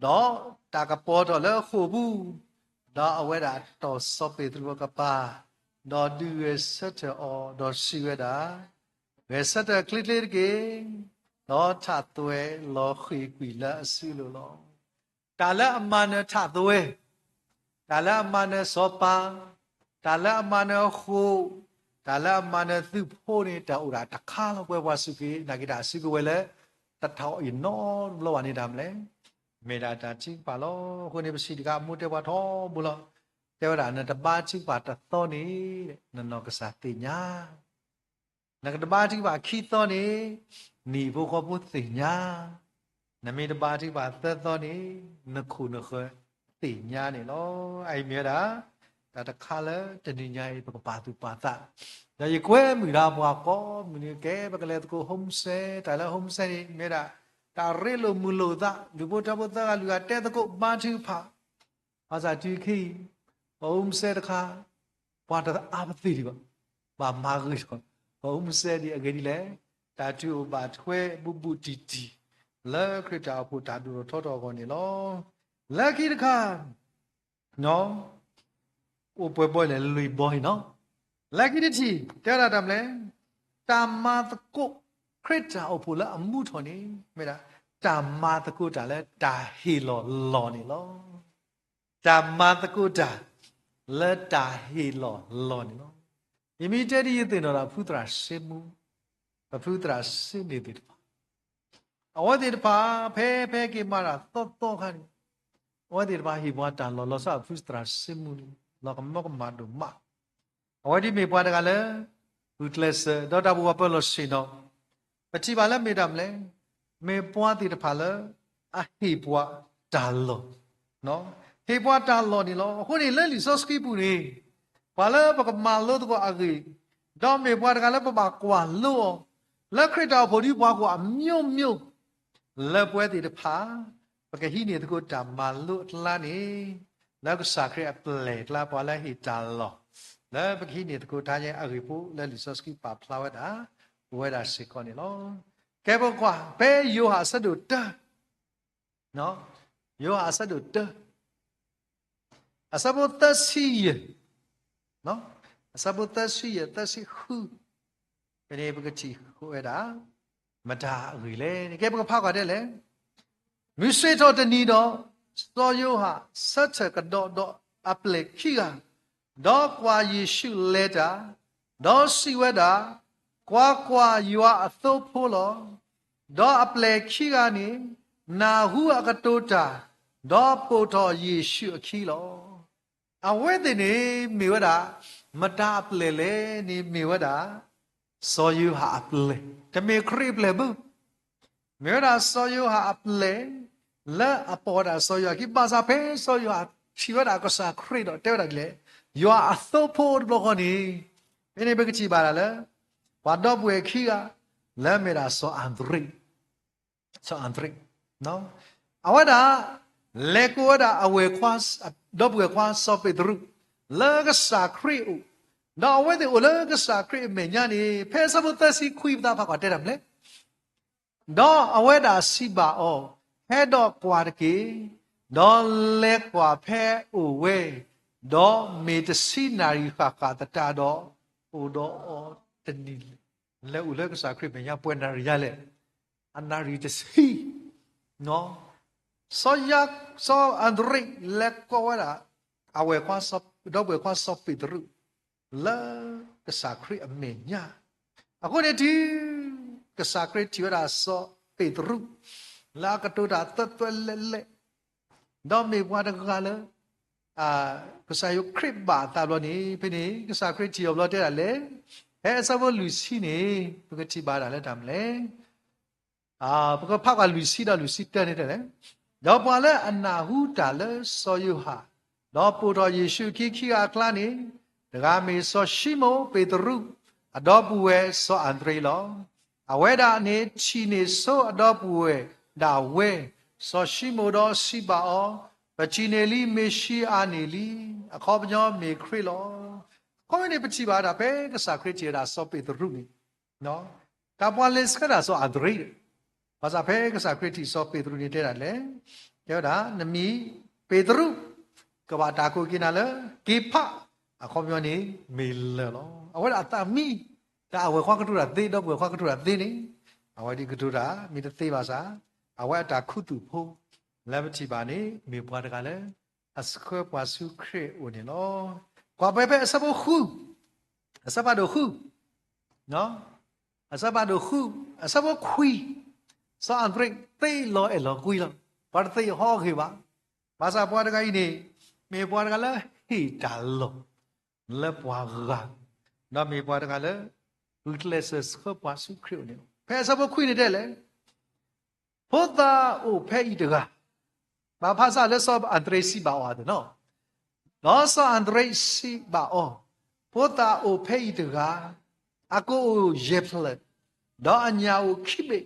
ဒီးတၢ်ကပီၤထီၣ်လၢဃိာ်ပူၤ, ဒီးအဝဲဒၣ်တီၢ်စီၤပ့းတရူးအကပၤ, ဒီးဒုးဂဲၤဆၢထၢၣ်အီၤ, ဒီးစံးဝဲဒၣ်, ဂဲၤဆၢထၢၣ်ချ့ချ့တက့ၢ်, ဒီးထးသွဲၣ်လီၤဃ့ၢ်ကွံာ်လၢအစုလိၤလီၤ. တၢ်လၢအမၤနၢၤထးသွဲၣ်, တၢ်လၢအမၤနၢၤစီၤပၤ, တၢ်လၢအမၤနၢၤဃိာ်, တၢ်လၢအမၤနၢၤသုးဖိန့ၣ် တၢ်အိၣ်ဒၣ်တခါလီၤ. ပဝဲပှၤစူၢ်က့ၤနာ်က့ၤတၢ်စုကဝဲၤလၢ တထီၣ်အံၤနီတဘျီဘၣ်န့ၣ် တၢ်မနုၤလဲၣ်, မ့ၢ်ဒၣ်တၢ်ထုကဖၣ်လီၤ. အဃိန့ၣ် ပစံးတခါ အမိၢ်တဲပှၤထီဘိလီၤ. တဲဝဲဒၣ် နတဘါထုကဖၣ်တသီန့ၣ် နနီၢ်ကစၢ်သ့ၣ်ညါ နကတဘါထုကဖၣ်ခံသီန့ၣ် နဟံၣ်ဖိဃီဖိသ့ၣ်ညါ, နမ့ၢ်တဘါထုကဖၣ်သၢသီန့ၣ် နခိၣ်နဃၢၤသ့ၣ်ညါန့ၣ်လီၤ. အအံၤမ့ၢ်ဝဲဒၣ် တၢ်တခါလၢတနံၤညါအံၤ ပကပာ်သူၣ်ပာ်သး, ဒီးယကွဲမုာ်ဒၣ်ပှၤကိးမုၢ်နံၤ ကဲပကလဲၤသကိး homesick, တၢ်လၢ homesick န့ၣ် မ့ၢ်ဝဲဒၣ် တၢ်ရ့လိာ်မုာ်လိာ်သး, ဒူၣ်ဖိထၢဖိသၢဂၤလွံၢ်ဂၤတဲသကိး ဘါထုကဖၣ် ဘၣ်ဆၣ်တုၤခဲအံၤ ပ homesick တခါ ပှၤတအါပသ့ၣ်ဒံးဘၣ်, ဘၣ်မၤဂ့ၤဒီး ပ homesick ဒံးအဂ့ၢ်ဒ်လဲၣ်, တၢ်ထုးအိၣ်ဘၣ်ထွဲဘူးဘူးတံၢ်တံၢ် လၢခရံာ်တၢ်အိၣ်ဖှိၣ်တၢ်ဒိၣ်ထီၣ်ထီထီၣ်အဂီၢ်န့ၣ်လီၤ. လၢခံတခါ အိၣ်ပှဲၤဘီလဲၣ် လွံၢ်ဘီအံၤနီၤ, လၢခံတထံၣ် တဲဝဲဒၣ်တၢ်မနုၤလဲၣ်, တၢ်မၤသကိး ခရံာ်တၢ်အိၣ်ဖှိၣ်လၢအမူထီၣ်န့ၣ် မ့ၢ်ဒၣ် တၢ်မၤသကိးတၢ်လၢတၢ်ဟ့ၣ်လီၤလီၢ်န့ၣ်လီၤ. တၢ်မၤသကိးတၢ် လၢတၢ်ဟ့ၣ်လီၤလီၢ်န့ၣ်လီၤ. ယမ့ၢ်တဲဒ်ယသ့ၣ်နီၣ်ဒီး ဖုသရၣ်စ့မူ, ပဖုသရၣ်စ့န့ၣ်သ့ၣ်တဖၣ် အဝဲသ့ၣ်တဖၣ် ဖဲဖဲက့ၤမၤတၢ်သီသီခါန့ၣ် အဝဲသ့ၣ်တဖၣ်ဟ့ၣ်ပှၤတၢ်လီၢ်လီၤဆီ ဖုသရၣ်စ့မူန့ၣ် လီၤကမီကမၣ်ဒိၣ်မး. အဝဲဒ်မ့ၢ်ပှၤတဂၤလၢ ဂုာ်ကျဲးစၢး ဒီးတၢ်ဘၣ်ပှၤပၢၤလီၢ်ဆ့ၣ်နီၤ ပထံၣ်ဘၣ်လၢမ့ၢ်တၢ်မနုၤလဲၣ်, မ့ၢ်ပှၤသ့ၣ်တဖၣ်လၢ အဟ့ၣ်ပှၤတၢ်လီၢ်, ဟ့ၣ်ပှၤတၢ်လီၢ်န့ၣ်လီၤ. အဃိန့ၣ် လၢလံာ်စီဆှံပူၤန့ၣ် ပှၤလၢပကမၤလိသကိးအဂ့ၢ်, ဒီးမ့ၢ်ပှၤတဂၤလၢပဘၣ်ကွၢ်လိအီၤ, လၢခရံာ်တၢ်အိၣ်ဖှိၣ်ဒ်ပှၤကွၢ်အမျိုးမျိုး လၢပဝဲသ့ၣ်တဖၣ် ပကဟံးန့ၢ်သကိးတၢ်မၤလိအကျါန့ၣ် လၢကစၢ်ခရံာ်အပျဲၢ်အကျါ ပှၤလၢဟ့ၣ်တၢ်လီၢ် လၢပကဟံးန့ၢ်သကိးတၢ်ညါအဂ့ၢ်ဖိ လၢလံာ်စီဆှံပာ်ဖျါဝဲဒၣ် အိၣ်ဝဲဒၣ်စ့ၢ်ကီးန့ၣ်လီၤ. ကဲပကွၢ် ဖဲယိၤဟၣ်အဆၢဒိၣ်တၢ ယိၤဟၣ်အဆၢဒိၣ်တၢ အဆၢဖိသၢဆံယဲၢ်, အဆၢဖိသၢဆံယဲၢ် သၢဆံဃု, ဖဲန့ၣ်ပကထံၣ်ဃုာ်ဝဲဒၣ် မတၤအဂ့ၢ်လဲၣ်န့ၣ် ကဲပကဖးကွၢ်ဒ်လဲၣ်. မုၢ်ဆ့ၣ်ထီၣ်တနံၤဒီး စီၤယိၤဟၣ်ဆၢထၢၣ်ကဒီးဒီးအပျဲၢ်ခံဂၤ, ဒီးကွၢ်ယ့ၣ်ၡူးလဲၤတၢ်, ဒီးစံးဝဲဒၣ်, ကွၢ်ကွၢ်, ယွၤအသိဖိလီၤ. ဒီးအပျဲၢ်ခံဂၤန့ၣ် နၢ်ဟူအကတိၤတၢ်, ဒီးပိာ်ထီၣ်ယ့ၣ်ၡူးအခံလီၤ. အဝဲသ့ၣ်န့ၣ် မ့ၢ်ဝဲဒၣ် မတၤအပျဲၢ်လဲၣ်န့ၣ် မ့ၢ်ဝဲဒၣ် စီၤယိၤဟၣ်အပျဲၢ်, တမ့ၢ်ခရံာ်အပျဲၢ်ဘၣ်. မ့ၢ်ဝဲဒၣ်စီၤယိၤဟၣ်အပျဲၢ် လၢအပိာ်ဝဲဒၣ်စီၤယိၤဟၣ်အခံ, ဘၣ်ဆၣ်ဖဲစီၤယိၤဟၣ်ထံၣ်ဝဲဒၣ်ကစၢ်ခရံာ်ဒီးတဲဝဲဒၣ်ဒ်လဲၣ်, ယွၤအသိဖိတဘျီဃီန့ၣ်, ဖဲန့ၣ်ပကထံၣ်ဘၣ်ဒၣ်လၢ ပှၤဒီပုၢ်ဝဲၢ်ခံဂၤ လၢမ့ၢ်ဒၣ်စီၤအၤဒရ့း စီၤအၤဒရ့း အဝဲဒၣ် လဲၤကိးဝဲဒၣ်အဝဲၢ်ခွါ ဒီပုၢ်ဝဲၢ်ခွါစီၤပ့းတရူး လၢကစၢ်ခရံာ်အအိၣ်, ဒီးအဝဲသ့ၣ်အိၣ်လၢကစၢ်ခရံာ်အမဲာ်ညါန့ၣ် ဖဲအဆၢဖိသၢဆံခွံ ပသးဖးကွၢ်တဲတၢ်မနုၤလဲၣ်. ဒီးအဝဲဒၣ်စံးဘၣ်အီၤ, ဟဲဒီးကွၢ်တက့ၢ်, ဒီးလဲၤကွၢ်ဖဲအအိၣ်ဝဲ, ဒီးမ့ၢ်တဆံနၣ်ရံၣ်ဃၣ်ဃၣ်သတးဒီး အိၣ်ဒီးအီၤတနံၤလၢ်လၢ်. လဲၤအိၣ်လၢကစၢ်ခရံာ်မဲာ်ညါပှဲၤနၣ်ရံၣ်ယါလဲၣ်, အနၣ်ရံၣ်တဆံ စီၤယၤ စီၤအၤဒရ့း လဲၤကိးဝဲဒၣ် အဝဲၢ်ခွါ ဒီပုၢ်ဝဲၢ်ခွါစီၤပ့းတရူး လၢကစၢ်ခရံာ်အမဲာ်ညါ. အဃိန့ၣ်တုၤ ကစၢ်ခရံာ်ထံၣ်ဝဲဒၣ်စီၤပ့းတရူး လၢအကတိၤတၢ်သွဲသွဲလဲၣ်လဲၣ် ဒီးမ့ၢ်ပှၤတဂၤလၢ ကစၢ်ယ့ၣ်ၡူးခရံာ်ဘၣ်အသးဘျီန့ၣ် ဖဲန့ၣ် ကစၢ်ခရံာ်ထံၣ်အီၤဘျီတဲဒၣ်လဲၣ်, ဖဲအဆၢဖိလွံၢ်ဆံန့ၣ် ပကထံၣ်ဘၣ်ဒၣ်လၢတၢ်မနုၤလဲၣ်. ပကဖးကွၢ်လွံၢ်ဆံဒီးလွံၢ်ဆံတၢန့ၣ်တဲလဲၣ်, ဒီးပှၤလၢအနၢ်ဟူတၢ်လၢစီၤယိၤဟၣ်, ဒီးပိာ်ထီၣ်ယ့ၣ်ၡူးအခံခံဂၤအကျါန့ၣ်, တဂၤမ့ၢ်စီၤၡံမိၣ်ပ့းတရူး, အဒီပုၢ်ဝဲၢ်စီၤအၤဒြ့လီၤ. အဝဲဒၣ်န့ၣ်ထံၣ်န့ၢ်ဆိအဒီပုၢ်ဝဲၢ်ဒၣ်ဝဲ, စီၤၡံမိၣ်ဒီးစံးဘၣ်အီၤ, ပထံၣ်န့ၢ်လံမ့ၤၡံအၤန့ၣ်လံ, အခီပညီမ့ၢ်ခရံာ်လီၤ. အခီပညီန့ၣ် ပထံၣ်ဘၣ်ဒၣ်ဖဲကစၢ်ခရံာ်ထံၣ်ဝဲဒၣ်စီၤပ့းတရူးန့ၣ် တၢ်ပှၤလဲၤဆှၢဒၣ်စီၤအၤဒြ့, ဘၣ်ဆၣ်ဖဲကစၢ်ခရံာ်ထံၣ်စီၤပ့းတရူးန့ၣ်တဲဒၣ်လဲၣ်, တဲဝဲဒၣ် နမံၤပ့းတရူး, ကဘၣ်တၢ်ကိးက့ၤနၤလၢ က့ၤဖး, အခီပညီန့ၣ် မ့ၢ်လၢာ်လီၤ. အဝဲဒၣ်အသးမံ, တၢ်အဝဲၢ်ခွါကတိၤတၢ်သ့, ဒီပုၢ်ဝဲၢ်ခွါကတိၤတၢ်သ့န့ၣ်, အဝဲဒၣ်ကတိၤတၢ်မ့ၢ်တသ့ဘၣ်ဆၣ်, အဝဲအတၢ်ခူသူၣ်ဖိ လၢပထံၣ်ဘၣ်န့ၣ် မ့ၢ်ပှၤတဂၤလၢ အဆှၢပှၤဆူခရံာ်အအိၣ်န့ၣ်လီၤ. ကွၢ်ဖဲဖဲအဆၢဖိဃု, အဆၢဖးဒိၣ်ဃု, အဆၢဖးဒိၣ်ဃု, အဆၢဖိခွံ, စီၤအၤဒြ့သ့လီၤအဲၣ်လီၤကွံလီၤ. ပှၤတသ့ဟီဂ့ၤဘၣ်. ဘၣ်ဆၣ်ပှၤတဂၤအံၤန့ၣ် မ့ၢ်ပှၤတဂၤလၢဟ့ၣ်တၢ်လီၢ်လၢပှၤဂၤ, ဒီးမ့ၢ်ပှၤတဂၤလၢ ဂုာ်ကျဲးစၢးဆှၢပှၤဆူခရံာ်အအိၣ်န့ၣ်လီၤ. ဖဲအဆၢဖိခွံန့ၣ်တဲလဲၣ်, ဖိသၣ်အိၣ်ဖဲအံၤတဂၤ, ဘၣ်ဖၣ်ဆၣ်လၢစီၤအၤဒြ့စံးဘၣ်အီၤသ့ၣ်နီၤ, ဒီးစီၤအၤဒြ့စံးဘၣ်အီၤ, ဖိသၣ်အိၣ်ဖဲအံၤတဂၤ, အကိၣ်အိၣ်ယဲၢ်ဖျၢၣ်, ဒီးအညၣ်အိၣ်ခံဘ့ၣ်,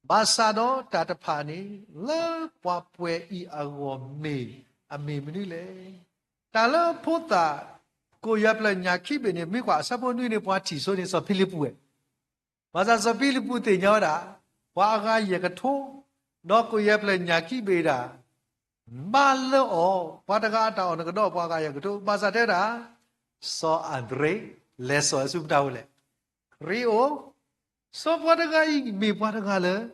ဘၣ်ဆၣ်ဒီးတၢ်တဖၣ်န့ၣ် လၢပှၤပှဲၤအံၤအဂီၢ်မ့ၢ်အမ့ၢ်မနုၤလဲၣ်. တၢ်လၢဖိသၣ် ကိၣ်ယဲၢ်ဖျၢၣ်ညၣ်ခံဘ့ၣ်န့ၣ် မ့ၢ်ကွၢ်အဆၢဖိနွံန့ၣ် ပှၤထံၣ်ဆိန့ၣ် စီၤဖံလံးပူးဝဲ ဘၣ်ဆၣ်စီၤဖံလံးပူးသ့ၣ်ညါဝဲဒၣ် ပှၤအဂၤယဲၢ်ကထိ ဒီးကိၣ်ယဲၢ်ဖျၢၣ်ညၣ်ခံဘ့ၣ်ဒၣ် ဘၣ်လၢအီၤ ပှၤတဂၤအတၢ်အီၣ်နကဒီးပှၤအဂၤယဲၢ်ကထိ ဘၣ်ဆၣ်တဲဒၣ် စီၤအၤဒြ့ လဲၤစိာ်ဆူမတၤဝဲလဲၣ်, ခရံာ်အအိၣ်, စီၤပှၤတဂၤအံၤ မ့ၢ်ပှၤတဂၤလၢ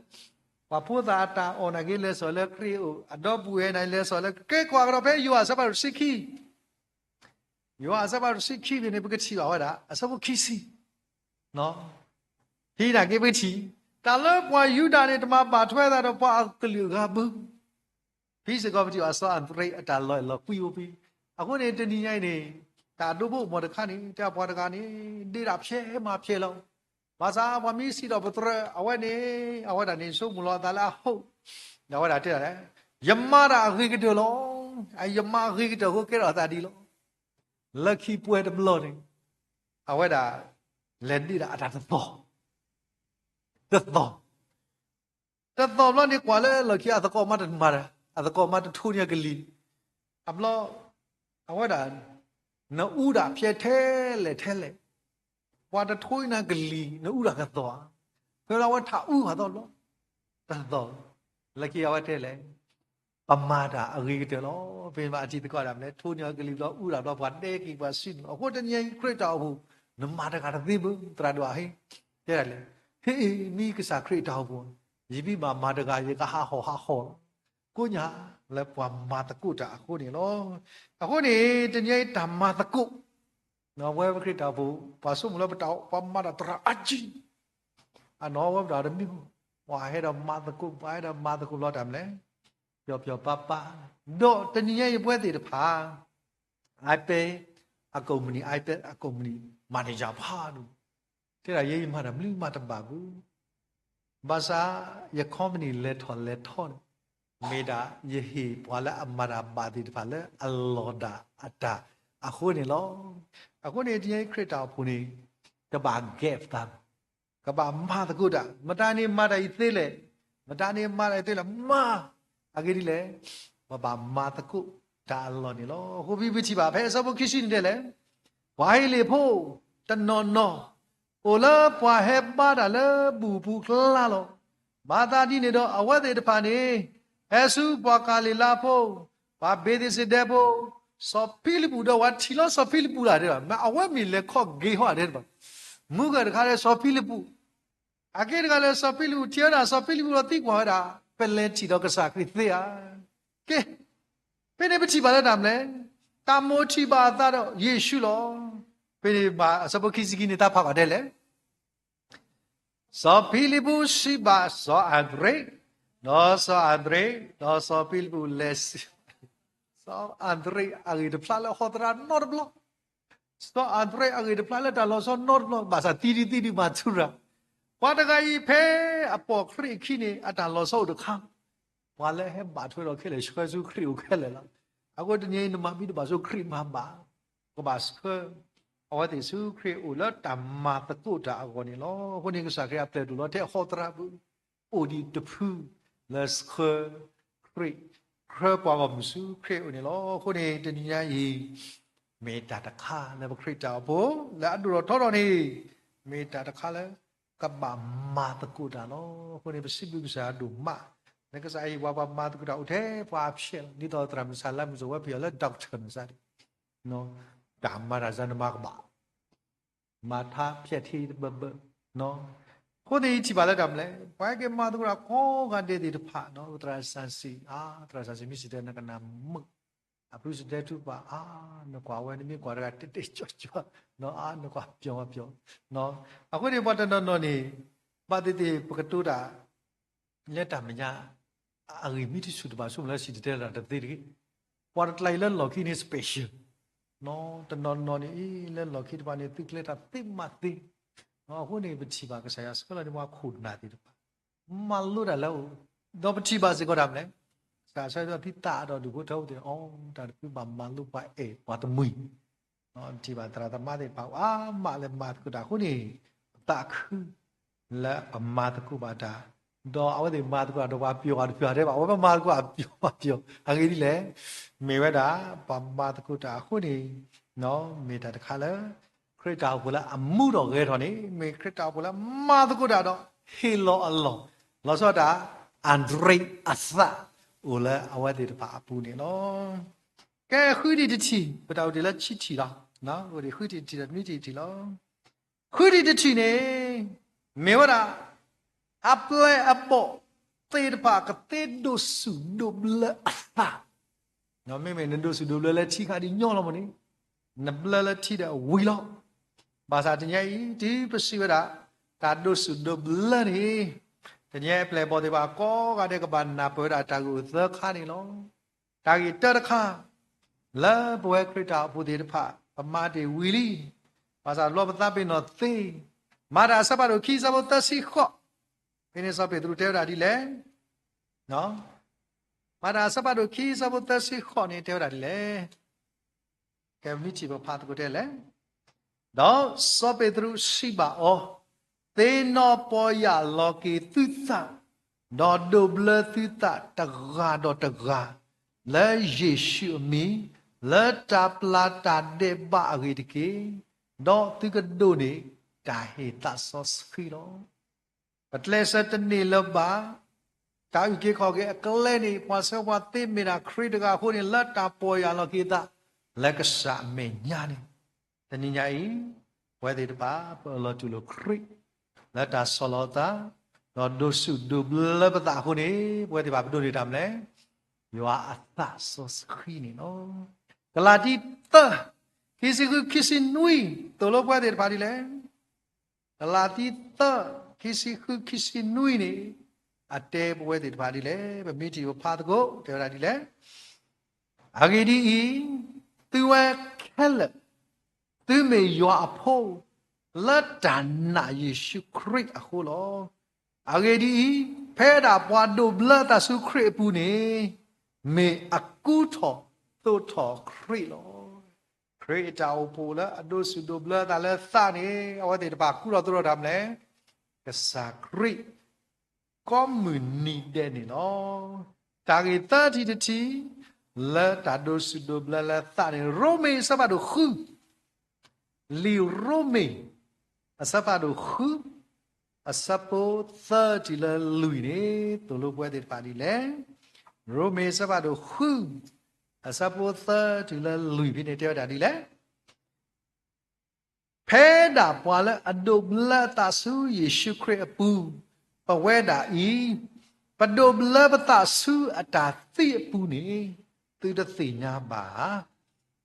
ပှၤဖိသၣ်အတၢ်အီၣ်နာ်က့လဲၤစိာ်လၢခရံာ်အအိၣ်, အဒီပုၢ်ဝဲၢ်နာ်က့လဲၤစိာ်လၢ ကဲကွၢ်ကဒီးဖဲယိၤဟၣ်အဆၢဖးဒိၣ်တဆံခံ ယိၤဟၣ်အဆၢဖးဒိၣ်တဆံခံန့ၣ် ပကထံၣ်ဘၣ်ဝဲဒၣ် အဆၢဖိခံဆံ, ဖဲနာ်က့ပကထံၣ်, တၢ်လၢပှၤယူဒၤန့ၣ် တမၤဘၣ်ထွဲသးဒီးပှၤအကလုာ်အဂၤဘၣ်. ဖဲစ့ၢ်ကီးပထံၣ်ဘၣ်စီၤအၤဒြ့အတၢ်လီၤအဲၣ်လီၤကွံအိၣ်ဖဲ, အဃိန့ၣ် တနံၤညါအံၤန့ၣ် တၢ်ဒိဖိမီၢ်တခါန့ၣ် တဲပှၤတဂၤန့ၣ် ဒ့ဒၣ်ဖျဲးမၤဖျဲးလီၤ. ဘၣ်ဆၣ်ပှၤမ့ၢ်စံးဒီးပတြၢၤ အဝဲန့ၣ် အဝဲဒၣ်န့ၣ် ဆိကမိၣ်လီၤအသးလၢအဟိၣ်, ဒီးအဝဲဒၣ်တဲဒၣ်လဲၣ်, ယမၤတၢ်အဂ့ၤကတၢၢ်လီၤ. ယမၤအဂ့ၤကတၢၢ်အဃိကဲထီၣ်အသးဒ်လီၤ. လၢခံပှဲၤတဘျီန့ၣ် အဝဲဒၣ် လဲၤဒ့ဒၣ်အတၢ်တသီၣ်, တသီၣ်, တသီၣ်ဘျီန့ၣ် ကွၢ်လၢလီၢ်ခံအသကိးမါတမၤတၢ်, အသကိးမါတထိန့ၢ်အကလံၤ, အဘျီ အဝဲဒၣ် နအူဒၣ်ဖျဲးထဲလဲၣ်ထဲလဲၣ်, ပှၤတထိန့ၢ်နကလံၤ နအူဒၣ်ကသီၣ်ဧါ. ဖဲလၢအဝဲထးအူအသီၣ်ဘျီ တသီၣ်, လၢခံအဝဲတဲလဲၣ်, ပမၤတၢ်အဂ့ၤကတၢၢ်လီၤ. ဖဲမ့ၢ်အထံသကိးဒၣ်မနုၤလဲၣ်, ထိန့ၢ်အကလံၤဘျီအူဒၣ်ဘျီ ပှၤဒဲက့ၤပှၤစုန့ၣ်လီၤ. အဃိတနံၤအံၤခရံာ်တၢ်အိၣ်ဖှိၣ် နမၤတဂၤတသ့ဘၣ်, သရၣ်ဒိၣ်အဟ့ၣ်, တဲဒၣ်လဲၣ်, ဟ့ၣ်အ့ၣ် မ့ၢ်ကစၢ်ခရံာ်တၢ်အိၣ်ဖှိၣ်, ယမ့ၢ်ဘၣ်မၤတဂၤ ယကဟးဟီၣ်ဟးဟီၣ်လီၤ. ကိးညါလၢပှၤမၤသကိးတၢ်အဃိန့ၣ်လီၤ. အဃိန့ၣ် တနံၤအံၤတၢ်မၤသကိး ပဝဲပခရံာ်တၢ်အိၣ်ဖှိၣ် ပှၤဆိကမိၣ်လၢပတၢ် ပှၤမၤတၢ်သရၣ်အါကံ, အနီၢ်ဝဲပတၢ်တမံၤ, ပှၤဟဲဒီးမၤသကိး ပှၤဟဲဒီးမၤသကိးဘျီတၢ်မနုၤလဲၣ်, ပျီပျီပါပါ, ဒီးတနံၤညါအံၤပဝဲသ့ၣ်တဖၣ် iPad အကုမ္ပဏီ iPad အကုမ္ပဏီ manager ဖးဒိၣ် တဲဒၣ်ယဲယမၤတၢ်မနုၤမၤတဘၣ်ဘၣ် ဘၣ်ဆၣ် ယ company လဲၤထီၣ်လဲၤထီန့ၣ် မ့ၢ်ဒၣ်ယဟ့ၣ်ပှၤလၢအမၤတၢ်ဘၣ်သ့ၣ်တဖၣ်လၢအလီၤဒၣ်အတၢ်အဃိန့ၣ်လီၤ. အဃိန့ၣ် တနံၤအံၤခရံာ်တၢ်အိၣ်ဖှိၣ်န့ၣ် ကဘၣ် give သး, ကဘၣ်မၤသကိးတၢ်, မတၤန့ၣ်မၤတၢ်အံၤသ့လဲၣ်, မတၤန့ၣ်မၤတၢ်အံၤသ့လဲၣ်, မၤ, အဂ့ၢ်ဒ်လဲၣ်, ပဘၣ်မၤသကိးတၢ်အလီၢ်န့ၣ်လီၤ. အဃိဖဲပထံၣ်ဘၣ်ဖဲအဆၢဖိခံဆံန့ၣ်တဲလဲၣ်, ပှၤဟ့လ့ၣ်ဖိတနီၤနီၤ အိၣ်လၢပှၤဟဲဘါတၢ်လၢဘူၣ်ပူၤကျါလီၤ. မၤသးဒ်န့ၣ်ဒီး အဝဲသ့ၣ်တဖၣ်န့ၣ် ဟဲဆူပှၤကၤလံၤလါဖိ, ပှၤဘ့းသ့းစဒဲဖိ, စီၤဖံလံးပူးဒီးဝဲထံၣ်လီၤစီၤဖံလံးပူးဒၣ်တဲဘၣ်, မ့ၢ်အဝဲမ့ၢ်လဲၤခီၣ်က့ၤဟီၣ်ဒဲးဘၣ်, မုၢ်ဂၢၢ်တခါလၢစီၤဖံလံးပူး, အက့တဂၤလၢစီၤဖံလံးပူးထံၣ်ဝဲဒၣ်စီၤဖံလံးပူးဒီးသံကွၢ်ဝဲဒၣ်, ပလဲၤထံၣ်ဒီးကစၢ်ခရံာ်သ့ဧါ. ကဲ, ဖဲန့ၣ်ပထံၣ်ဘၣ်လၢတၢ်မနုၤလဲၣ်, တၢ်မိၣ်ထံၣ်ဘၣ်အသးဒီးယ့ၣ်ၡူးလီၤ. ဖဲန့ၣ်ဘၣ်အဆၢဖိခံဆံခံန့ၣ် တၢ်ဖးဘၣ်ဒ်လဲၣ်. စီၤဖံလံးပူးစံးဘၣ်စီၤအၤဒရ့း, ဒီးစီၤအၤဒရ့း, ဒီးစီၤဖံလံးပူးလဲၤစံး, စီၤအၤဒရ့းအဂ့ၢ်တဖျါလၢဟီၣ်သရၣ်နီတဘျီ, စီၤအၤဒရ့းအဂ့ၢ်တဖျါလၢတၢ်လီၤဆီနီတဘျီ, ဘၣ်ဆၣ်သံဒုသံဒုမၤထူရၤ, ပှၤတဂၤအံၤဖဲအပိာ်ခရံာ်အခံန့ၣ် အတၢ်လီၤဆီအိၣ်တခါ, ပှၤလၢဟဲဘၣ်ထွဲဒီးခဲလၢာ်ဆှၢဆူခရံာ်အိၣ်ခဲလၢာ်လီၤ. အဃိတနံၤအံၤ နမၤမံတဘၣ်ဆူခရံာ်မၤဘၣ်, ကဘၣ်ဆှၢ အဝဲသ့ၣ်ဆူခရံာ်အိၣ်လၢတၢ်မၤသကိးတၢ်အဂီၢ်န့ၣ်လီၤ. အဃိန့ၣ် ကစၢ်ခရံာ်အပျဲၢ်ဒိၣ်လီၤထဲအဟီၣ်သရၣ်ပူၤ, အိၣ်ဒံးတဖု လၢဆှၢခရံာ်, ဆှၢပှၤဂီၢ်မုၢ်ဆူခရံာ်အိၣ်န့ၣ်လီၤ. အဃိန့ၣ် တနံၤညါအံၤ မ့ၢ်တၢ်တခါလၢပခရံာ်တၢ်အိၣ်ဖှိၣ် လၢအဒိၣ်ထီၣ်ထီထီၣ်န့ၣ်, မ့ၢ်တၢ်တခါလၢ ကဘၣ်မၤသကိးတၢ်လီၤ. အဃိန့ၣ် ပစံးဘျုးကစၢ်ယွၤဒိၣ်မး, လၢကစၢ်ယွၤပှၤမၤသကိးတၢ်အိၣ်ထဲပှၤအဖျဲၣ်လီၤ. ဒ်သိးသရၣ်မုၣ်ဆၣ်လါမုၣ်စၢၤဝဲပယီၤလၢ doctor န့ၣ်စ့ၢ်ကီး, တၢ်မၤတၢ်စၢ်န့ၣ်မၤကဘၣ်, မၤထါဖျဲၣ်ထံတဘၢဘၢ, အဃိန့ၣ်ယထံၣ်ဘၣ်လၢတၢ်မနုၤလဲၣ်, ပှၤဟဲက့ၤမၤသကိးတၢ်ကိးဂၤဒဲးသ့ၣ်တဖၣ်, သရၣ်စၢ်စံး, သရၣ်စၢ်စံး မ့ၢ်စံးတဲနကနၣ်မုာ်, အဖုစတဲထူပာ်, နကွၢ်ဝဲ နမ့ၢ်ကွၢ်တဂၤတဲတဲကၠီကၠီ, နကွၢ်ပျီၤပျီၤ, အဃိန့ၣ် ပှၤတနီၤနီၤန့ၣ်, ဘၣ်သ့ၣ်သ့ၣ်ပကတိၤတၢ် လၢတၢ်မဲာ်ညါ အဂ့ၢ်မ့ၢ်တဆူၣ်တဘၣ်ဆိကမိၣ်လၢစံၣ်တဲၤတဲလီၤတသ့တဂ့ၤ. ပှၤတကျါအံၤလၢလီၢ်ခံန့ၣ် special, တနီၤနီၤန့ၣ်အံၤ လၢလီၢ်ခံတဖၣ်န့ၣ် သုကျဲတၢ်သ့မးသ့, အဃိန့ၣ် ပထံၣ်ဘၣ်ကစၢ်ယွၤဆှၢလီၤန့ၢ်ပှၤခိၣ်နၢ်သ့ၣ်တဖၣ် မၤလိတၢ်လၢအအိၣ်, ဒီးပထံၣ်ဘၣ်စ့ၢ်ကီးတၢ်မနုၤလဲၣ်, ကစၢ်ယွၤဆှၢလီၤသုသးဒီးဒူၣ်ဖိထၢဖိသ့ၣ်, အီ တၢ်တဖုဘၣ်မၤလိပှၤအဲၣ်ပှၤတမှံၤ ထံၣ်ဘၣ်သရၣ်သမါသ့ၣ်တဖၣ်အါမးလၢမၤသကိးတၢ်အဃိန့ၣ်, ပသးခုလၢပမၤသကိးဘၣ်တၢ်, ဒီးအဝဲသ့ၣ်မၤသကိးတၢ်ဒီးပှၤပျီၤအီၤတပျီၤတဲဘၣ်, အဝဲပမၤသကိးအပျီၤပှၤပျီၤ, အဂ့ၢ်ဒ်လဲၣ်, မ့ၢ်ဝဲဒၣ် ပမၤသကိးတၢ်အဃိန့ၣ်, မ့ၢ်တၢ်တခါလၢ ခရံာ်တၢ်အိၣ်ဖှိၣ်လၢအမူထီၣ်ဂဲၤထီၣ်န့ၣ် မ့ၢ်ခရံာ်တၢ်အိၣ်ဖှိၣ်လၢမၤသကိးတၢ်ဒီး ဟ့ၣ်လီၤအလီၢ်, လီၤဆီဒၣ်တၢ် အၤဒရ့းအသး အိၣ်လၢအဝဲသ့ၣ်တဖၣ်အပူၤန့ၣ်လီၤ. ကဲ ဃုထံၣ်တထံၣ်, ပတၢ်အိၣ်တ့ၢ်လၢဆံထံၣ်လီၤ. ဃုထံၣ်တထံၣ်ဒီးနွံထံၣ်တထံၣ်လီၤ. ဃုထံၣ်တထံၣ်န့ၣ် မ့ၢ်ဝဲဒၣ် အပျဲၢ်အဘီၣ်သ့ၣ်တဖၣ်ကသ့ဒိးစူၣ်ဒိးဘျၢအသး, မ့မ့ၢ်နဒိးစူၣ်ဒိးဘျၢလၢထံခါဒ်ညီလီၤမ့ၢ်န့ၣ်, နဘျၢလၢထံဒီးအဝံၤလီၤ. ဘၣ်ဆၣ်တနံၤညါအံၤ တုၤပစံးဝဲဒၣ် တၢ်ဒိးစူၣ်ဒိးဘျၢန့ၣ်, တနံၤညါအံၤ ပျဲၢ်ဘီၣ်သ့ၣ်တဖၣ်ကိးဂၤဒဲးကဘၣ်နၢ်ပၢၢ်ဝဲဒၣ်တၢ်ဂ့ၢ်အိၣ်သၢခါန့ၣ်လီၤ. တၢ်ဂ့ၢ်တၢတခါ လၢပဝဲခရံာ်တၢ်အိၣ်ဖှိၣ်သ့ၣ်တဖၣ် ပမၤတ့ၢ်ဝံၤလံ, ဘၣ်ဆၣ်လီၤပသးပ့ၤနီၣ်သ့, မၤတၢ်အဆၢဖးဒိၣ်ခံ အဆၢဖိသၢဆံဃိး, ဖဲန့ၣ်စီၤပ့းတရူးတဲဝဲဒၣ်ဒ်လဲၣ် မၤတၢ်အဆၢဖးဒိၣ်ခံ အဆၢဖိသၢဆံဃိးန့ၣ် တဲဝဲဒၣ်ဒ်လဲၣ်. ကဲ မ့ၢ်ထံၣ်ပဖးသကိးတဲလဲၣ်. ဒီးစီၤပ့းတရူးစံးဘၣ်အီၤ, သ့ၣ်နီၣ်ပီၢ်ယၢ်လီၤက့ၤသုသး, ဒီးဒိးဘျၢသုသးတဂၤဒီးတဂၤ, လၢယ့ၣ်ၡူးအမံၤ, လၢတၢ်ပျၢ်တၢ်ဒဲးဘးအဂ့ၢ်တက့ၢ်. ဒီးသုကဒိးန့ၢ်တၢ်ဟ့ၣ်သးစီဆှံလီၤ. ပကျဲးစၢးတန့ၢ်လၢၤဘၣ်. တၢ်အုၣ်က့ၤခီၣ်က့ၤအကျဲန့ၣ် ပှၤဆှၢပှၤသ့မ့ၢ်ဒၣ်ခရံာ်တဂၤအဃိန့ၣ် လၢတၢ်ပီၢ်ယၢ်လီၤက့ၤသး လၢကစၢ်အမဲာ်ညါန့ၣ်, တနံၤညါအံၤ ပဝဲသ့ၣ်တဖၣ် ပအၢၣ်လီၤတူၢ်လိာ်ခရံာ် လၢတၢ်ဆီၣ်လီၤသး, ဒီးဒိးစူၣ်ဒိးဘျၢပသးအဃိန့ၣ် ပဝဲသ့ၣ်တဖၣ်ပဒိးန့ၢ်တၢ်မနုၤလဲၣ်, ယွၤအသးစီဆှံန့ၣ်လီၤ. ကလၤတံ သၢ, ခံဆံဃု ခံဆံနွံ, သိၣ်လိပဝဲသ့ၣ်တဖၣ်ဒ်လဲၣ်. ကလၤတံ သၢ, ခံဆံဃု ခံဆံနွံန့ၣ် အတဲပဝဲသ့ၣ်တဖၣ်ဒ်လဲၣ်. ပမ့ၢ်ထံၣ်ပဖးသကိး တဲဝဲဒၣ်ဒ်လဲၣ်. အဂ့ၢ်ဒ်အံၤ, သုဝဲခဲလၢာ် သုမ့ၢ်ယွၤအဖိ လၢတၢ်နာ်ယ့ၣ်ၡူးခရံာ်အဃိလီၤ. အဂ့ၢ်ဒ်အံၤ, ဖဲဒၣ်ပှၤဒိးဘျၢသးဆူခရံာ်အပူၤန့ၣ်, မ့ၢ်အကူထီၣ်သိးထီၣ်ခရံာ်လီၤ. ခရံာ်အတၢ်အိၣ်ဖှိၣ်လၢအဒိးစူၣ်ဒိးဘျၢသးလၢသးန့ၣ် အဝဲသ့ၣ်တဖၣ်ကူထီၣ်သိးထီၣ်တၢ်မနုၤလဲၣ်, ကစၢ်ခရံာ် ကိးမုၢ်နံၤဒဲးန့ၣ်လီၤ. တၢ်ဂ့ၢ်သၢထံၣ်တထံၣ် လၢတၢ်ဒိးစူၣ်ဒိးဘျၢလၢသးန့ၣ် ရိမ့ၤအဆၢဖးဒိၣ်ဃု, လံာ်ရိမ့ၤ အဆၢဖးဒိၣ်ဃု, အဆၢဖိသၢတုၤလၢလွံၢ်န့ၣ် သိၣ်လိပဝဲသ့ၣ်တဖၣ်ဒ်လဲၣ်. ရိမ့ၤအဆၢဖးဒိၣ်ဃု, အဆၢဖိသၢတုၤလၢလွံၢ်ဖဲန့ၣ် တဲဝဲဒၣ်ဒ်လဲၣ်. ဖဲဒၣ်ပှၤလၢအဒိးဘျၢသးဆူယ့ၣ်ၡူးခရံာ်အပူၤ, ပဝဲဒၣ်အံၤ, ပဒိးဘျၢပသးဆူအတၢ်သံအပူၤန့ၣ်, သုတသ့ၣ်ညါဘၣ်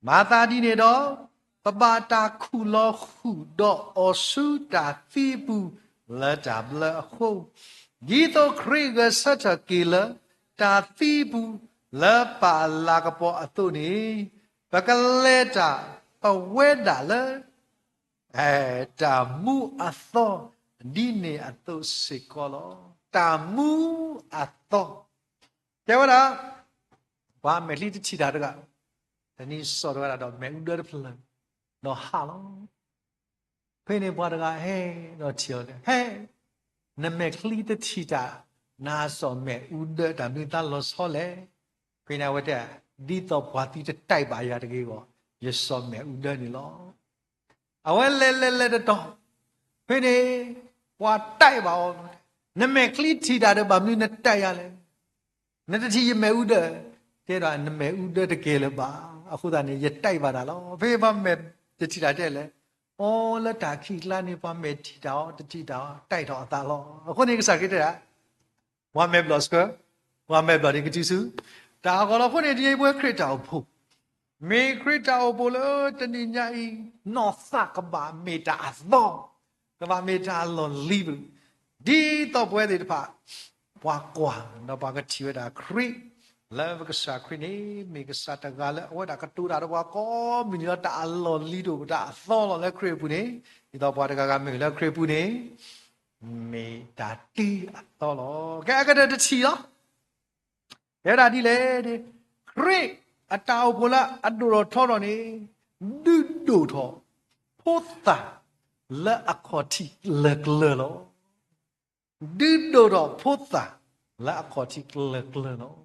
ဧါ. မၤသးဒ်န့ၣ်ဒီး, ပဘၣ်တၢ်ခူၣ်လီၤဃုာ်ဒီးအီၤဆူတၢ်သံအပူၤလၢတၢ်ဘျၢအဃိ, ဒ်သိးခရံာ်ဂဲၤဆၢထၢၣ်က့ၤလၢတၢ်သံအပူၤလၢပၢ်အလၤကပီၤအသိးန့ၣ်, ပကလဲၤတၢ်ပဝဲဒၣ်လၢ တၢ်မူအသီ ဒ်န့ၣ်အသိးစ့ၢ်ကီးလီၤ. တၢ်မူအသီ, တဲဝဲဒၣ်, ပှၤမဲာ်ချံတထံၣ်တၢ်တဂၤ, တနံၤစိာ်တဝဲဒၣ်ဒီးမဲာ်အူဒၢတဖျၢၣ်, ဒီးဟးလီၤ. ဖဲန့ၣ်ပှၤတဂၤဟဲဒီးထံၣ်အီၤ, ဟဲ, နမဲာ်ချံတထံၣ်တၢ်, နစိာ်မဲာ်အူဒၢတၢ်မနုၤသးလီၤဆီလဲၣ်. ဖဲန့ၣ်အဝဲတဲ, ဒ်သိးပှၤသံတတဲဘၣ်ယၤတဂ့ၤအဂီၢ်, ယစိာ်မဲာ်အူဒၢန့ၣ်လီၤ. အဝဲလဲၤလဲၤလဲၤတတီၤ, ဖဲန့ၣ် ပှၤတဲဘၣ်အီၤ, နမဲာ်ချံထံၣ်တၢ်ဒီးဘၣ်မနုၤနတဲယၤလဲၣ်. နတထံၣ်ယမဲာ်အူဒၢ, တဲဒၣ်နမဲာ်အူဒၢတကဲလၢၤဘၣ်, အဃိသတးန့ၣ် ယတဲဘၣ်တၢ်လီၤ. ဖဲပှၤမဲာ်တထံၣ်တၢ်တဲလဲၣ်, အိ လၢတၢ်ခံးကျါန့ၣ် ပှၤမဲာ်ထံၣ်တၢ်အီၤ တထံၣ်တၢ်အီၤ တဲထီၣ်အသးလီၤ. အဃိန့ၣ်ကစၢ်ခရံာ်တဲဒၣ် ပှၤမဲာ်ဘျီၣ်ဆှၢ, ပှၤမဲာ်ဘျီၣ်န့ၣ်ကတုၤဆူ တၢ်အဂီၢ်လီၤ. အဃိန့ၣ် ဒ်အံၤပဝဲခရံာ်တၢ်အိၣ်ဖှိၣ်, မ့ၢ်ခရံာ်တၢ်အိၣ်ဖှိၣ်လၢတနံၤညါအံၤ နီၢ်သးကဘၣ်မ့ၢ်တၢ်အသီ, ကဘၣ်မ့ၢ်တၢ်အလီၢ်လံၤပူၤ, ဒ်သိးပဝဲသ့ၣ်တဖၣ် ပှၤကွၢ်ဒီးပှၤကထံၣ်ဝဲဒၣ်ခရံာ်, လၢပကစၢ်ခရံာ်န့ၣ် မ့ၢ်ကစၢ်တဂၤလၢအဝဲဒၣ်ကတိၤတၢ်ဒီးပှၤကိးမုၢ်နံၤလီၤ. တၢ်အလီၢ်လံၤတအိၣ် တၢ်အသီလီၤလၢခရံာ်အပူၤန့ၣ်, ဒ်သိးပှၤတဂၤဂၤမ့ၢ်လၢခရံာ်အပူၤန့ၣ် မ့ၢ်တၢ်တ့အသီလီၤ. ကဲ အကတၢၢ်တထံၣ်လီၤ. တဲဒၣ်ဒ်လဲၣ်, ခရံာ်အတၢ်အိၣ်ဖှိၣ်လၢအဒိၣ်ထီၣ်ထီထီၣ်န့ၣ် ဒုးဒိၣ်ထီၣ်ဖိသၣ်လၢအခီၣ်ထံးကျၢၤကျၢၤလီၤ. ဒုးဒိၣ်ထီၣ်ဖိသၣ်လၢအခီၣ်ထံးကျၢၤကျၢၤလီၤ.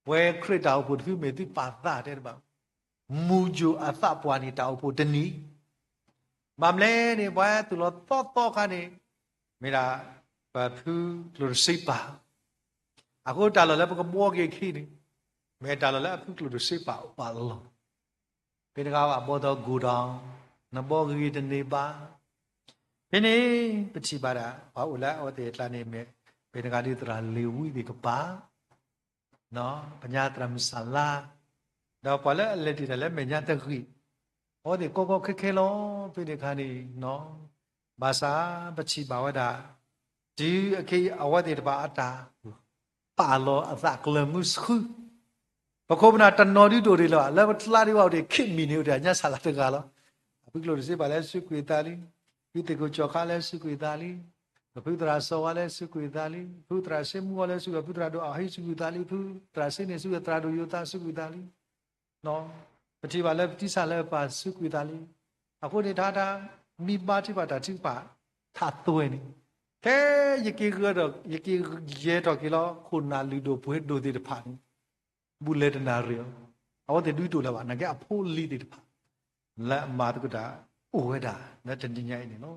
ပဝဲခရံာ်တၢ်အိၣ်ဖှိၣ်တဖုမ့ၢ်သုပာ်သးတဲတဘၣ်, မူယိၤအသးပှၢ်န့ၣ် တၢ်အိၣ်ဖှိၣ်တနံၤ, ဘၣ်မနုၤလဲၣ်န့ၣ် ပှၤသူၣ်လီၤသီသီခါန့ၣ် မ့ၢ်ဒၣ် ပဖုကျိၣ်တစ့ပာ်, အဃိတၢ်လီၢ်လၢပကဘှီက့ၤအခံန့ၣ် မ့ၢ်တၢ်လီၢ်လၢအဖုကျိၣ်တစ့ပာ်အိၣ်ပာ်လီၢ်, ဖဲတဂၤဘၣ်ဘှီသီ go down, နဘှီဂ့ၤတန့ၢ်ဘၣ်. ဖဲန့ၣ် ပထံၣ်ဘၣ်ဒၣ် ပှၤအိၣ်လၢအဝဲသ့ၣ်အကျါန့ၣ်မ့ၢ် ဖဲတဂၤဒ်သရၣ်လ့ၤဝံသ့ၣ်ကပၤ ပညါသရၣ်မုၢ်စၢ်လါ, ဒီးပှၤလၢအလဲၤတ့ၢ်တၢ်လၢမဲာ်ညါတဂ့ၤ, အဝဲသ့ၣ်ကီကီခဲခဲလီၤ. ဖဲန့ၣ်အခါန့ၣ် ဘၣ်ဆၣ်ပထံၣ်ဘၣ်ဝဲဒၣ် တုၤအခဲအံၤအဝဲသ့ၣ်တဖၣ်အတၢ် ပာ်လီၤအသးကျၢၤမုဆှု, ပခိၣ်ပနၢ်တနီၤဒုးဒိၣ်ဒံးလီၤ. လၢပကျါဒံးဝဲအိၣ်ဒံးခံမံၤန့ၣ် အိၣ်ဒံးအညါစၢ်လါတဂၤလီၤ. အဖုကျိၣ်တစ့ပာ်လၢစုကွံာ်သးလံ, ဖုသ့ၣ်ခိၣ်ကၠီၤခါလၢစုကွံာ်သးလံ, ဖုသရၣ်စီၤဝါလၢစုကွံာ်သးလံ, ဖုသရၣ်စ့မူအီၤလၢစုကွံာ်, ဖုသရၣ်ဒိၣ်အဟံးစုကွံာ်သးလံ, ဖုသရၣ်စ့န့ၣ်စုကွံာ်, သရၣ်ဒိၣ်ယိၤသးစုကွံာ်သးလံ. ပထံၣ်ဘၣ်လၢပတံၢ်စၢ်လၢပာ်စုကွံာ်သးလံ. အဃိန့ၣ် တၢ်တၢ်မံဘါထံၣ်ဘၣ်တၢ်ထုကဖၣ်ထးသွဲၣ်န့ၣ်, ခဲယက့ၤဂၢၢ်ဒီး ယက့ၤယဲၤထီၣ်က့ၤလီၤ ခိၣ်နၢ်လုၢ်ဒိၣ်ပှ့ၤဒိၣ်သ့ၣ်တဖၣ်န့ၣ် ဘူးလဲၤတနၣ်ရံၣ်အီၤ, အဝဲသ့ၣ်ဒုးတအိၣ်လၢၤဘၣ်. နာ်က့အဖိအလံၤသ့ၣ်တဖၣ် လၢအမၤသကိးတၢ်အိၣ်ဝဲဒၣ်လၢတနံၤညါအံၤန့ၣ်လီၤ.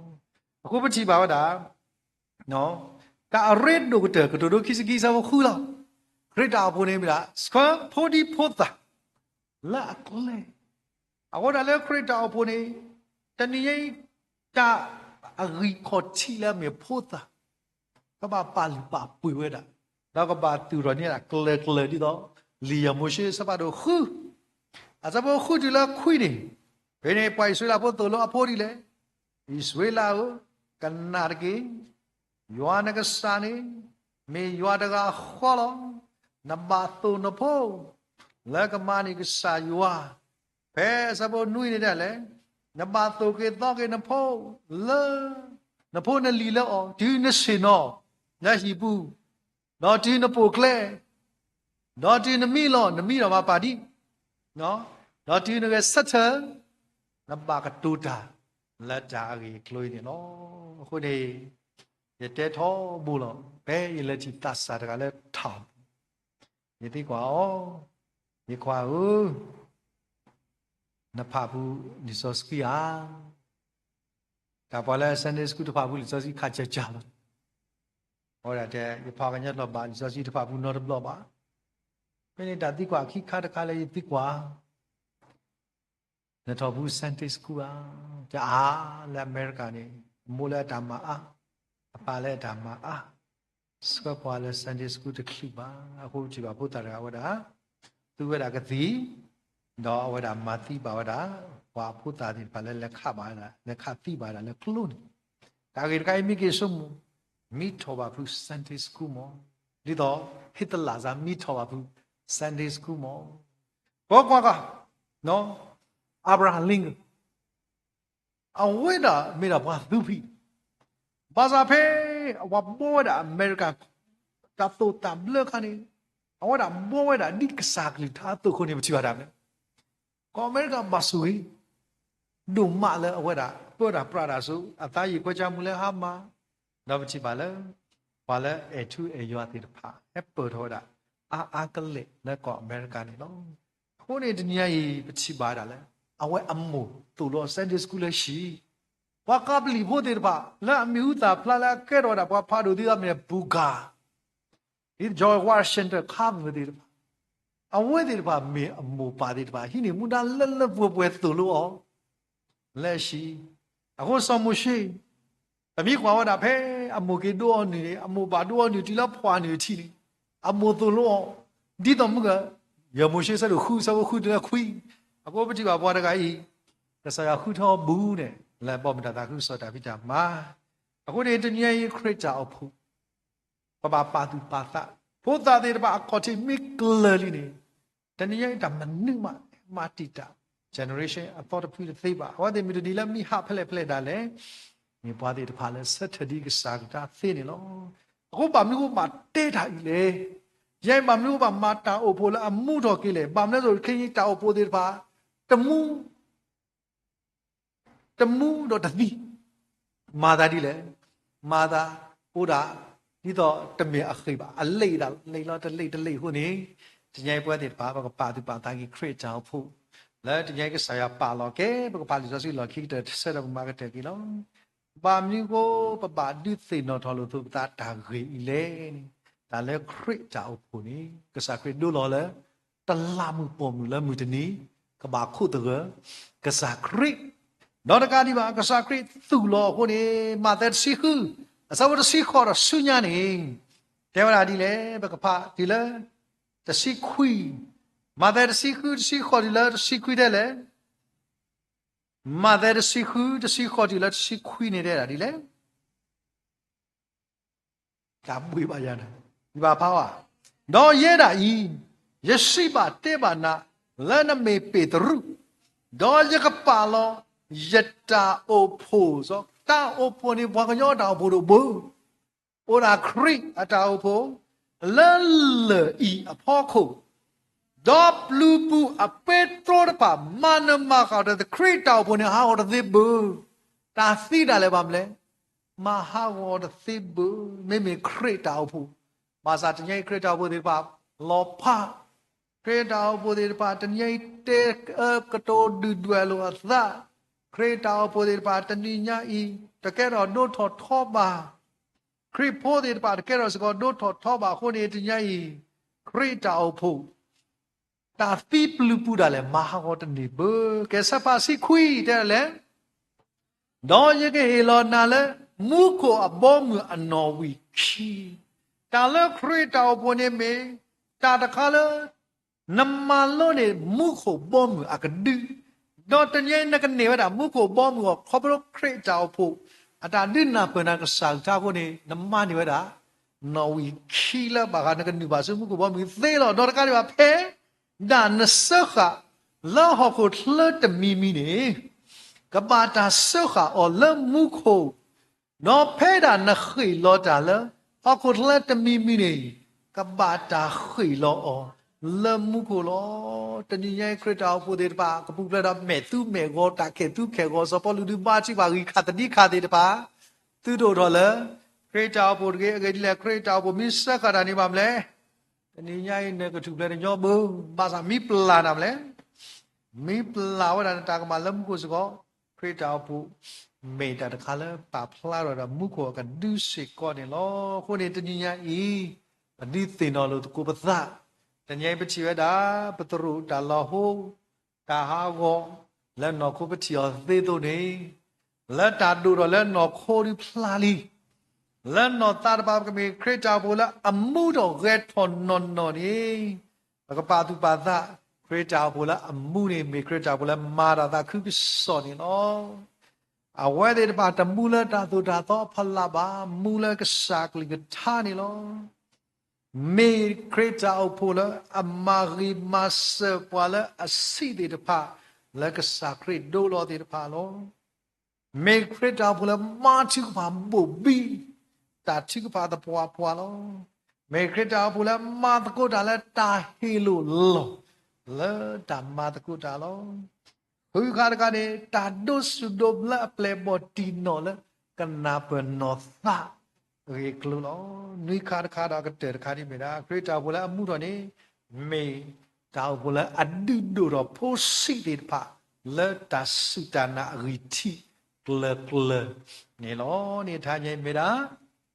အဃိပထံၣ်ဘၣ်ဝဲဒၣ် တၢ်အရ့ဒိၣ်ကတၢၢ် ကတိၤဒိခံဆံခံ အဆၢဖိဃုလီၤ. ခရံာ်တၢ်အိၣ်ဖှိၣ်န့ၣ်မ့ၢ်ဒၣ် ဆှၢဖိဒံဖိသၣ် လၢအကျဲ, အဃိဒၣ်လၢခရံာ်တၢ်အိၣ်ဖှိၣ်န့ၣ် တနံၤညါအံၤ တၢ်အဂံၢ်ခီၣ်ထံးလၢအမ့ၢ်ဖိသၣ် ကဘၣ်ပာ်လုၢ်ပာ်ပှ့ၤဝဲဒၣ်, ဒီးကဘၣ်သူၣ်ထီၣ်န့ၢ်ဒၣ်ကျၢၤကျၢၤဒ်သိး လံာ်ယၤမိၤၡ့အဆၢဖးဒိၣ်ဃု အဆၢဖိဃုတုၤလၢခွံန့ၣ်, ဖဲန့ၣ်ပှၤအံၣ်စရ့လးဖိသိၣ်လိအဖိဒ်လဲၣ်, အံၣ်စရ့လးဧၢ, ကနၣ်တက့ၢ်. ယွၤနကစၢ်န့ၣ် မ့ၢ်ယွၤတဂၤဃီလီၤ. နဘၣ်သိၣ်နဖိ လၢကမၤန့ၢ်ကစၢ်ယွၤ, ဖဲအဆၢဖိနွံန့ၣ်ဒၣ်လဲာ်, နဘၣ်သိၣ်က့ၤသီက့ၤနဖိ လၢ နဖိနလံၤလၢအီၤ, တုၤနဆ့ၣ်နီၤ လၢဟံၣ်ပူၤ, ဒီးတုၤနပိာ်ကျဲ, ဒီးတုၤနမံလီၤ နမံလီၤမၤပာ်ဒံး, ဒီးတုၤနဂဲၤဆၢထၢၣ်, နဘၣ်ကတိၤတၢ် လၢတၢ်အဂ့ၢ်အကျိၤအံၤန့ၣ်လီၤ. အဃိန့ၣ် ယတဲထီဘိလီၤ. ဖဲယလဲၤထံၣ်သးစၢ်တဂၤလၢထး ယသံကွၢ်အီၤ, ယခွါဧၢ, နဖးဖူလံာ်စီဆှံဧါ. တၢ်ပှၤလၢ Sunday School တဖးဖူလံာ်စီဆှံခါကၢကၢလီၤ. အဝဲဒၣ်တဲ ယဖးကညီကျိာ်ဘၣ် လံာ်စီဆှံတဖးဖူနီတဘျီဘၣ်. ဖဲန့ၣ်တၢ်သံကွၢ်ခံခါတခါလၢယသံကွၢ် နထီၣ်ဖူ Sunday School ဧါ. တဲအါ လၢအမဲရကၤန့ၣ် အမိၢ်လၢအတၢ်မၤအါ, အပၢ်လၢအတၢ်မၤအါ, ဆှၢပှၤလၢ Sunday School တချုးဘၣ်. အဃိပထံၣ်ဘၣ်ဖိသၣ်တဂၤဝဲဒၣ် သူဝဲဒၣ်ကသံၣ် ဒီးအဝဲဒၣ်မၤသံဘၣ်ဝဲဒၣ် ပှၤဖိသၣ်သ့ၣ်တဖၣ်လၢလဲၤခးဘၣ်ဝဲဒၣ် လဲၤခးသံဘၣ်ဝဲဒၣ်လၢကျိန့ၣ်, တၢ်ဂ့ၢ်တခါအံၤမ့ၢ်က့ၤဆိကမိၣ်, မံထီၣ်ဘၣ်ဖုး Sunday school မး, ဒ်သိး Hitler စ့ၢ်မံထီၣ်ဘၣ်ဖုး Sunday school မး, ကွၢ်ကွၢ်ကွၢ်, Abraham Lincoln အဝဲဒၣ်မ့ၢ်ဒၣ်ပှၤသူဖံး, ဘၣ်ဆၣ်ဖဲအဝဲဘှီဝဲဒၣ်အမဲရကၤ တၢ်သိၣ်တၢ်ဘျၢအခါန့ၣ်, အဝဲဒၣ်ဘှီဝဲဒၣ်ဒ်ကစၢ်ကလုၢ်ကထါအသိးအဃိန့ၣ် ပထံၣ်ဘၣ်တၢ်မနုၤလဲၣ်, ကီၢ်အမဲရကၤဘၣ်ဆိၣ်ဂ့ၤ ဒိၣ်မးလၢအဝဲဒၣ်ပၢတၢ်ပြးတၢ်ဆူ အသးယံာ်ခွဲးဆါမူလၢဟါမၢ်, ဒီးပထံၣ်ဘၣ်လၢ ပှၤလၢအဲၣ်ထူအဲၣ်ယွၤသ့ၣ်တဖၣ် ဟဲပၢၢ်ထီၣ်ဝဲဒၣ် အါအါကလဲာ်လၢကီၢ်အမဲရကၤန့ၣ်လီၤ. အဃိန့ၣ်တနံၤညါအံၤ ပထံၣ်ဘၣ်ဝဲဒၣ်လၢ အဝဲအမိၢ်သိၣ်လိအီၤ Sunday school လၢဟံၣ်, ပှၤကပလံၤဖိသ့ၣ်တဖၣ် လၢအမံၤဟူသၣ်ဖျါလၢအကဲထီၣ်ဝဲဒၣ်ပှၤဖးဒိၣ်သ့ၣ်တဖၣ်မ့ၢ် ဘူကၤ ဒ် George Washington Carver သ့ၣ်တဖၣ်, အဝဲသ့ၣ်တဖၣ်မ့ၢ်အမိၢ်ပၢ်သ့ၣ်တဖၣ် ဟံးန့ၢ်မူဒါလၢလၢပှဲၤပှဲၤသိၣ်လိအီၤ လၢဟံၣ်, အဃိစီၤမိၤၡ့ ပမ့ၢ်ကွၢ်ဝဲဒၣ်ဖဲအမိၢ်က့ၤဒိအီၤနုၢ်န့ၣ် အမိၢ်ဘၣ်ဒိအီၤနုၢ်တုၤလၢဖှီၣ်နုၢ်အထံးန့ၣ်, အမိၢ်သိၣ်လိအီၤ ဒ်သိးမုၢ်ဂီၤ, ယဲၢ်မိၤၡ့ဆၢဒိၣ်ဃုဆၢဖိဃုတုၤလၢခွံ, အဃိပထံၣ်ဘၣ်ပှၤတဂၤအံၤ ကစၢ်ယွၤဃုထၢအီၤဘူးန့ၣ် လၢဘီမုၢ်တၢ်သးခုကစီၣ်တၢ်ဖံးတၢ်မၤ, အဃိန့ၣ်တနံၤညါအံၤခရံာ်တၢ်အိၣ်ဖှိၣ် ပဘၣ်ပာ်သူၣ်ပာ်သး, ဖိသၣ်သ့ၣ်တဖၣ်အခီၣ်ထံးမ့ၢ်ကျၢၤလံန့ၣ်, တနံၤညါအံၤတၢ်မနုၤမး မၤတံာ်တာ် generation အသီတဖုတသ့ဘၣ်. အဝဲသ့ၣ်မ့ၢ်တနံၤလၢမံဟးဖဲလဲၣ်ဖဲလဲၣ်ဒၣ်လဲာ်, မ့ၢ်ပှၤသ့ၣ်တဖၣ်လၢဆၢထၢၣ်ဒ်ကစၢ်ကလုၢ်ကထါသ့န့ၣ်လီၤ. အဃိဘၣ်မနုၤအဃိဘၣ်တဲတၢ်အံၤလဲၣ်. ယဲအံၤဘၣ်မနုၤအဃိဘၣ်မၤတၢ်အိၣ်ဖှိၣ်လၢအမူထီၣ်က့ၤလဲၣ်. ဘၣ်မနုၤအဃိခဲအံၤတၢ်အိၣ်ဖှိၣ်သ့ၣ်တဖၣ် တမူ တမူဒီးတသံ, မၤသးဒ်လဲၣ်, မၤသးအိၣ်ဒၣ် ဒ်သိးတမ့ၢ်အဃ့ၢ်ဘၣ်, အလံာ်ဒၣ်လံာ်လီၤ, တလံာ်တလံာ်အဃိန့ၣ်, တနံၤညါအံၤပဝဲသ့ၣ်တဖၣ် ပကပာ်သူၣ်ပာ်သးက့ၤခရံာ်တၢ်အိၣ်ဖှိၣ်, လၢတနံၤညါအံၤကစၢ်ယွၤပာ်လီၤက့ၤ ပကဖးလံာ်စီဆှံလီၢ်ခံကတၢၢ်တဆၢဒီးပမၤကတၢၢ်က့ၤလီၤ. ဘၣ်မနုၤအဃိ ပဘၣ်ဒုးသ့ၣ်နီၣ်ထီၣ်လိာ်သကိးပသးတၢ်ဂ့ၢ်အံၤလဲၣ်န့ၣ်, တၢ်လၢခရံာ်တၢ်အိၣ်ဖှိၣ်န့ၣ် ကစၢ်ခရံာ်ဒိလီၤလၢ တလးမုၢ်ပိာ်မုၣ်လၢမုၢ်တနံၤ ကဘၣ်ခိးသဂၢၢ် ကစၢ်ခရံာ်, ဒီးတကးဒံးဘၣ် ကစၢ်ခရံာ်သူၣ်လီၤအဃိန့ၣ် မးသဲတဆံဃု အဆၢဖိတဆံဃိးဒီးဆူညါန့ၣ် တဲဝဲဒၣ်ဒ်လဲၣ်, ပကဖးတုၤလၢ တဆံခွံ, မးသဲတဆံဃု တဆံဃိးတုၤလၢတဆံခွံတဲလဲၣ်, မးသဲတဆံဃု တဆံဃိးတုၤလၢတဆံခွံန့ၣ်တဲဒၣ်ဒ်လဲၣ် တၢ်ဘှံးဘၣ်ယၤန့ၣ်, ယဘၣ်ဖးဘၣ်, ဒီးယဲဒၣ်အံၤ, ယစံးဘၣ်တဲဘၣ်နၤ, လၢနမ့ၢ်ပ့းတရူး, ဒီးယကပာ်လီၤ ယတၢ်အိၣ်ဖှိၣ်စီ, တၢ်အိၣ်ဖှိၣ်န့ၣ် ပှၤကညီတၢ်အိၣ်ဖှိၣ်တအိၣ်ဘၣ် အိၣ်ဒၣ်ခရံာ်အတၢ်အိၣ်ဖှိၣ် လၢလၢၢ်အံၤအဖီခိၣ်, ဒီးပျုၤပူၤအပဲတြီတဖၣ် မၤနၢၤမၤဃၣ်ဒီးခရံာ်တၢ်အိၣ်ဖှိၣ်န့ၣ် ဟးဂီၤတသ့ဘၣ်. တၢ်သံဒၣ်လဲာ်ဘၣ်မနုၤလဲၣ်, မၤဟးဂီၤတသ့ဘၣ်, မ့မ့ၢ်ခရံာ်တၢ်အိၣ်ဖှိၣ်. ဘၣ်ဆၣ်တနံၤအံၤခရံာ်တၢ်အိၣ်ဖှိၣ်သ့ၣ်တဖၣ် လီၤဖး ခရံာ်တၢ်အိၣ်ဖှိၣ်သ့ၣ်တဖၣ် တနံၤအံၤတဲကတိၤဒုၣ်ဒွဲၣ်လိာ်အသး, ခရံာ်တၢ်အိၣ်ဖှိၣ်သ့ၣ်တဖၣ်တနံၤညါအံၤ တကဲထီၣ်ဒိၣ်ထီၣ်ထီဘၣ်, ခရံာ်ဖိသ့ၣ်တဖၣ်တကဲထီၣ်စ့ၢ်ကီးဒိၣ်ထီၣ်ထီဘၣ်အဃိန့ၣ် တနံၤညါအံၤ ခရံာ်တၢ်အိၣ်ဖှိၣ် တၢ်သံပျုၤပူၤဒၣ်လဲာ် မၤဟးဂီၤတန့ၢ်ဘၣ်. ကဲဆၢဖးဆံခွံတဲဒ်လဲၣ် ဒီးယကဟ့ၣ်လီၤနၤလၢ မူခိၣ်အဘီအမုၢ်အနီၣ်ဝံာ်ခံ, တၢ်လၢခရံာ်တၢ်အိၣ်ဖှိၣ်န့ၣ်မ့ၢ် တၢ်တခါလၢ နမၤလိန့ၢ်မူခိၣ်ဘီမုၢ်အကဒု, ဒီးတနံၤအံၤနကန့ၢ်ဝဲဒၣ်မူခိၣ်ဘီမုၢ်အီၤ ခီဖျိခရံာ်တၢ်အိၣ်ဖှိၣ် အတၢ်ဒုးနၢ်ပၢၢ်နၤကစၢ်ကလုၢ်ကထါအဃိန့ၣ် နမၤန့ၢ်ဝဲဒၣ် နီၣ်ဝံာ်ခံလၢဘၣ်ဃးနကနုာ်ဘၣ်ဆူမူခိၣ်ဘီမုၢ်သ့လီၤ. ဒီးတကးဒံးဘၣ် ဖဲဒၣ်နစၢဃာ်လၢဟီၣ်ခိၣ်ချၢတမံၤမံၤန့ၣ် ကဘၣ်တၢ်စၢဃာ်အီၤလၢမူခိၣ်, ဒီးဖဲဒၣ်နဃ့ၢ်လီၤတၢ်လၢ ဟီၣ်ခိၣ်ချၢတမံၤမံၤန့ၣ် ကဘၣ်တၢ်ဃ့ၢ်လီၤအီၤလၢမူခိၣ်လီၤ. တနံၤညါအံၤခရံာ်တၢ်အိၣ်ဖှိၣ်သ့ၣ်တဖၣ် ကပူၤဖျဲးဒီးမဲာ်သူမဲာ်ဂီၤ တၢ်ခဲၣ်သူခဲၣ်ဂီၤ စီၤပီလူးဒုးဘါထုကဖၣ်ဂ့ၢ်ခၣ်သဒံခၣ်သ့ၣ်တဖၣ် သုတအိၣ်ထီၣ်လၢ ခရံာ်တၢ်အိၣ်ဖှိၣ်တဂ့ၤ. အဂ့ၢ်ဒ်လဲၣ် ခရံာ်တၢ်အိၣ်ဖှိၣ်မ့ၢ်စၢဃာ်တၢ်န့ၣ်ဘၣ်မနုၤလဲၣ်, တနံၤညါအံၤနကထူၣ်ဖျဲးတညီဘၣ်. ဘၣ်ဆၣ်မ့ၢ်ပျၢ်နၤမနုၤလဲၣ်, မ့ၢ်ပျၢ်ဝဲဒၣ်နတၢ်ကမၣ်လၢမူခိၣ်စ့ၢ်ကီး, ခရံာ်တၢ်အိၣ်ဖှိၣ် မ့ၢ်တၢ်တခါလၢပာ်ဖျါထီၣ်ဒီးမူခိၣ်အကဒုစ့ၢ်ကီးန့ၣ်လီၤ. အဃိန့ၣ်တနံၤညါအံၤ ပဒုးသ့ၣ်နီၣ်လိာ်သကိးပသး, တနံၤအံၤပထံၣ်ဝဲဒၣ် ပသရူးတၢ်လီၤဟိ တၢ်ဟးဂီၤ လၢနီၢ်ခိပထံၣ်အီၤသ့အသိးန့ၣ်, လၢတၢ်ဒိၣ်ထီၣ်လၢနီၢ်ခိဒုးဖျါလံ, လၢနီၢ်သးတဖၣ်ပကမ့ၢ်ခရံာ်တၢ်အိၣ်ဖှိၣ်လၢအမူထီၣ်ဂဲၤထီၣ်နီၢ်နီၢ်န့ၣ်, ပကပာ်သူၣ်ပာ်သး, ခ ခရံာ်တၢ်အိၣ်ဖှိၣ်လၢအမူန့ၣ် မ့ၢ်ခရံာ်တၢ်အိၣ်ဖှိၣ်လၢမၤတၢ်သးခုကစီၣ်န့ၣ်လီၤ. အဝဲသ့ၣ်တဖၣ်တမူလၢတၢ်သိၣ်တၢ်သီအဖီလာ်ဘၣ်, မူလၢကစၢ်အကလုၢ်ကထါန့ၣ်လီၤ. မ့ၢ်ခရံာ်တၢ်အိၣ်ဖှိၣ်လၢအမၤဂ့ၤမၤစၢၤပှၤလၢအဆံးသ့ၣ်တဖၣ်, လၢကစၢ်ခရံာ်ဒိလီၤသ့ၣ်တဖၣ်လီၤ. မ့ၢ်ခရံာ်တၢ်အိၣ်ဖှိၣ်လၢမၤထုကဖၣ်ဘိၣ်ဘံ တၢ်ထုကဖၣ်သပှၢ်ပှၢ်လီၤ. မ့ၢ်ခရံာ်တၢ်အိၣ်ဖှိၣ်လၢမၤသကိးတၢ်လၢတၢ်ဟ့ၣ်လိာ်လီၤ လၢတၢ်မၤသကိးတၢ်လီၤ. ဃုခါတခါန့ၣ် တၢ်ဒိးစူၣ်ဒိးဘျၢအပျဲၢ်အဘီၣ်တံၢ်နီၣ်လၢကနၢ်ပၢၢ်နီၢ်သးအဂ့ၢ်အကျိၤလီၤ. နွံခါတခါဒီးကတၢၢ်တခါဒ်မ့ၢ်ဒၣ် ခရံာ်တၢ်အိၣ်ဖှိၣ်လၢအမူထီၣ်န့ၣ် မ့ၢ်တၢ်အိၣ်ဖှိၣ်လၢအဒုးဒိၣ်ထီၣ်ဖိဆံးသ့ၣ်တဖၣ် လၢတၢ်စူၢ်တၢ်နာ်အဂံၢ်ထံးကျၢၤကျၢၤန့ၣ်လီၤ. န့ၣ်တဟါညါအံၤမ့ၢ်ဒၣ် တၢ်ဒုးသ့ၣ်နီၣ်ထီၣ်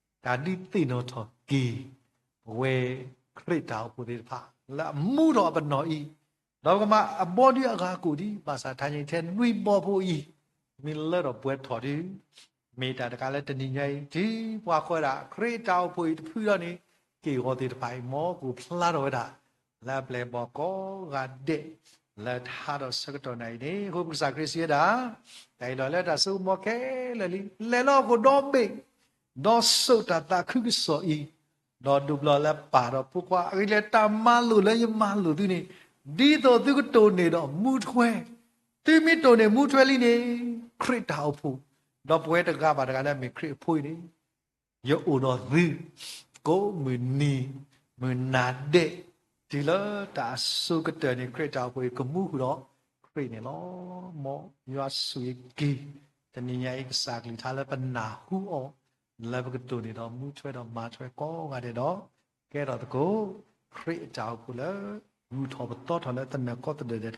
က့ၤ ပဝဲခရံာ်တၢ်အိၣ်ဖှိၣ်သ့ၣ်တဖၣ် လၢအမူထီၣ်အပနီၣ်အံၤ, ဒီးပကမၤအဘီဒုးအဂၤကိၣ်ဒံး ဘၣ်ဆၣ်တဟါညါအံၤထဲနွံဘီဖိအံၤ မ့ၢ်လၢထီၣ်ပှဲၤထီၣ်ဒုး မ့ၢ်တၢ်တခါလၢတနံၤညါအံၤ တုၤပှၤဃီဒၣ် ခရံာ်တၢ်အိၣ်ဖှိၣ်အံၤတဖုဒီးန့ၣ် က့ၢ်ဂီၤသ့ၣ်တဖၣ်အံၤ မ်ကအိၣ်ဖျါထီၣ်ဝဲဒၣ် လၢအပျဲၢ်အဘီၣ်ကိးဂၤဒဲး လၢထါဒီးဆၢကတီၢ်နၤအံၤန့ၣ် အဃိပကစၢ်ခရံာ်စံးဝဲဒၣ် တၢ်အံၤလီၤလၢတၢ်စိကမီၤခဲလၢာ်လံ လဲၤလၢဟီၣ်ခိၣ်ဒီဘ့ၣ် ဒီးစိာ်တၢ်သးခုကစီၣ်အံၤ, ဒီးဒိးဘျၢလၢပၢ်ဒီးဖိခွါ အဂ့ၢ်ဒ်လဲၣ် တၢ်မၤလိာ်လၢယမၤလိာ်သုန့ၣ် ဒ်သိးသုကတိၢ်န့ၢ်ဒီးမူထွဲ, သုမ့ၢ်တိၢ်န့ၢ်မူထွဲလံန့ၣ် ခရံာ်တၢ်အိၣ်ဖှိၣ်, ဒီးပဝဲတဂၤဘၣ်တဂၤလၢအမ့ၢ်ခရံာ်အဖိအံၤန့ၣ် ယအိၣ်ဒီးသု ကိးမုၢ်နံၤမုၢ်နၤဒဲး, တုၤလၢတၢ်အစိၤကတၢၢ်န့ၣ် ခရံာ်တၢ်အိၣ်ဖှိၣ်အံၤကမူဃုာ်ဒီးခရံာ်န့ၣ်လီၤ. မ်ယွၤဆိၣ်ဂ့ၤက့ၤ တနံၤညါအံၤ ကစၢ်ကလုၢ်ကထါလၢပနၢ်ဟူအီၤ, လၢပကတိၢ်န့ၢ်ဒီးမူထွဲဒီးမၤထွဲကိးဂၤဒဲးဒီး ကဲထီၣ်သကိး ခရံာ်အတၢ်အိၣ်ဖှိၣ်လၢ ဂုၢ်ထီၣ်ပသီထီၣ်လၢသနၢ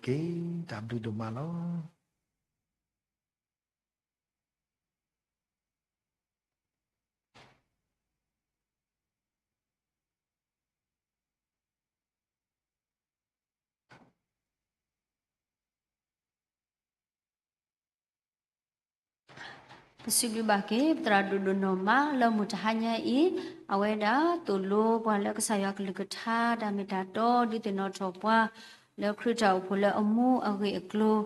ၣ်ကီၢ်သဒၢၣ်ဒဲးတက့ၢ်. တၢ်ဘျုးဒိၣ်မးလီၤ. ပစံးဘျုးဘၣ်က့ၤ ပသရၣ်ဒိၣ်ဒိၣ်နီၢ်မး လၢမုၢ်တဟါညါအံၤ, အဝဲဒၣ်သိၣ်လိပှၤလၢကစၢ်ယွၤကလုၢ်ကထါ တၢ်မ့ၢ်တၢ်တီ ဒုးသ့ၣ်နီၣ်ထီၣ်ပှၤ လၢခရံာ်တၢ်အိၣ်ဖှိၣ်လၢအမူအဂ့ၢ်အကျိၤ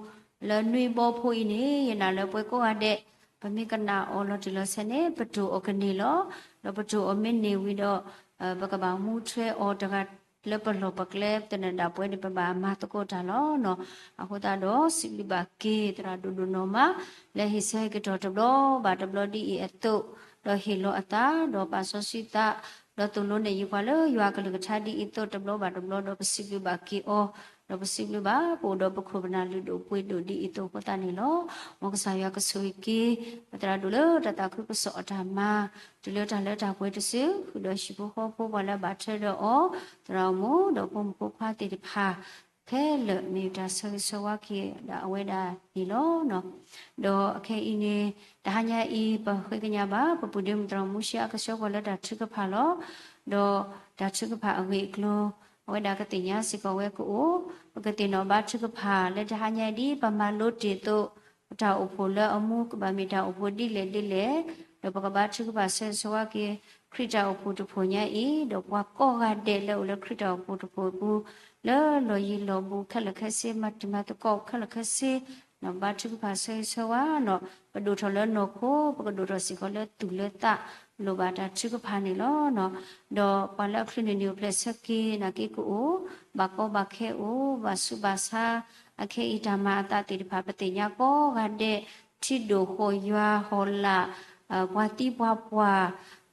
လၢနွံဘီဖိအံၤန့ၣ် ယနာ်လၢပှၤကိးဂၤဒဲး ပမ့ၢ်ကနၣ်အီၤလီၤတံၢ်လီၤဆဲးန့ၣ် ပတိၢ်အီၤကန့ၢ်လီၤ. ဒီးပတိၢ်အီၤမ့ၢ်န့ၢ်ဝံၤဒီး ပကဘၣ်မူထွဲအီၤတဂၤ လၢပလီၢ်ပကျဲ ပသနၢၣ်ဒၣ်ပဝဲန့ၣ် ပဘၣ်မၤသကိးတၢ်လီၤ. အဃိသတးဒီး စံးဘျုးဘၣ်က့ၤ သရၣ်ဒိၣ်ဒိၣ်နီၢ်မး လၢဟ့ၣ်ဆၢဟ့ၣ်ကတီၢ်တဘျီဘၣ်တဘျီဒ်အံၤအသိး, ဒီးဟ့ၣ်လီၤအသး ဒီးပာ်စီဆှံသး ဒီးသိၣ်လိနဲၣ်ယုာ်ပှၤလၢယွၤကလုၢ်ကထါဒ်အံၤအသိး တဘျီဘၣ်တဘျီ ဒီးပစံးဘျုးဘၣ်က့ၤအီၤ, ဒီးပစံးဘျုးဘၣ် ပအိၣ်ဒီးပခိၣ်ပနၢ်လုၢ်ဒိၣ်ပှ့ၤဒိၣ်ဒ်အံၤအသိးအဃိသတးန့ၣ်လီၤ. မ်ကစၢ်ယွၤကဆိၣ်ဂ့ၤက့ၤ ပသရၣ်ဒိၣ်လၢတၢ်သးခုကစီၣ်အတၢ်မၤ တုၤလၢတၢ်လၢတၢ်ပှဲၤတစု ဃုာ်ဒီးဟံၣ်ဖိဃီဖိပှၤလၢအဘၣ်ထွဲဒီးအီၤ, သရၣ်မုၣ် ဒီးဖိမုၣ်ဖိခွါသ့ၣ်တဖၣ် ခဲလၢာ်မ့ၢ်တၢ်ဆၢဂ့ၤဆၢဝါက့ၤဒၣ်အဝဲဒၣ်န့ၣ်လီၤ. ဒီးအခဲအံၤန့ၣ် တဟါညါအံၤ ပဃ့ကညးဘၣ် ပပုၢ်ဒ့မုၣ်သရၣ်မူၡ့အကဆှီပှၤလၢတၢ်ထုကဖၣ်လီၤ. ဒီးတၢ်ထုကဖၣ်အဂ့ၢ်အကျိၤ အဝဲဒၣ်ကသ့ၣ်ညါစ့ၢ်ကီးဝဲကအိၣ်, ပကသ့ၣ်နီၣ်ဘါထုကဖၣ်လၢတဟါညါအံၤဒ် ပမၤလိတ့ၢ်အသိး ပတၢ်အိၣ်ဖှိၣ်လၢအမူကဘၣ်မ့ၢ်တၢ်အိၣ်ဖှိၣ်ဒ်လဲၣ်ဒ်လဲၣ်, ဒီးပကဘါထုကဖၣ်ဆၢဂ့ၤဆၢဝါက့ၤ ခရံာ်တၢ်အိၣ်ဖှိၣ်တဖှိၣ်ညါအံၤ, ဒီးပှၤကိးဂၤဒဲးလၢအိၣ်လၢခရံာ်တၢ်အိၣ်ဖှိၣ်တဖှိၣ်အပူၤ လၢလီၢ်ယံၤလီၢ်ဘူးခဲလၢာ်ခဲဆ့ မၤတံၤမၤသကိးခဲလၢာ်ခဲဆ့, ဘါထုကဖၣ်ဆၢဂ့ၤဆၢဝါနီၤ, ပဒိၣ်ထီၣ်လၢနီၢ်ခိ ပကဒိၣ်ထီၣ်စ့ၢ်ကီးလၢသူၣ်လၢသး လိၣ်ဘၣ်တၢ်ထုကဖၣ်န့ၣ်လီၤ. ဒီးပှၤလၢအချုးန့ၢ်နံၣ်အိၣ်ဖျဲၣ်ဆၢက့ၤ နာ်က့ကအိၣ်, ဘၣ်ကီဘၣ်ခဲအိၣ်, ဘၣ်ဆူးဘၣ်ဆါ, အခဲအံၤတၢ်မၤအသးသ့ၣ်တဖၣ် ပသ့ၣ်ညါကိးဂၤဒဲး, ထံဒိၣ်ဃိာ်ယွၤဟီၣ်လာ်, ပှၤသံပှၤပှၢ်,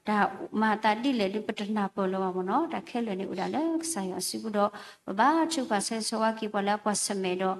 တၢ်မၤအသးဒ်လဲၣ်ဒ်ပတနၢ်ပၢၢ်လၢၤဘၣ်မ့ၢ်နီၤ, တၢ်ခဲလၢာ်န့ၣ်အိၣ်ဒၣ်လၢကစၢ်ယွၤအစုပူၤဒီး ပဘါထုကဖၣ်ဆၢဂ့ၤဆၢဝါက့ၤပှၤလၢအကွၢ်ဆၢၣ်မဲာ်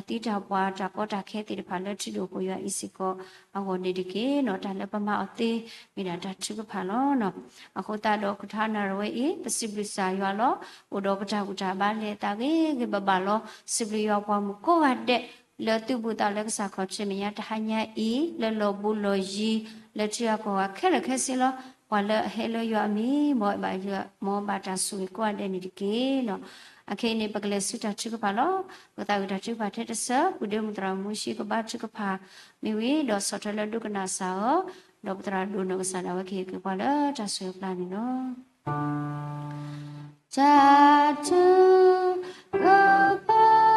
ဒီး တၢ်သံတၢ်ပှၢ်တၢ်ကီတၢ်ခဲသ့ၣ်တဖၣ်လၢထံဒိၣ်ဃိာ်ယွၤအံၤစ့ၢ်ကီး အဂီၢ်န့ၣ်တက့ၢ်နီၤ, တၢ်လၢပမၤအီၤသ့ မ့ၢ်ဒၣ်တၢ်ထုကဖၣ်လီၤ. အဃိသတးဒီး ကထါနၢ်ရဝဲအံၤ ပစံးဘျုးကစၢ်ယွၤလီၤ. အိၣ်ဒီးပတၢ်ဘူၣ်တၢ်ဘါလဲၤအသးဂ့ၤဂ့ၤဘၣ်ဘၣ်လီၤ. စံးဘျုးယွၤပှၤမုၣ်ကိးဂၤဒဲး လၢသုးဘူးသးလၢကစၢ်ခီၣ်ထံးမဲာ်ညါတဟါညါအံၤ လၢလီၢ်ဘူးလီၢ်ယံၤ လၢထံဂၤကီၢ်ဂၤခဲလၢာ်ခဲဆ့လီၤ. ပှၤလၢအဟဲလၢယွၤအမံၤ မ်အဘၣ်ယွၤ မ်အဘၣ်တၢ်ဆိၣ်ဂ့ၤကိးဂၤဒဲးန့ၣ်တက့ၢ်နီၤ. အခဲအံၤန့ၣ် ပကလဲၤဆူတၢ်ထုကဖၣ်လီၤ. ပကသးဝံၣ်တၢ်ထုကဖၣ်ထဲတစၢး ပုၢ်ဒ့မုၣ်သရၣ်မူၡ့ကဘါထုကဖၣ်မ့ၢ်ဝံၤ ဒီးဆီၣ်ထွဲလၢဒိကနၣ်စၢ်အီၤ, ဒီးပသရၣ်ဒိၣ်နီၢ်ကစၢ်ဒၣ်ဝဲကဟ့ၣ်က့ၤပှၤလၢတၢ်ဆိၣ်ဂ့ၤအပျၢ်န့ၣ်လီၤ. တၢ်ထုကဖၣ်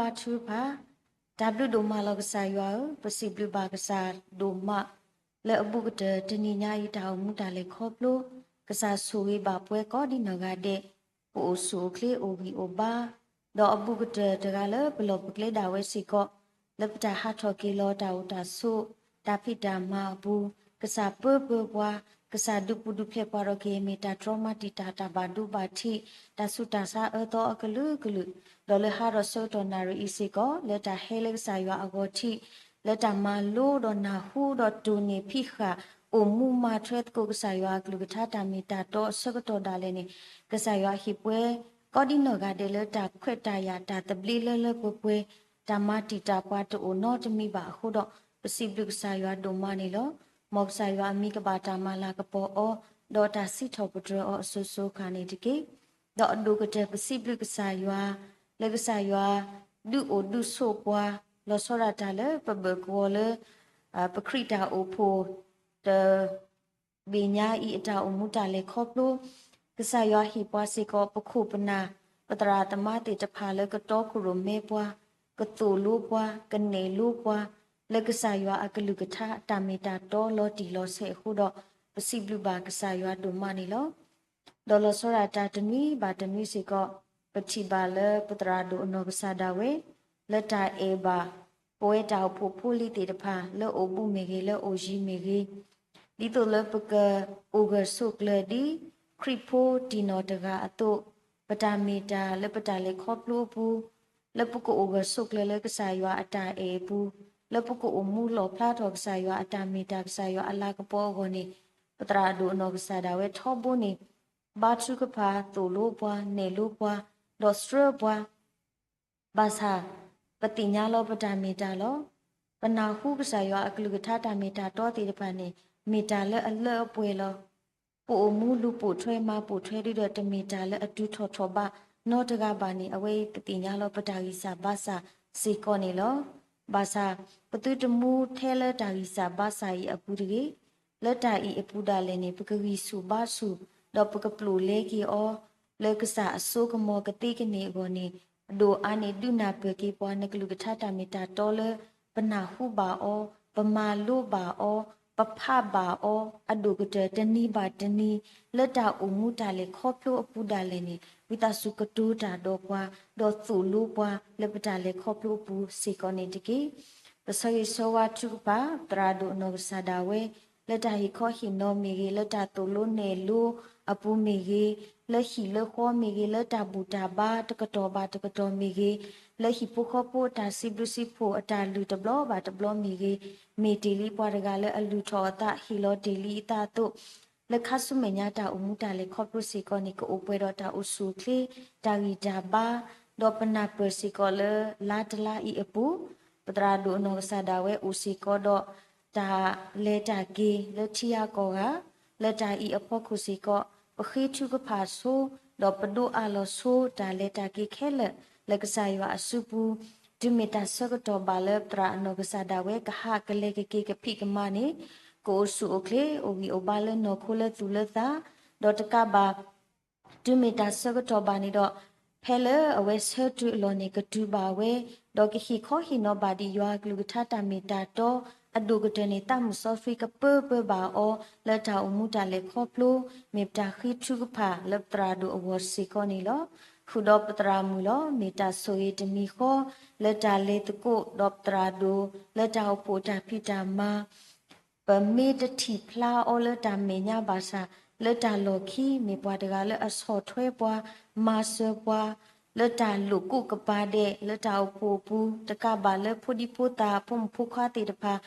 ပစံးဘျုးဘၣ်ကစၢ်ယွၤအံၤလၢတၢ်ဘျုးဒိၣ်မးလီၤ. ကစၢ်ယွၤဧၢ, ပစံးဘျုးဘၣ်ကစၢ်ဒိၣ်မး လၢအဘူးကတၢၢ်တနံၤညါအံၤ တၢ်အိၣ်မူတၢ်လဲၤခီဖျိ, ကစၢ်ဆိၣ်ဂ့ၤဘၣ်ပှၤကိးဒ်နီၢ်ဂၤဒဲး, ပအိၣ်ဆူၣ်အိၣ်ချ့အိၣ်ဂံၢ်အိၣ်ဘါ, ဒီးအဘူးကတၢၢ်တဂၤလၢပလီၢ်ပကျဲဒၣ်ဝဲစ့ၢ်ကီး, လၢပတၢ်ဟးထီၣ်က့ၤလီၤတၢ်အိၣ်တၢ်ဆိး, တၢ်ဖံးတၢ်မၤအပူၤ, ကစၢ်ပၢပၢပှၤ, ကစၢ်ဒုးပူၤဒုးဖျဲးပှၤထီၣ်က့ၤ မ့ၢ်တၢ်တြီမၤတံာ်တာ်တၢ်ဘၣ်ဒိဘၣ်ထံး, တၢ်ဆူးတၢ်ဆါအၢသီအကလုာ်ကလုာ်, ဒီးလၢဟါဒီးဆၢကတီၢ်နၣ်ရံၣ်အံၤစ့ၢ်ကီး လၢတၢ်ဟဲလၢကစၢ်ယွၤအဂီၢ်ထံး, လၢတၢ်မၤလိဒီးနၢ်ဟူဒီးတိၢ်န့ၢ်ဖံးဃာ် အိၣ်မူမၤထွဲသကိးကစၢ်ယွၤအကလုၢ်ကထါတၢ်မ့ၢ်တၢ်တီအဆၢကတီၢ်ဒၣ်လဲာ်န့ၣ်, ကစၢ်ယွၤဟ့ၣ်ပှဲၤ ကိးဒ်နီၢ်ဂၤဒဲးလၢတၢ်ခွဲးတၢ်ယာ်တၢ်သဘျ့လၢလၢပှဲၤပှဲၤ, တၢ်မၤတံာ်တာ်ပှၤတအိၣ်နီတမံၤဘၣ်အဃိဒီး, ပစံးဘျုးကစၢ်ယွၤဒိၣ်မးန့ၣ်လီၤ. မ်ကစၢ်ယွၤအမံၤကဘၣ်တၢ်မၤလၤကပီၤအီၤ, ဒီးတၢ်စံးထီၣ်ပတြၢၤအီၤအစိၤစိၤဃၣ်န့ၣ်တက့ၢ်. ဒီးအဒိၣ်ကတၢၢ်ပစံးဘျုးကစၢ်ယွၤ, လၢကစၢ်ယွၤ ဒုးအိၣ်ဒုးဆိးပှၤ, လီၤဆီဒၣ်တၢ်လၢပဘၢၣ်ကဝီၤလၢ ပခရံာ်တၢ်အိၣ်ဖှိၣ် တ ဘ့ၣ်ညါအံၤအတၢ်အိၣ်မူတၢ်လဲၤခီဖျိ, ကစၢ်ယွၤဟ့ၣ်ပှၤစ့ၢ်ကီး ပခိၣ်ပနၢ် ပသရၣ်သမါသ့ၣ်တဖၣ်လၢကတီခိၣ်ရိၣ်မဲပှၤ, ကသိၣ်လိပှၤ, ကနဲၣ်လိပှၤ, လၢကစၢ်ယွၤအကလုၢ်ကထါတၢ်မ့ၢ်တၢ်တီလီၤတံၢ်လီၤဆဲးအဃိဒီး, ပစံးဘျုးဘၣ်ကစၢ်ယွၤဒိၣ်မးန့ၣ်လီၤ. ဒီးလီၤဆီဒၣ်တၢ်တနွံဘၣ်တနွံစ့ၢ်ကီး, ပထံၣ်ဘၣ်လၢပသရၣ်ဒိၣ်အနီၢ်ကစၢ်ဒၣ်ဝဲ လၢတၢ်အဲၣ်ဘၣ် ပဝဲတၢ်အိၣ်ဖှိၣ်ဖိလံၤသ့ၣ်တဖၣ် လၢအိၣ်ဘူးမ့ၢ်ဂ့ၤ လၢအိၣ်ယံၤမ့ၢ်ဂ့ၤ, ဒ်သိးလၢပကအိၣ်ဂၢၢ်ဆိးကျၢၤဒ် ခရံာ်ဖိတံၢ်နီၢ်တဂၤအသိး, ပတၢ်မ့ၢ်တၢ်လၢပတၢ်လဲၤခီဖျိအပူၤ, လၢပကအိၣ်ဂၢၢ်ဆိးကျၢၤလၢကစၢ်ယွၤအတၢ်အဲၣ်အပူၤ, လၢပကအိၣ်မူလီၣ်ဖျါထီၣ်ကစၢ်ယွၤအတၢ်မ့ၢ်တၢ် ကစၢ်ယွၤအလၤကပီၤအဂီၢ်န့ၣ်, ပသရၣ်ဒိၣ်အနီၢ်ကစၢ်ဒၣ်ဝဲထီဘိန့ၣ် ဘါထုကဖၣ်, သိၣ်လိပှၤ, နဲၣ်လိပှၤ, ဒီးစှၢပှၤ ဘၣ်ဆၣ် ပသ့ၣ်ညါလီၤပတၢ်မ့ၢ်တၢ်လီၤ. ပနၢ်ဟူကစၢ်ယွၤအကလုၢ်ကထါတၢ်မ့ၢ်တၢ်တီသ့ၣ်တဖၣ်န့ၣ် မ့ၢ်တၢ်လၢအလၢအပှဲၤလီၤ. ပအိၣ်မူလူၤပိာ်ထွဲမၤပိာ်ထွဲဒုဒီးတမ့ၢ်တၢ်လၢအတုၤထီၣ်ထီၣ်ဘးနီတဂၤဘၣ်န့ၣ် အဝဲအံၤပသ့ၣ်ညါလီၤပတၢ်ဂံၢ်စၢ်ဘါစၢ်စ့ၢ်ကီးန့ၣ်လီၤ. ဘၣ်ဆၣ် ပသုတမူထဲလၢတၢ်ဂံၢ်စၢ်ဘါစၢ်အံၤအပူၤတဂ့ၤ. လၢတၢ်အံၤအပူၤဒၣ်လဲာ်န့ၣ် ပကဂံၢ်ဆူၣ်ဘါဆူၣ် ဒီးပကပျိာ်လဲက့ၤအီၤ လၢကစၢ်အစိကမီၤကသ့ကန့ၢ်အဂီၢ်န့ၣ်, အဒိၣ်အါန့ၢ်ဒုးနၢ်ပၢၢ်က့ၤပှၤနကလုၢ်ကထါတၢ်မ့ၢ်တၢ်တီလၢ ပနၢ်ဟူဘၣ်အီၤ, ပမၤလိဘၣ်အီၤ, ပဖးဘၣ်အီၤ, အဒိၣ်ကတၢၢ်တနံၤဘၣ်တနံၤ လၢတၢ်အိၣ်မူတၢ်လဲၤခီဖျိအပူၤဒၣ်လဲာ်န့ၣ် ဝံသးစူၤကတိၤတၢ်ဒီးပှၤ, ဒီးသိၣ်လိပှၤလၢပတၢ်လဲၤခီဖျိအပူၤစ့ၢ်ကီးန့ၣ်တက့ၢ်. ပဆၢဂ့ၤဆၢဝါထုကဖၣ် သရၣ်ဒိၣ်အနီၢ်ကစၢ်ဒၣ်ဝဲ လၢတၢ်ဟ့ၣ်ခီဟ့ၣ်နီၤမ့ၢ်ဂ့ၤ, လၢတၢ်သိၣ်လိနဲၣ်လိအပူၤမ့ၢ်ဂ့ၤ, လၢဟံၣ်လၢဃီမ့ၢ်ဂ့ၤ, လၢတၢ်ဘူၣ်တၢ်ဘါတကတီၢ်ဘၣ်တကတီၢ်မ့ၢ်ဂ့ၤ, လၢဟံၣ်ဖိဃီဖိအတၢ်စံးဘျုးစံးဖှိၣ်အတၢ်လုၢ်တဘျီဘၣ်တဘျီမ့ၢ်ဂ့ၤ, မ့ၢ်တ့ၢ်လံပှၤတဂၤလၢအလုၢ်ထီၣ်အသးဟ့ၣ်လီၤတ့ၢ်လံအသးအသိး, လၢခါဆူမဲာ်ညါတၢ်အိၣ်မူတၢ်လဲၤခီဖျိစ့ၢ်ကီးန့ၣ် ကအိၣ်ပှဲၤဒီးတၢ်အိၣ်ဆူၣ်အိၣ်ချ့, တၢ်ဂံၢ်တၢ်ဘါ, ဒီးပနၢ်ပၢၢ်စ့ၢ်ကီးလၢလါတလါအံၤအပူၤ, ပသရၣ်ဒိၣ်အနီၢ်ကစၢ်ဒၣ်ဝဲအိၣ်စ့ၢ်ကီးဒီး တၢ်လဲၤတၢ်က့ၤလၢထံဂၤကီၢ်ဂၤ, လၢတၢ်အံၤအဖီခိၣ်စ့ၢ်ကီး ပဃ့ထုကဖၣ်ဆိ, ဒီးပဒိးအးလီၤဆိ တၢ်လဲၤတၢ်က့ၤခဲလၢာ် လၢကစၢ်ယွၤအစုပူၤ, တုၤမ့ၢ်တၢ်ဆၢကတီၢ်ဘၣ်လၢပသရၣ်အနီၢ်ကစၢ်ဒၣ်ဝဲ ကဟးကလဲၤကက့ၤကဖံးကမၤန့ၣ်, ကအိၣ်ဆူၣ်အိၣ်ချ့ အိၣ်ဂံၢ်အိၣ်ဘါလၢနီၢ်ခိလၢသူၣ်လၢသး, ဒီးတကးဘၣ် တုၤမ့ၢ်တၢ်ဆၢကတီၢ်ဘၣ်န့ၣ်ဒီး, ဖဲလၢအဝဲဆၢတုၤအလီၢ်န့ၣ် ကတုၤဘၣ်ဝဲ, ဒီးကဟ့ၣ်ခီဟ့ၣ်နီၤဘၣ်ဒံးယွၤအကလုၢ်ကထါတၢ်မ့ၢ်တၢ်တီ, အဒိၣ်ကတၢၢ်န့ၣ် သးမုၢ်စီဆှံကပၢပၢဘၣ်အီၤ လၢတၢ်အိၣ်မူတၢ်လဲၤခီဖျိ, မ့ၢ်ပတၢ်ဃ့ထုကဖၣ်လၢပသရၣ်ဒိၣ်အဂီၢ်စ့ၢ်ကီးန့ၣ်လီၤ. ဃုာ်ဒီးပသရၣ်မုၣ်လီၤ. မ့ၢ်တၢ်ဆိၣ်ဂ့ၤတမံၤဃီ လၢတၢ်လဲၤသကိးဒီးပသရၣ်ဒိၣ် လၢတၢ်အိၣ်ဖှိၣ်တၢ်ဖံးတၢ်မၤ ပမ့ၢ်တထံၣ်ဖျါအီၤလၢတၢ်မဲာ်ညါဘၣ်ဆၣ်, လၢတၢ်လီၢ်ခံ မ့ၢ်ပှၤတဂၤလၢအဆီၣ်ထွဲပှၤ, မၤစၢၤပှၤ, လၢတၢ်လိာ်ကိးကပၤဒဲး လၢတၢ်အိၣ်ဖှိၣ်အပူၤ, တကးဘၣ်လၢဖိဒံဖိသၣ် ဖိမုၣ်ဖိခွါသ့ၣ်တဖၣ်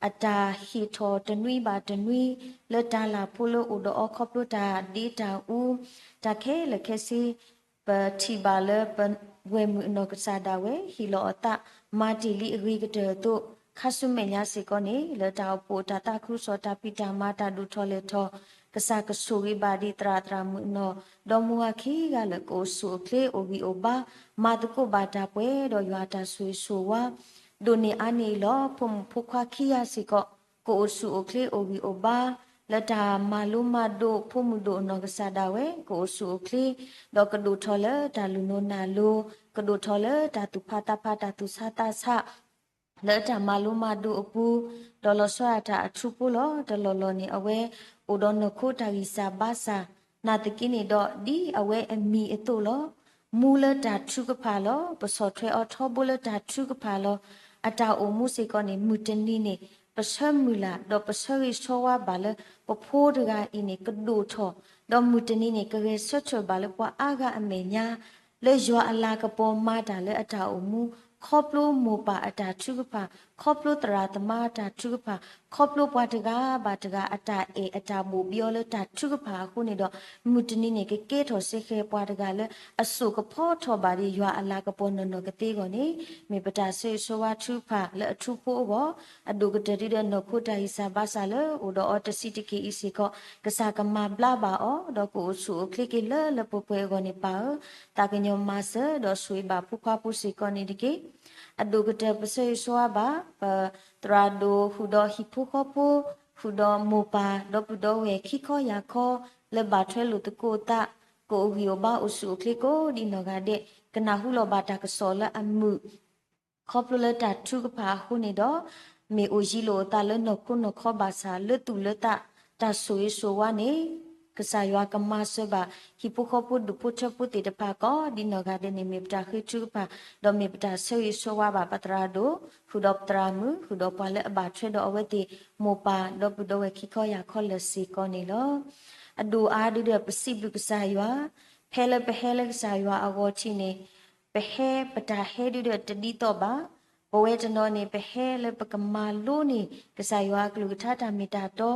အတၢ်ဟ့ၣ်ထီၣ်တနွံဘၣ်တနွံ, လၢတၢ်လၢ်ဖိလၢအိၣ်ဒီးအီၤခီဖျိတၢ်ဒ့တၢ်အူ, တၢ်ခဲလၢာ်ခဲဆ့ ပထံၣ်ဘၣ်လၢပဝဲၢ်မုၣ်အနီၢ်ကစၢ်ဒၣ်ဝဲ ဟ့ၣ်လီၤအသး မၤတ့ၢ်လံအဂ့ၤကတၢၢ်အသိး, ခါဆူမဲာ်ညါစ့ၢ်ကီးန့ၣ် လၢတၢ်အိၣ်ဖှိၣ်တၢ်သးခုကစီၣ် တၢ်ဖံးတၢ်မၤ တၢ်ဒိၣ်ထီၣ်လဲၢ်ထီၣ်, ကစၢ်ကဆိၣ်ဂ့ၤဘၣ်ဒံးသရၣ်သရၣ်မုၣ်အနီၢ် ဒီမါဝၤခံဂၤလၢာ် ကအိၣ်ဆူၣ်အိၣ်ချ့ အိၣ်ဂံၢ်အိၣ်ဘါ, မၤသကိးဘၣ်တၢ်ပှဲၤဒီးယွၤအတၢ်ဆိၣ်ဂ့ၤဆိၣ်ဝါ ဒိၣ်န့ၢ်အါန့ၢ်အံၤလီၤ. ဖိမုၣ်ဖိခွါခံဂၤစ့ၢ်ကီး ကအိၣ်ဆူၣ်အိၣ်ချ့ အိၣ်ဂံၢ်အိၣ်ဘါ, လၢတၢ်မၤလိမၤဒိး ဖိမုၣ်ဒိၣ်အနီၢ်ကစၢ်ဒၣ်ဝဲ ကအိၣ်ဆူၣ်အိၣ်ချ့, ဒီးကဒိၣ်ထီၣ်လၢတၢ်လူၤနိၤနၢ်လိၤ ကဒိၣ်ထီၣ်လၢတၢ်သူၣ်ဖးသးဖး တၢ်သူၣ်ဆးသးဆး လၢတၢ်မၤလိမၤဒိးအပူၤ, ဒီးလီၤဆီဒၣ်တၢ်အထူဖိလီၤ. တလီၢ်လီၢ်န့ၣ် အဝဲအိၣ်ဒီးနီၢ်ခိတၢ်ဂံၢ်စၢ်ဘါစၢ်, နာ်သက့န့ၣ်ဒီး ဒ်အဝဲအမံၤအသိးလီၤ. မူလၢတၢ်ထုကဖၣ်လီၤ. ပဆီၣ်ထွဲအီၤထီဘိလၢတၢ်ထုကဖၣ်လီၤ. အတၢ်အိၣ်မူစ့ၢ်ကီးန့ၣ် မုၢ်တနံၤန့ၣ် ပဆၢမုၢ်လၢ် ဒီးပဆၢဂ့ၤဆၢဝါဘၣ်လၢ ပဖိတဂၤအံၤန့ၣ် ကဒိၣ်ထီၣ်, ဒီးမုၢ်တနံၤန့ၣ် ကဂဲၤဆၢထၢၣ်ဘၣ်လၢပှၤအါဂၤအမဲာ်ညါ လၢယွၤအလၤကပီၤမၤတၢ်လၢအတၢ်အိၣ်မူ, ခီဖျိမိၢ်ပၢ်အတၢ်ထုကဖၣ်, ခီဖျိသရၣ်သမါအတၢ်ထုကဖၣ်, ခီဖျိပှၤတဂၤဘၣ်တဂၤအတၢ်အဲၣ်အတၢ်ဘိၣ်ဘံအီၤလၢတၢ်ထုကဖၣ်အဃိန့ၣ်ဒီး မုၢ်တနံၤန့ၣ် ကကဲထီၣ်စ့ၢ်ကီးပှၤတဂၤလၢအစိာ်ကဖီထီၣ်ဘၣ်ဒီးယွၤအလၤကပီၤနီၢ်နီၢ်ကသ့အဂီၢ်န့ၣ် မ့ၢ်ပတၢ်ဆၢဂ့ၤဆၢဝါထုကဖၣ်လၢအထူဖိအဂီၢ်, အဒိၣ်ကတၢၢ်ဒုဒီးနီၢ်ခိတၢ်ဂံၢ်စၢ်ဘါစၢ်လၢအိၣ်ဒီးအီၤတဆံးတက့ၢ်အံၤစ့ၢ်ကီး ကစၢ်ကမၤဘျါဘၣ်အီၤ, ဒီးကအိၣ်ဆူၣ်အိၣ်ချ့က့ၤလၢလၢပှဲၤပှဲၤအဂီၢ်န့ၣ်ပၢ်ဧၢ, သးကညီၤမၤစၢၤဒီးဆိၣ်ဂ့ၤဘၣ်ဖိခွါဖိစ့ၢ်ကီးန့ၣ်တက့ၢ်. အဒိၣ်ကတၢၢ်ပဆၢဂ့ၤဆၢဝါဘၣ် ပသရၣ်ဒိၣ်ဃုာ်ဒီးဟံၣ်ဖိဃီဖိ, ဃုာ်ဒီးမိၢ်ပၢ် ဒီပုၢ်ဒီဝဲၢ်ခံခီယၢ်ခီ လၢဘၣ်ထွဲလိာ်သကိးအသး, ကအိၣ်ဂံၢ်အိၣ်ဘါအိၣ်ဆူၣ်အိၣ်ချ့ကိးဒံနီၢ်ဂၤဒဲး, ကနၢ်ဟူလီၤဘၣ်တၢ်ကစီၣ်လၢအမုာ် ခီဖျိလၢတၢ်ထုကဖၣ်အဃိန့ၣ်ဒီး မ့ၢ်အိၣ်ယံၤလိာ်အသးလၢနီၢ်ခိနီၢ်ခီဘၣ်ဆၣ် လၢသူၣ်လၢသး တၢ်ဆိၣ်ဂ့ၤဆိၣ်ဝါန့ၣ် ကစၢ်ယွၤကမၤစၢၤဘၣ် ဟံၣ်ဖိဃီဖိဒူၣ်ဖိထၢဖိသ့ၣ်တဖၣ်ကိးဒံနီၢ်ဂၤဒဲးန့ၣ် မ့ၢ်ပတၢ်ဃ့ထုကဖၣ် ဒီးမ့ၢ်ပတၢ်ဆၢဂ့ၤဆၢဝါဘၣ်ပသရၣ်ဒိၣ် ဃုာ်ဒီးပသရၣ်မုၣ် ဃုာ်ဒီးပှၤလၢအဘၣ်ထွဲဒီးအဝဲသ့ၣ် မိၢ်ပၢ် ဒီပုၢ်ဒီဝဲၢ်ခံခီယၢ်ခီလၢာ်စ့ၢ်ကီးန့ၣ်လီၤ. အဒိၣ်အါဒုဒီးပစံးဘျုးကစၢ်ယွၤ, ဖဲလၢပဟဲလၢကစၢ်ယွၤအဂီၢ်ထံးန့ၣ် ပဟဲပတၢ်ဟဲဒုဒီးတဒ်သိးဘၣ်. ပဝဲတနီၤန့ၣ် ပဟဲလၢပကမၤလိန့ၢ် ကစၢ်ယွၤအကလုၢ်ကထါတၢ်မ့ၢ်တၢ်တီ,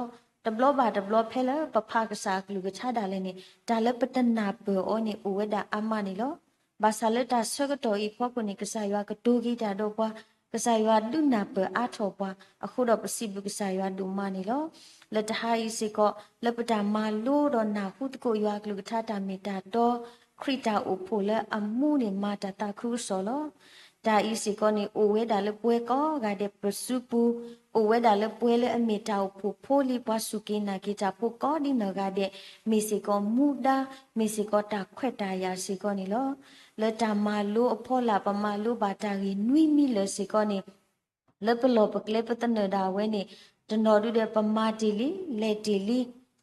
တဘျီဘၣ်တဘျီဖဲလၢပဖးကစၢ်အကလုၢ်ကထါဒၣ်လဲာ်န့ၣ် တၢ်လၢပတနၢ်ပၢၢ်အီၤန့ၣ် အိၣ်ဝဲဒၣ်အါမးန့ၣ်လီၤ. ဘၣ်ဆၣ်လၢတၢ်ဆၢကတီၢ်အံၤဖီခိၣ်န့ၣ် ကစၢ်ယွၤကတိၤက့ၤတၢ်ဒီးပှၤ, ကစၢ်ယွၤဒုးနၢ်ပၢၢ်အါထီၣ်ပှၤ, အဃိဒီးပစံးဘျုးကစၢ်ယွၤဒိၣ်မးန့ၣ်လီၤ. လၢတဟါအံၤစ့ၢ်ကီး လၢပတၢ်မၤလိဒီးနၢ်ဟူသကိးယွၤအကလုၢ်ကထါတၢ်မ့ၢ်တၢ်တီ, ခရံာ်တၢ်အိၣ်ဖှိၣ်လၢအမူန့ၣ် မၤတၢ်သးခုကစီၣ်လီၤ. တၢ်အံၤစ့ၢ်ကီးန့ၣ် အိၣ်ဝဲဒၣ်လၢပှၤကိးဂၤဒဲးပစုပူၤ, အိၣ်ဝဲဒၣ်လၢပှၤလၢအမ့ၢ်တၢ်အိၣ်ဖှိၣ်ဖိလံၤ ပှၤစူၢ်က့ၤနာ်က့ၤတၢ်ဖိကိးဒံနီၢ်ဂၤဒဲး, မ့ၢ်စ့ၢ်ကီးမူဒါ, မ့ၢ်စ့ၢ်ကီးတၢ်ခွဲးတၢ်ယာ်စ့ၢ်ကီးန့ၣ်လီၤ. လၢတၢ်မၤလိအဖီလာ် ပမၤလိဘၣ်တၢ်ဂ့ၢ်နွံမံၤလၢာ်စ့ၢ်ကီးန့ၣ် လၢပလီၢ်ပကျဲပသနၢၣ်ဒၣ်ဝဲန့ၣ် တနီၤဒုဒီးပမၤတ့ၢ်လံ, လဲၤတ့ၢ်လံ,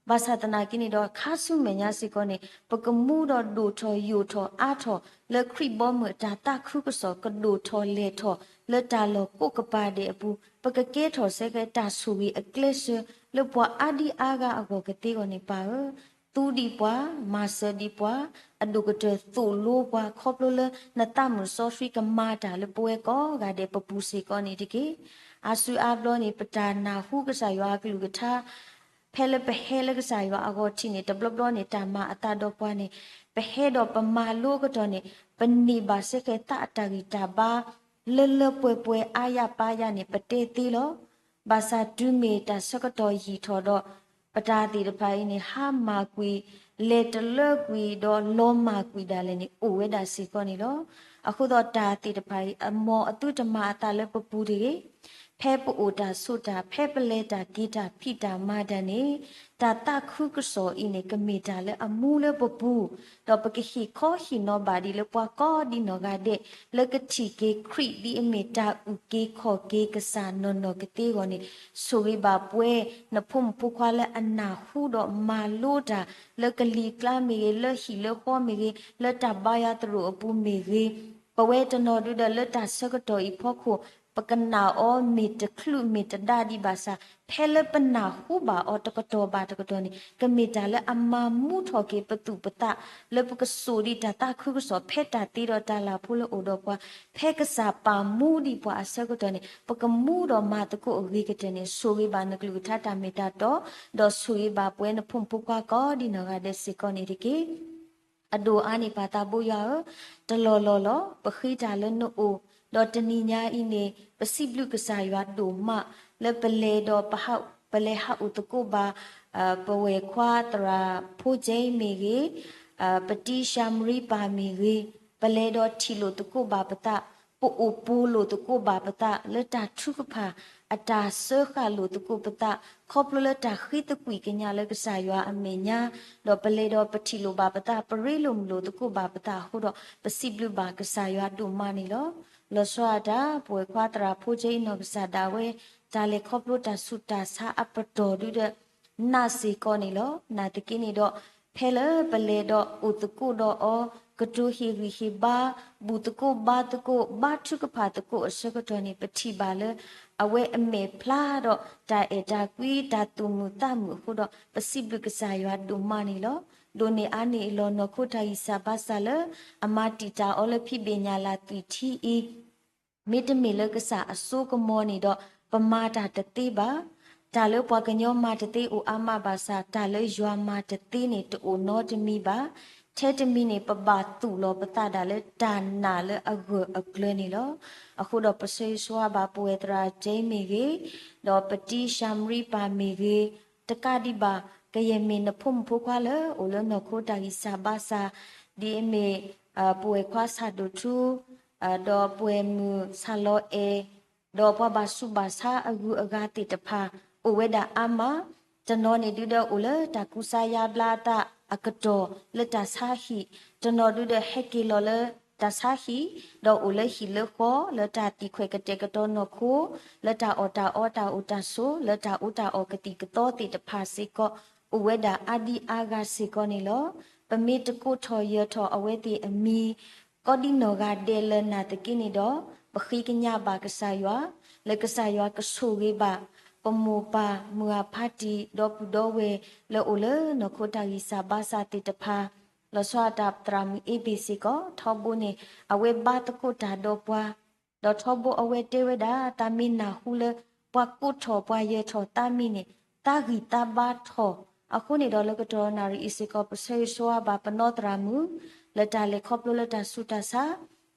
ဘၣ်ဆၣ်သနာ်က့န့ၣ်ဒီး ခါဆူမဲာ်ညါစ့ၢ်ကီးန့ၣ် ပကမူဒီးဒိၣ်ထီၣ်ယိာ်ထီၣ်အါထီၣ် လၢခရံာ်ဘီမုၢ်အတၢ်သးခုကစီၣ် ကဒိၣ်ထီၣ်လဲၢ်ထီၣ် လၢတၢ်လီၢ်ကိးကပၤဒဲးအပူၤ ပကကဲထီၣ်စ့ၢ်ကီးတၢ်ဆိၣ်ဂ့ၤအကျဲးစၢး လၢပှၤအါဒံအါဂၤအဂီၢ်ကသ့အဂီၢ်န့ၣ် ပၢ်ဧၢ, သူဒံးပှၤ, မၤစၢၤဒံးပှၤ, အဒိၣ်ကတၢၢ်သိၣ်လိပှၤ ခီဖျိလၢနသးမုာ်စီဆှံကမၤတၢ်လၢပဝဲကိးဂၤဒဲးပပူၤစ့ၢ်ကီးန့ၣ်တက့ၢ်. အါစုအါဘျီန့ၣ် ပတၢ်နၢ်ဟူကစၢ်ယွၤအကလုၢ်ကထါ ဖဲလၢပဟဲလၢကစၢ်ယွၤအဂီၢ်ထံးန့ၣ် တဘျီဘျီန့ၣ် တၢ်မၤအသးဒီးပှၤန့ၣ် ပဟဲဒီးပမၤလိအကတီၢ်န့ၣ် ပန့ၢ်ဘၣ်စ့ၢ်ကီးသးအတၢ်ဂံၢ်တၢ်ဘါ လၢလၢပှဲၤပှဲၤအါယၢ်ပာ်ယၢ်န့ၣ် ပတဲသ့လီၤ. ဘၣ်ဆၣ်တုၤမ့ၢ်တၢ်ဆၢကတီၢ်ယံာ်ထီၣ်ဒီး ပတၢ်သ့ၣ်တဖၣ်အံၤန့ၣ် ဟါမၢ်ကွံာ်, လဲၤတလၢကွံာ်ဒီးလီၤမၢ်ကွံာ်ဒၣ်လဲာ်န့ၣ် အိၣ်ဝဲဒၣ်စ့ၢ်ကီးန့ၣ်လီၤ. အဃိဒီးတၢ်သ့ၣ်တဖၣ်အံၤ အမ်အသုတမၤအသးလၢပပူၤတဂ့ၤ. ဖဲပအိၣ်တၢ်ဆိးတၢ်, ဖဲပလဲၤတၢ်က့ၤတၢ်ဖံးတၢ်မၤတၢ်န့ၣ် တၢ်သးခုကစီၣ်အံၤန့ၣ် ကမ့ၢ်တၢ်လၢအမူလၢပပူၤ, ဒီးပကဟ့ၣ်ခီဟ့ၣ်နီၤဘၣ်ဒံးလၢပှၤကိးဒံနီၢ်ဂၤဒဲး လၢကထံၣ်က့ၤခရံာ်ဒ်အမ့ၢ်တၢ်အုၣ်က့ၤခီၣ်က့ၤကစၢ်နီၢ်နီၢ်ကသ့အဂီၢ်န့ၣ် ဆိၣ်ဂ့ၤဘၣ်ပှဲၤ နဖိမုၣ်ဖိခွါလၢအနၢ်ဟူဒီးမၤလိတၢ် လၢကလံၤကျါမ့ၢ်ဂ့ၤ, လၢဟံၣ်လၢဃီမ့ၢ်ဂ့ၤ, လၢတၢ်ဘါယွၤသရိာ်အပူၤမ့ၢ်ဂ့ၤ, ပဝဲတနီၤဒုဒီးလၢတၢ်ဆၢကတီၢ်အံၤဖီခိၣ် ပကနၣ်အီၤမ့ၢ်တချုးမ့ၢ်တဒါဒံးဘၣ်ဆၣ် ဖဲလၢပနၢ်ဟူဘၣ်အီၤတကတီၢ်ဘၣ်တကတီၢ်န့ၣ် ကမ့ၢ်တၢ်လၢအမၤမူထီၣ်က့ၤပသူၣ်ပသး လၢပကစိာ်ဒံးတၢ်သးခုကစီၣ် ဖဲတၢ်သ့ဒီးတၢ်လၤဖိလၢအိၣ်ဒီးပှၤ ဖဲကစၢ်ပာ်မူဒံးပှၤအဆၢကတီၢ်န့ၣ် ပကမူဒီးမၤသကိးအဂ့ၤကတၢၢ်န့ၣ် ဆိၣ်ဂ့ၤဘၣ်နကလုၢ်ကထါတၢ်မ့ၢ်တၢ်တီ ဒီးဆိၣ်ဂ့ၤဘၣ်ပှဲၤနဖိမုၣ်ဖိခွါကိးဒံနီၢ်ဂၤဒဲးစ့ၢ်ကီးန့ၣ်တက့ၢ်. အဒိၣ်အါန့ၢ်ပၢ်သးဘိယွၤဧၢ, တလီၢ်လီၢ်လီၤ ပဃ့တၢ်လၢနအိၣ်, ဒီးတနံၤညါအံၤန့ၣ် ပစံးဘျုးကစၢ်ယွၤဒိၣ်မး လၢပလဲၤဒီး ပလဲၤဟးအိၣ်သကိးဘၣ် ပဝဲၢ်ခွါသရၣ်ဖိကၠ့မ့ၢ်ဂ့ၤ, ပတံၢ်ၡၤမရံပၢ်မ့ၢ်ဂ့ၤ, ပလဲၤဒီးထံၣ်လိာ်သကိးဘၣ်ပသး, ပအိၣ်ပိာ်လိာ်သကိးဘၣ်ပသး လၢတၢ်ထုကဖၣ် အတၢ်စၢဃာ်လိာ်သကိးပသး ခီဖျိလၢတၢ်ဃ့သကွံာ်ကညးလၢကစၢ်ယွၤအမဲာ်ညါ, ဒီးပလဲၤဒီးပထံၣ်လိာ်ဘၣ်ပသး ပရ့လိာ်မုာ်လိာ်သကိးဘၣ်ပသးအဃိဒီး ပစံးဘျုးဘၣ်ကစၢ်ယွၤဒိၣ်မးန့ၣ်လီၤ. လီၤဆီဒၣ်တၢ် ပဝဲၢ်ခွါသရၣ်ဖိကၠ့အံၤနီၢ်ကစၢ်ဒၣ်ဝဲ တၢ်လဲၤခီဖျိတၢ်ဆူးတၢ်ဆါအပတီၢ်ဒုဒီး နာ်စ့ၢ်ကီးန့ၣ်လီၤ. နာ်သက့န့ၣ်ဒီး ဖဲလၢပလဲၤဒီးအိၣ်သကိးဒီးအီၤ, ကတိၤဟ့ၣ်ဂံၢ်ဟ့ၣ်ဘါ, ဘူၣ်သကိးဘါသကိး, ဘါထုကဖၣ်သကိးအဆၢကတီၢ်န့ၣ် ပထံၣ်ဘၣ်လၢ အဝဲအမဲာ်ဖျါဒီးတၢ်အဲၣ်တၢ်ကွံ တၢ်သူၣ်မုာ်သးမုာ်အဃိဒီး ပစံးဘျုးကစၢ်ယွၤဒိၣ်မးန့ၣ်လီၤ. ဒိးန့ၢ်အါန့ၢ်အလီၢ်နီၢ်ခိတၢ်ဂံၢ်စၢ်ဘါစၢ်လၢ အမၤတံာ်တာ်အီၤလၢဖံးဘ့ၣ်ညၣ်လၢ်သွံၣ်ထံအံၤ မ့တမ့ၢ်လၢကစၢ်အစိကမီၤန့ၣ်ဒီး ပမၤတၢ်တသ့ဘၣ်. တၢ်လၢပှၤကညီမၤတသ့အိၣ်အါမးဘၣ်ဆၣ် တၢ်လၢယွၤမၤတသ့န့ၣ် တအိၣ်နီတမံၤဘၣ်. ထဲတမံၤန့ၣ် ပဘၣ်သူၣ်လီၤပသးဒၣ်လၢတၢ်နာ်လၢအဂၢၢ်အကျၢၤန့ၣ်လီၤ. အဃိဒီးပဆၢဂ့ၤဆၢဝါဘၣ်ပဝဲၢ်သရၣ်ကၠ့မ့ၢ်ဂ့ၤ, ဒီးပတံၢ်ၡၤမရံပၢ်မ့ၢ်ဂ့ၤ, တကးဒံးဘၣ် ကယဲၢ်မ့ၢ်နဖိမုၣ်ဖိခွါလၢအိၣ်လၢနီၢ်ခိတၢ်ဂံၢ်စၢ်ဘါစၢ်, ဒ်အမ့ၢ် ပဝဲၢ်ခွါဆၣ်ဒိၣ်ထူ ဒီးပဝဲၢ်မုၣ်ဆၣ်လီၤအဲၣ်, ဒီးပှၤဘၣ်ဆူးဘၣ်ဆါအဂုၤအဂၤသ့ၣ်တဖၣ် အိၣ်ဝဲဒၣ်အါမး, တနီၤန့ၣ်ဒုဒီးအိၣ်လၢတၢ်ကူစါယါဘျါအသးအကတီၢ်လၢတၢ်ဆါဟံၣ်, တနီၤဒုဒီးဟဲက့ၤလီၤလၢတၢ်ဆါဟံၣ်, ဒီးအိၣ်လၢဟံၣ်လၢဃီ လၢတၢ်သံၣ်ခွဲးကတဲာ်ကတီၤနီၢ်ခိ, လၢတၢ်အီၣ်တၢ်အီတၢ်အိၣ်တၢ်ဆိး လၢတၢ်အူတၢ်အီၣ်ကသံၣ်ကသီသ့ၣ်တဖၣ်စ့ၢ်ကီး အိၣ်ဝဲဒၣ်အါဒံအါဂၤစ့ၢ်ကီးန့ၣ်လီၤ. ပမ့ၢ်တကိးထီၣ်ယၢၤထီၣ်အဝဲသ့ၣ်အမံၤ ကိးဒံနီၢ်ဂၤဒဲးလၢနာ်သက့န့ၣ်ဒီး ပဃ့ကညးဘၣ်ကစၢ်ယွၤ လၢကစၢ်ယွၤကဆိၣ်ဂ့ၤဘၣ် ပမိၢ်ပၢ်မုၢ်အဖါတံၢ် ဒီပုၢ်ဒီဝဲၢ်လၢအိၣ်လၢနီၢ်ခိတၢ်ဂံၢ်စၢ်ဘါစၢ်သ့ၣ်တဖၣ်, လီၤဆီဒၣ်တၢ်သရၣ်မုၣ်အ့ဘ့ၣ်စ့ၢ်ကီး ထီဘိန့ၣ် အဝဲဘါသကိးတၢ်ဒီးပှၤ ဒီးထီဘိအဝဲတဲဝဲဒၣ် သးမ့ၢ်နၢ်ဟူလၢ ပှၤကိးထီၣ်ပှၤယၢၤထီၣ်သးမံၤန့ၣ် သးဂံၢ်သးဘါထီၣ်, အဃိန့ၣ်ဒီးလၢကတီၢ်နၣ်ရံၣ်အံၤစ့ၢ်ကီး ပဆၢဂ့ၤဆၢဝါဘၣ်ပနီၢ်သရၣ်မုၣ် လၢတၢ်လဲၤခီဖျိလၢတၢ်ဆူးတၢ်ဆါ,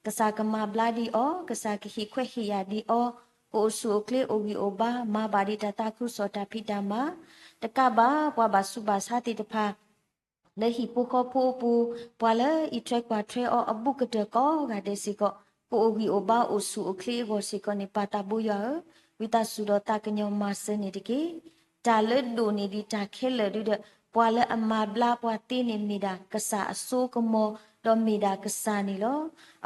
ကစၢ်ကမၤဘျါဒံးအီၤ, ကစၢ်ကဟ့ၣ်ခွဲးဟ့ၣ်ယာ်ဒံးအီၤ, ကအိၣ်ဆူၣ်အိၣ်ချ့အိၣ်ဂံၢ်အိၣ်ဘါ မၤဘၣ်ဒံးတၢ်သးခုကစီၣ်တၢ်ဖံးတၢ်မၤ, တကးဘၣ် ပှၤဘၣ်ဆူးဘၣ်ဆါသ့ၣ်တဖၣ် လၢဟံၣ်ဖိဃီဖိအပူၤ, ပှၤလၢအံးထွဲကွၢ်ထွဲအီၤအဘူးကတၢၢ်ကိးဂၤဒဲးစ့ၢ်ကီး ကအိၣ်ဂံၢ်အိၣ်ဘါအိၣ်ဆူၣ်အိၣ်ချ့အဂီၢ်စ့ၢ်ကီးန့ၣ် ပၢ်သးဘိယွၤဧၢ, ဝံသးစူၤဒီးသးကညီၤမၤစၢၤန့ၣ်တက့ၢ်. တၢ်လၢဒိၣ်န့ၢ်ဒံးတၢ်ခဲလၢာ်ဒုဒီး ပှၤလၢအမၤဘျါပှၤသ့န့ၣ်မ့ၢ်ဒၣ်ကစၢ်အစိကမီၤ ဒီးမ့ၢ်ဒၣ်ကစၢ်န့ၣ်လီၤ.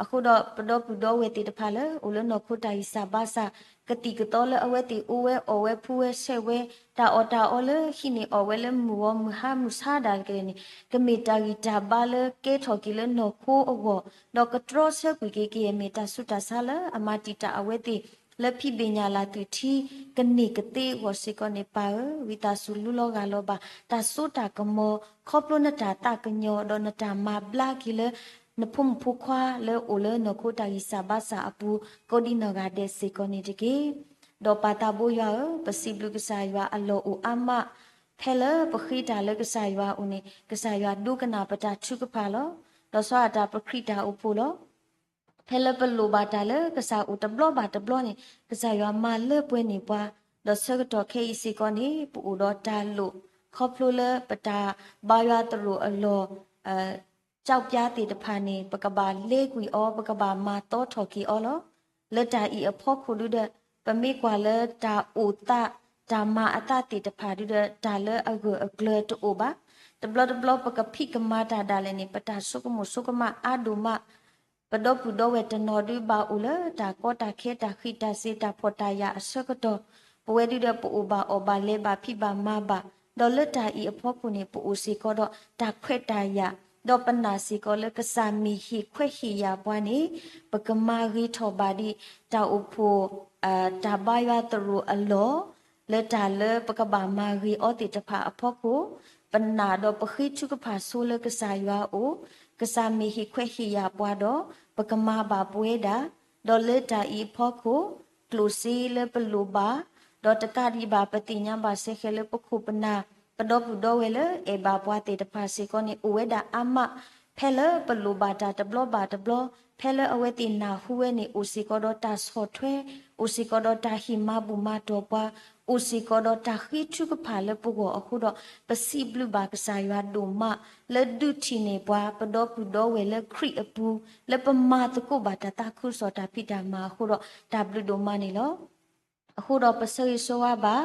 အဃိဒီးပဒီပုၢ်ဒီဝဲၢ်သ့ၣ်တဖၣ်လၢ အိၣ်လၢနီၢ်ခိတၢ်ဂံၢ်စၢ်ဘါစၢ် ကသံၣ်ကသီလၢအဝဲသ့ၣ်အိၣ်ဝဲအီၣ်ဝဲဖှူဝဲဆဲးဝဲ တၢ်အီၣ်တၢ်အီလၢဟံၣ်န့ၣ် အီၣ်ဝဲလၢမုၢ်ဂီၤမုၢ်ဟါမုၢ်ဆါဒၣ်တက့ၢ်န့ၣ် ကမ့ၢ်တၢ်ဂံၢ်တၢ်ဘါလၢကဲထီၣ်က့ၤလၢနီၢ်ခိအဂီၢ်, ဒီးကတြီဆၢကွံာ်က့ၤ ကယဲၢ်မ့ၢ်တၢ်ဆူးတၢ်ဆါလၢအမၤတံာ်တာ်အဝဲသ့ၣ် လၢဖံးဘ့ၣ်ညၣ်လၢ်သွံၣ်ထံ ကန့ၢ်ကသ့အဂီၢ်စ့ၢ်ကီးန့ၣ် ပၢ်ဧၢ, ဝံသးစူၤလူလီၤဂၢ်လီၤဘၣ် တၢ်စိတၢ်ကမီၤ ခီဖျိနတၢ်သးကညီၤ ဒီးနတၢ်မၤဘျါက့ၤလၢ နဖိမုၣ်ဖိခွါလၢအိၣ်လၢနီၢ်ခိတၢ်ဂံၢ်စၢ်ဘါစၢ်အပူၤ ကိးဒံနီၢ်ဂၤဒဲးစ့ၢ်ကီးန့ၣ်တက့ၢ်. ဒီးပၢ်သးဘိယွၤဧၢ, ပစံးဘျုးကစၢ်ယွၤအလီၢ်အိၣ်အါမး, ဖဲလၢပဃ့တၢ်လၢကစၢ်ယွၤအအိၣ်န့ၣ် ကစၢ်ယွၤဒိကနၣ်ပတၢ်ထုကဖၣ်လီၤ. လီၤဆီဒၣ်တၢ်ပခရံာ်တၢ်အိၣ်ဖှိၣ်လီၤ. ဖဲလၢပလိၣ်ဘၣ်တၢ်လၢကစၢ်အိၣ်တဘျီဘၣ်တဘျီန့ၣ် ကစၢ်ယွၤမၤလၢပှဲၤန့ၢ်ပှၤ, ဒီးဆၢကတီၢ်ခဲအံၤစ့ၢ်ကီးန့ၣ် ပအိၣ်ဒီးတၢ်လိၣ် ခီဖျိလၢပတၢ်ဘါယွၤသရိာ်အလီၢ် ကၠီပၠါသ့ၣ်တဖၣ်န့ၣ် ပကဘၣ်လဲကွံာ်အီၤ ပကဘၣ်မၤသီထီၣ်က့ၤအီၤလီၤ. လၢတၢ်အံၤအဖီခိၣ်ဒုဒီး ပမ့ၢ်ကွၢ်လၢတၢ်အိၣ်သး တၢ်မၤအသးသ့ၣ်တဖၣ်ဒုဒီး တၢ်လၢအဂၢၢ်အကျၢၤတအိၣ်ဘၣ်. တဘျီတဘျီပကဖံးကမၤတၢ်ဒၣ်လဲာ်န့ၣ် ပတၢ်ဆိကမိၣ်ဆိကမးအါဒိၣ်မး ပဒီပုၢ်ဒီဝဲၢ်တနီၤဒုဘၣ်အိၣ်လၢတၢ်ကီတၢ်ခဲတၢ်ဃံးတၢ်စ့ၤတၢ်ဖှီၣ်တၢ်ယာ်အဆၢကတီၢ်, ပဝဲဒုဒီးပအိၣ်ဘၣ်အီၣ်ဘၣ်လဲၤဘၣ်ဖံးဘၣ်မၤဘၣ်, ဒီးလၢတၢ်အံၤအဖီခိၣ်န့ၣ် ပအိၣ်စ့ၢ်ကီးဒီးတၢ်ခွဲးတၢ်ယာ်, ဒီးပနာ်စ့ၢ်ကီးလၢကစၢ်မ့ၢ်ဟ့ၣ်ခွဲးဟ့ၣ်ယာ်ပှၤန့ၣ် ပကမၤဂ့ၤထီၣ်ဘၣ်ဒံး တၢ်အိၣ်ဖှိၣ် တၢ်ဘါယွၤသရိာ်အလီၢ် လၢတၢ်လၢပကဘၣ်မၤဂ့ၤအီၤသ့ၣ်တဖၣ်အဖီခိၣ်, ပနာ်ဒီးပဃ့ထုကဖၣ်ဆိလၢကစၢ်ယွၤအအိၣ်, ကစၢ်မ့ၢ်ဟ့ၣ်ခွဲးဟ့ၣ်ယာ်ပှၤဒီး ပကမၤဘၣ်ပဝဲဒၣ်, ဒီးလၢတၢ်အံၤအဖီခိၣ် ကျိၣ်စ့လၢပလိၣ်ဘၣ်, ဒီးတကးဒံးဘၣ် ပသ့ၣ်ညါဘၣ်စ့ၢ်ကီးလၢပခိၣ်ပနၢ် ပဒီပုၢ်ဒီဝဲၢ်လၢအဲၣ်ဘၣ်ပှၤသ့ၣ်တဖၣ်စ့ၢ်ကီးန့ၣ် အိၣ်ဝဲဒၣ်အါမး, ဖဲလၢပလိၣ်ဘၣ်တၢ်တဘျီဘၣ်တဘျီ, ဖဲလၢအဝဲသ့ၣ်နၢ်ဟူဝဲန့ၣ် အိၣ်စ့ၢ်ကီးဒီးတၢ်ဆီၣ်ထွဲ, အိၣ်စ့ၢ်ကီးဒီးတၢ်ဟ့ၣ်မၤဘူၣ်မၤတီၢ်ပှၤ, အိၣ်စ့ၢ်ကီးဒီးတၢ်ဃ့ထုကဖၣ်လၢပဂီၢ်အဃိဒီး ပစံးဘျုးဘၣ်ကစၢ်ယွၤဒိၣ်မး လၢဒုးထံၣ်န့ၢ်ပှၤ ပဒီပုၢ်ဒီဝဲၢ်လၢခရံာ်အပူၤ လၢပမၤသကိးဘၣ်တၢ်သးခုကစီၣ်တၢ်ဖံးတၢ်မၤအဃိဒီး တၢ်ဘျုးဒိၣ်မးန့ၣ်လီၤ. အဃိဒီးပဆၢဂ့ၤဆၢဝါဘၣ်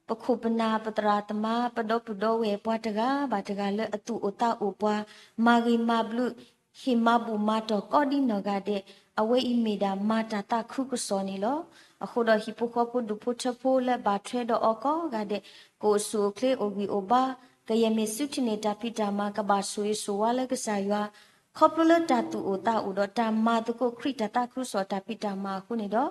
ပခိၣ်ပနၢ်ပသရၣ်သမါ ပဒီပုၢ်ဒီဝဲၢ်ပှၤတဂၤဘၣ်တဂၤလၢအသူၣ်အိၣ်သးအိၣ်ပှၤ မၤဂ့ၤမၤဘျုး ဟ့ၣ်မၤဘူၣ်မၤတီၢ်ကိးဒ်နီၢ်ဂၤဒဲး အဝဲအံၤမ့ၢ်ဒၣ်မၤတၢ်သးခုကစီၣ်န့ၣ်လီၤ. အဃိဒီးဟံၣ်ဖိဃီဖိဒူၣ်ဖိထၢဖိလၢဘၣ်ထွဲဒီးအီၤကိးဂၤဒဲး ကအိၣ်ဆူၣ်အိၣ်ချ့အိၣ်ဂံၢ်အိၣ်ဘါ ကယဲၢ်မ့ၢ်စုထံၣ်န့ၢ်တၢ်ဖံးတၢ်မၤ ကဘၣ်ဆိၣ်ဂ့ၤဆိၣ်ဝါလၢကစၢ်ယွၤ ခီဖျိလၢတၢ်သူၣ်အိၣ်သးအိၣ်ဒီးတၢ်မၤသကိးခရံာ်တၢ်သးခုကစီၣ်တၢ်ဖံးတၢ်မၤအဃိန့ၣ်ဒီး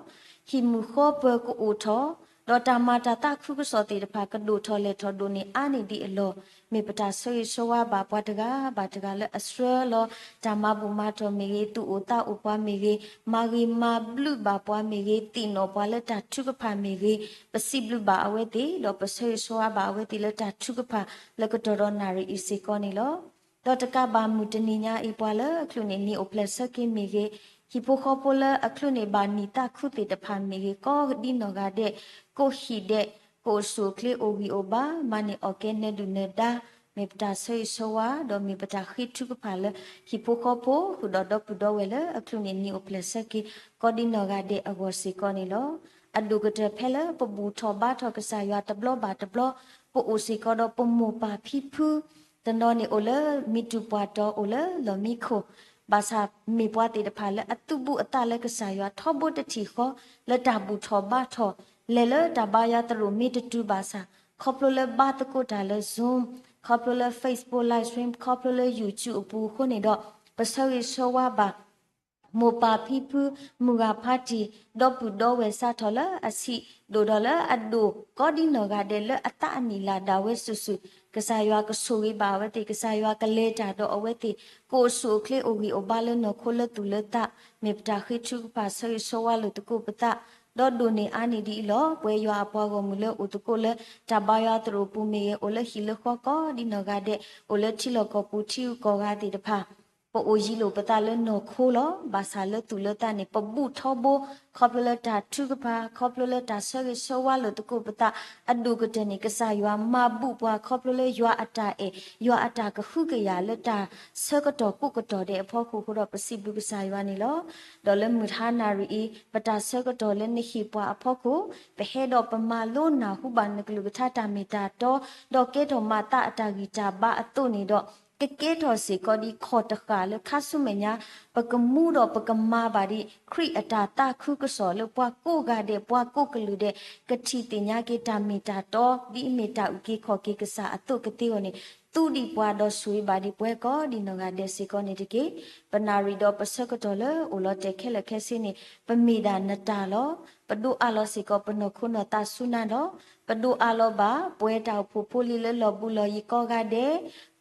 ဟံၣ်မုၢ်ဃီပၢၤကအိၣ်ထီၣ် ဒီးတၢ်မၤတၢ်သးခုကစီၣ်သ့ၣ်တဖၣ်ကဒိၣ်ထီၣ်လဲၢ်ထီၣ်ဒိၣ်န့ၢ်အါန့ၢ်ဒံးအလီၢ် မ့ၢ်ပတၢ်ဆၢဂ့ၤဆၢဝါဘၣ်ပှၤတဂၤဘၣ်တဂၤလၢအဆှၢလီၤ တၢ်မၤဘူၣ်မၤတီၢ်မ့ၢ်ဂ့ၤ သူၣ်အိၣ်သးအိၣ်ပှၤမ့ၢ်ဂ့ၤ မၤဂ့ၤမၤဘျုးဘၣ်ပှၤမ့ၢ်ဂ့ၤ သ့ၣ်နီၣ်ပှၤလၢတၢ်ထုကဖၣ်မ့ၢ်ဂ့ၤ ပစံးဘျုးဘၣ်အဝဲသ့ၣ် ဒီးပဆၢဂ့ၤဆၢဝါဘၣ်အဝဲသ့ၣ်လၢတၢ်ထုကဖၣ်လၢကတီၢ်ဒီးနၣ်ရံၣ်အံၤစ့ၢ်ကီးန့ၣ်လီၤ. ဒီးတကးဘၣ်မုၢ်တနံၤညါအံၤ ပှၤလၢအချုးန့ၢ်နံၣ်အိၣ်ဖျဲၣ်ဆၢက့ၤမ့ၢ်ဂ့ၤ, ဟံၣ်ဖိဃီဖိလၢအချုးန့ၢ်ဘၣ်နံၣ်သးခုသ့ၣ်တဖၣ်မ့ၢ်ဂ့ၤ, ကိးဒ်နီၢ်ဂၤဒဲး ကိးဟံၣ်ဒဲး ကအိၣ်ဆူၣ်အိၣ်ချ့အိၣ်ဂံၢ်အိၣ်ဘါ မၤန့ၢ်အီၣ်ကဲနၢၤဒုၣ်နၢၤဒါ မ့ၢ်ပတၢ်ဆၢဂ့ၤဆၢဝါ ဒီးမ့ၢ်ပတၢ်ဃ့ထုကဖၣ်လၢ ဟံၣ်ဖိဃီဖိ ဃုာ်ဒီးဒီပုၢ်ဒီဝဲၢ်လၢအချုးန့ၢ်နံၣ်အိၣ်ဖျဲၣ်ဆၢက့ၤ ကိးဒ်နီၢ်ဂၤဒဲးအဂီၢ်စ့ၢ်ကီးန့ၣ်လီၤ. အဒိၣ်ကတၢၢ်ဖဲလၢပဘူၣ်ထီၣ်ဘါထီၣ်ကစၢ်ယွၤတဘျီဘၣ်တဘျီ, ပအိၣ်စ့ၢ်ကီးဒီးပမိၢ်ပၢ်ဖံဖု, တနီၤန့ၣ်အိၣ်လၢမံၤတူၢ်ပှၢ်တီၤ အိၣ်လၢလီၢ်မံခိၣ်, ဘၣ်ဆၣ်မ့ၢ်ပှၤသ့ၣ်တဖၣ်လၢအသူၣ်ဘူးအသးလၢကစၢ်ယွၤထီဘိတထံၣ်ဃီ လၢတၢ်ဘူၣ်ထီၣ်ဘါထီၣ်, လဲၤလၢတၢ်ဘါယွၤသရိာ်မ့ၢ်တတုၤဘၣ်ဆၣ်, ခီဖျိလၢဘါသကိးတၢ်လၢ Zoom, ခီဖျိလၢ Facebook Live Stream, ခီဖျိလၢ YouTube အပူၤအဃိန့ၣ်ဒီး ပဆၢဂ့ၤဆၢဝါဘၣ် မိၢ်ပၢ်ဖံဖု, မုၢ်ဂၤဖါတံၢ်, ဒီပုၢ်ဒီဝဲၢ်စးထီၣ်လၢအဆံးဒိၣ်ဒီးလၢအဒိၣ် ကိးဒ်နီၢ်ဂၤဒဲးလၢအသးအနံၣ်လၢ်ဒၣ်ဝဲစုာ်စုာ်, ကစၢ်ယွၤကဆိၣ်ဂ့ၤဘၣ်အဝဲသ့ၣ်, ကစၢ်ယွၤကလဲၤတၢ်ဒီးအဝဲသ့ၣ်, ကအိၣ်ဆူၣ်အိၣ်ချ့အိၣ်ဂံၢ်အိၣ်ဘါလၢနီၢ်ခိလၢသူၣ်လၢသး, မ့ၢ်ပတၢ်ဃ့ထုကဖၣ်ဆၢဂ့ၤဆၢဝါလိာ်သကိးပသး, ဒီးဒိၣ်န့ၢ်အါန့ၢ်ဒ်အံၤလီၤ. ပဝဲယွၤအပှၤဂီၢ်မုၢ်လၢအိၣ်သကိးလၢတၢ်ဘါယွၤသရိာ်ပူၤမ့ၢ်ဂ့ၤ, အိၣ်လၢဟံၣ်လၢဃီကိးဒ်နီၢ်ဂၤဒဲး, အိၣ်လၢထံလီၢ်ကီၢ်ပူၤထံဂုၤကီၢ်ဂၤသ့ၣ်တဖၣ် ပအိၣ်ယံၤလိာ်ပသးလၢနီၢ်ခိလီၤ. ဘၣ်ဆၣ်လၢသူၣ်လၢသးန့ၣ် ပဘူၣ်ထီဘိ, ခီဖျိလၢတၢ်ထုကဖၣ်, ခီဖျိလၢတၢ်ဆၢဂ့ၤဆၢဝါလိာ်သကိးပသး, အဒိၣ်ကတၢၢ်န့ၣ် ကစၢ်ယွၤမၤဘူၣ်ပှၤ ခီဖျိလၢယွၤအတၢ်အဲၣ်, ယွၤအတၢ်ကဟုကယာ်လၢတၢ်ဆၢကတီၢ်ကိးကတီၢ်ဒဲးအဖီခိၣ်အဃိဒီး ပစံးဘျုးကစၢ်ယွၤန့ၣ်လီၤ. ဒီးလၢမုၢ်တဟါနၣ်ရံၣ်အံၤ ပတၢ်ဆၢကတီၢ်လၢနဟ့ၣ်ပှၤအဖီခိၣ်, ပဟဲဒီးပမၤလိနၢ်ဟူဘၣ်နကလုၢ်ကထါတၢ်မ့ၢ်တၢ်တီ, ဒီးကဲထီၣ်မၤသးအတၢ်ဂံၢ်တၢ်ဘါအသိးန့ၣ်ဒီး ကကဲထီၣ်စ့ၢ်ကီးဒ်ခီၣ်တဃၣ်လၢခါဆူမဲာ်ညါ, ပကမူဒီးပကမၤဘၣ်ဒ် ခရံာ်အတၢ်သးခုကစီၣ်လၢပှၤကိးဂၤဒဲး ပှၤကိးကလုာ်ဒဲး ကထံၣ်သ့ၣ်ညါက့ၤတၢ်မ့ၢ်တၢ်တီ, ဒ်အမ့ၢ်တၢ်အုၣ်က့ၤခီၣ်က့ၤကစၢ်အသိးကသ့အဂီၢ်န့ၣ်, သူဒံးပှၤဒီးဆိၣ်ဂ့ၤဘၣ်ဒံးပှၤကိးဒ်နီၢ်ဂၤဒဲးစ့ၢ်ကီးန့ၣ်တက့ၢ်. ပနၣ်ရံၣ်ဒီးပဆၢကတီၢ်လၢအိၣ်လီၤတဲာ်ခဲလၢာ်ခဲဆ့န့ၣ် ပမ့ၢ်ဒၣ်နတၢ်လီၤ. ပဒိးအးလီၤစ့ၢ်ကီးပနီၢ်ခိနီၢ်သးဆူနၤလီၤ. ပဒိးအးလီၤဘၣ် ပဝဲတၢ်အိၣ်ဖှိၣ်ဖိလံၤလၢလီၢ်ဘူးလီၢ်ယံၤကိးဂၤဒဲး,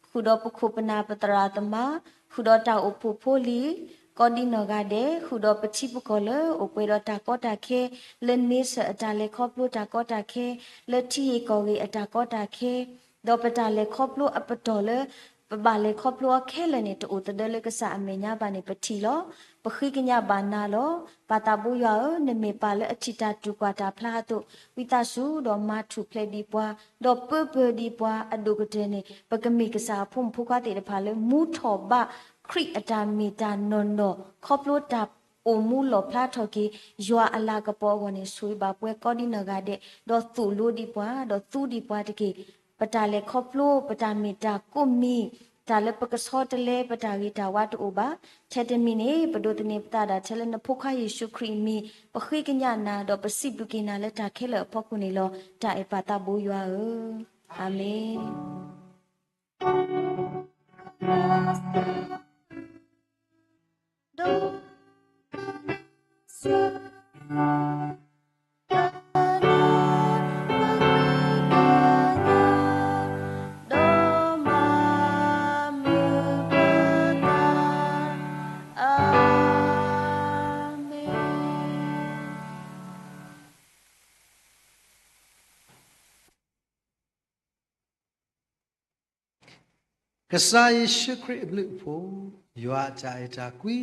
ဃုာ်ဒီးပခိၣ်ပနၢ်ပသရၣ်သမါ, ဃုာ်ဒီးတၢ်အိၣ်ဖှိၣ်ဖိလံၤ ကိးဒ်နီၢ်ဂၤဒဲး, ဃုာ်ဒီးပထံပကီၢ်လၢအိၣ်ပှဲၤဒီးတၢ်ကီတၢ်ခဲ, လၢန့ဆၢၣ်အတၢ်လဲၤခီဖျိတၢ်ကီတၢ်ခဲ, လၢထံဂ့ၢ်ကီၢ်ဂ့ၢ်အတၢ်ကီတၢ်ခဲ, ဒီးပတၢ်လဲၤခီဖျိအပတီၢ်လၢ ပဘၣ်လဲၤခီဖျိအီၤခဲလၢာ်န့ၣ် တအိၣ်သဒၢလၢကစၢ်အမဲာ်ညါဘၣ်န့ၣ် ပထံၣ်လီၤ. ပဃ့ကညးဘၣ်နၤလီၤ. ပၢ်သးဘိယွၤဧၢ, နမ့ၢ်ပၢ်လၢအထံၣ်တၢ်တူၢ်ကွၢ်တၢ်ဖျါအသိး, ဝံသးစူၤဒီးမၤထူၣ်ဖျဲးဒံးပှၤ, ဒီးပၢပၢၤဒံးပှၤ, အဒိၣ်ကတၢၢ်န့ၣ် ပကမ့ၢ်ကစၢ်အဖိမုၣ်ဖိခွါသ့ၣ်တဖၣ်လၢ မူထီၣ်ဘါ ခရံာ်အတၢ်မ့ၢ်တၢ်နီၢ်နီၢ် ခီဖျိတၢ်အိၣ်မူလီၣ်ဖျါထီၣ်က့ၤ ယွၤအလၤကပီၤအဂီၢ်န့ၣ် ဆိၣ်ဂ့ၤဘၣ်ပှၤကိးဒ်နီၢ်ဂၤဒဲး, ဒီးသိၣ်လိဒံးပှၤ, ဒီးသူဒံးပှၤတက့ၢ်. ပတၢ်လဲၤခီဖျိ, ပတၢ်မ့ၢ်တၢ်ကိးမံၤ, တၢ်လၢပကဆီတလဲ ပတၢ်ဂ့ၤတၢ်ဝါတအိၣ်ဘၣ်. ထဲတမံၤန့ၣ် ပဒိးသန့ၤပသးဒၣ်ထဲလၢနဖိခွါယ့ၣ်ၡူးခရံာ်အမံၤ, ပဃ့ကညးနၤ ဒီးပစံးဘျုးက့ၤနၤလၢတၢ်ခဲလၢာ်အဖီခိၣ်န့ၣ်လီၤ. တၢ်အဲၣ်ပၢ်သးဘိယွၤဧၢ, အၤမ့ၣ်. Amen. ကစၢ်ယ့ၣ်ၡူးခရံာ်အဘျုးအဖှိၣ်, ယွၤအတၢ်အဲၣ်တၢ်ကွံ,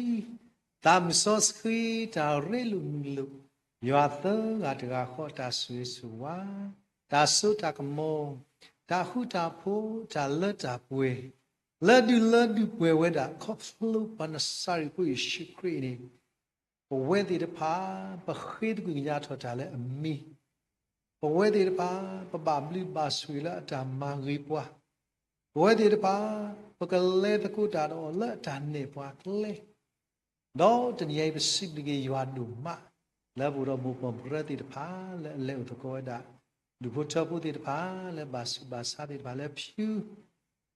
သးမုၢ်စီဆှံတၢ်ရ့လိာ်မုာ်လိာ်, ယွၤသၢဂၤတဂၤဃီတၢ်ဆိၣ်ဂ့ၤဆိၣ်ဝါ, တၢ်စိတၢ်ကမီၤ, တၢ်ဃူတၢ်ဖိး, တၢ်လၢတၢ်ပှဲၤ, လၢဒုးလၢဒုးပှဲၤဝဲဒၣ် ခီဖျိပှၤနစၤရ့းဖိယ့ၣ်ၡူးခရံာ်န့ၣ် ပဝဲသ့ၣ်တဖၣ် ပဃ့သကွံာ်ကညးထီၣ်တၢ်လၢအမံၤ, ပဝဲသ့ၣ်တဖၣ် ပဘၣ်ဘျုးဘၣ်ဆိၣ်ဂ့ၤလၢအတၢ်မၤဂ့ၤပှၤ, ပဝဲသ့ၣ်တဖၣ် ပကလဲၤသကိးတၢ်ဒီးအီၤလၢအတၢ်နဲၣ်ပှၤကျဲ ဒီးတနံၤအံၤပစံးဘျုးက့ၤယွၤဒိၣ်မး လၢပအိၣ်ဒီးမိၢ်ပၢ်ပှၤသ့ၣ်တဖၣ် လၢအလဲၤအိၣ်သကိးဝဲဒၣ် ဒူၣ်ဖိထၢဖိသ့ၣ်တဖၣ် လၢဘၣ်ဆူးဘၣ်ဆါသ့ၣ်တဖၣ်လၢဖၠူ ဒီး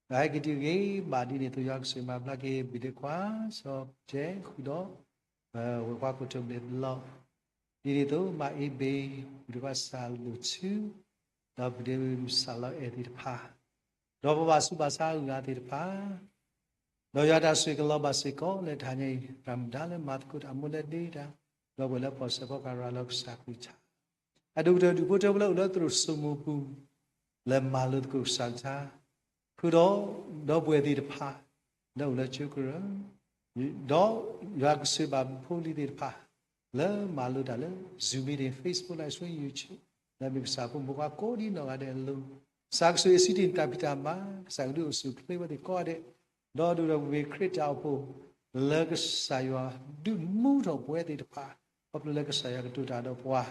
ဟဲက့ၤတုၤဂ့ၤ ဘၣ်ဒ်န့ၣ်အသိး ယွၤကစၢ်မၤဘျါက့ၤ ဘုဒ့ခွါ စီၤပတဲဃုာ်ဒီး ပဝဲၢ်ခွါခိၣ်ထၢၣ်ဘျဲၣ်ဘျီ ဒ်န့ၣ်အသိး မၤအ့ဘ့ ဘုဒ့ခွါစၢ်လိာ်ထူ ဒီးဘုဒ့စၢ်လီၤအဲၣ်သ့ၣ်တဖၣ် ဒီးပဘၣ်ဆူးဘၣ်ဆါအဂုၤအဂၤသ့ၣ်တဖၣ် ဒီးယွၤတၢ်ဆိၣ်ဂ့ၤကလီၤဘၣ်စ့ၢ်ကီး လၢတဟါညါအံၤ တၢ်မုၢ်ဒါလၢမၤသကိးတၢ်အမိၢ်လၢဒ့တၢ် ဒီးပှၤလၢဖီၣ်စၢၤဖီကၤရၤလီၤကစၢ်ကလုၢ်ကထါ အဒိၣ်ကတၢၢ်ဒူၣ်ဖိထၢဖိလၢအိၣ်လၢသရိာ်စိမိပူၤ လဲၤမၤလိသကိးကစၢ်ကလုၢ်ကထါ ဃုာ်ဒီး ဒီပုၢ်ဝဲၢ်သ့ၣ်တဖၣ် လၢအိၣ်လၢကၠိကရၢ ဒီးယွၤကစၢ်ဘၣ်ဖိလံၤသ့ၣ်တဖၣ် လၢမၤလိတၢ်လၢ Zoom meeting, Facebook Live Stream, YouTube လၢမ့ၢ်ကစၢ်ဖိမိၢ်ပှၢ်ကိးဒံနီၢ်ဂၤဒဲးအလိၤ ကစၢ်ကစၢ်ယ့ၣ်ၡူးခရံာ်တၢ်ဖံးတၢ်မၤ ကစၢ်ကဒုးအိၣ်ဆူၣ်အိၣ်ချ့ဝဲသ့ၣ်ကိးဂၤဒဲး ဒီးဒိၣ်ဒီးဝ့ၢ်ခရံာ်တၢ်အိၣ်ဖှိၣ် လၢကစၢ်ယွၤဒုးမူထီၣ်ပဝဲသ့ၣ်တဖၣ် ခီဖျိလၢကစၢ်ယွၤကတိၤတၢ်ဒီးပှၤ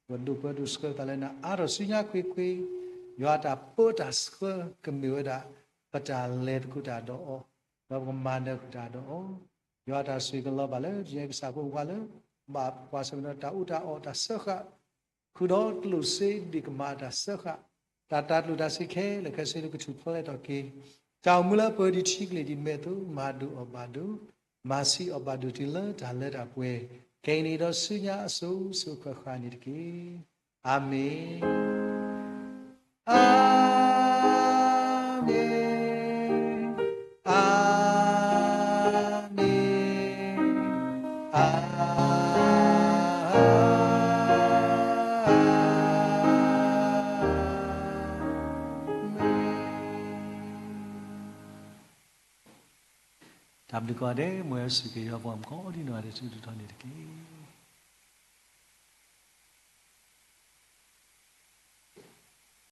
ပဒိၣ်ပၢဒိၣ်ဆှၢပသးလၢနၤအါထီၣ်ဆူညါခွ့ခွ့ ယွၤတၢ်ပၢတၢ်ဆှၢကမ့ၢ်ဝဲဒၣ် ပတၢ်လဲၤသကိးတၢ်ဒီးအီၤ ဒီးပကမၤနၢၤဃုာ်တၢ်ဒီးအီၤ ယွၤတၢ်ဆိၣ်ဂ့ၤကလီၤဘၣ်လၢ ယဲကစၢ်ဖိဝါလၢ ဘၣ်ကွၢ်ဆၢၣ်မဲာ်ဒီးတၢ်အူတၢ်အီၣ်တၢ်စၢဃာ် ဃုာ်ဒီးကျိၣ်စ့ဒ့ၣ်ကမၣ်တၢ်စၢဃာ် တၢ်တၤကျိၣ်တၢ်စ့ခဲလၢာ်ခဲဆ့လၢကထူၣ်ဖျဲးထီၣ်က့ၤ တၢ်အိၣ်မူလၢပှဲၤဒံးထံကလ့ၢ်ဒံးမဲာ်သိး မၤဒိၣ်အီၣ်ဘၣ်ဒိး မၤဆံးအီၣ်ဘၣ်ဒိၣ်တုၤလၢတၢ်လၢတၢ်ပှဲၤ ခဲအံၤန့ၣ်ဒီးဆူညါအစိၤစိၤဃၣ်ဃၣ်န့ၣ်တက့ၢ်. အၤမ့ၣ်, အၤမ့ၣ်, အၤမ့ၣ်, အၤမ့ၣ်. တၢ်ဘျုးကိးဂၤဒဲး မ်ယွၤဆိၣ်ဂ့ၤက့ၤပှၤကိးဒံနီၢ်ဂၤဒဲး တထူၣ်တီၤန့ၣ်တက့ၢ်.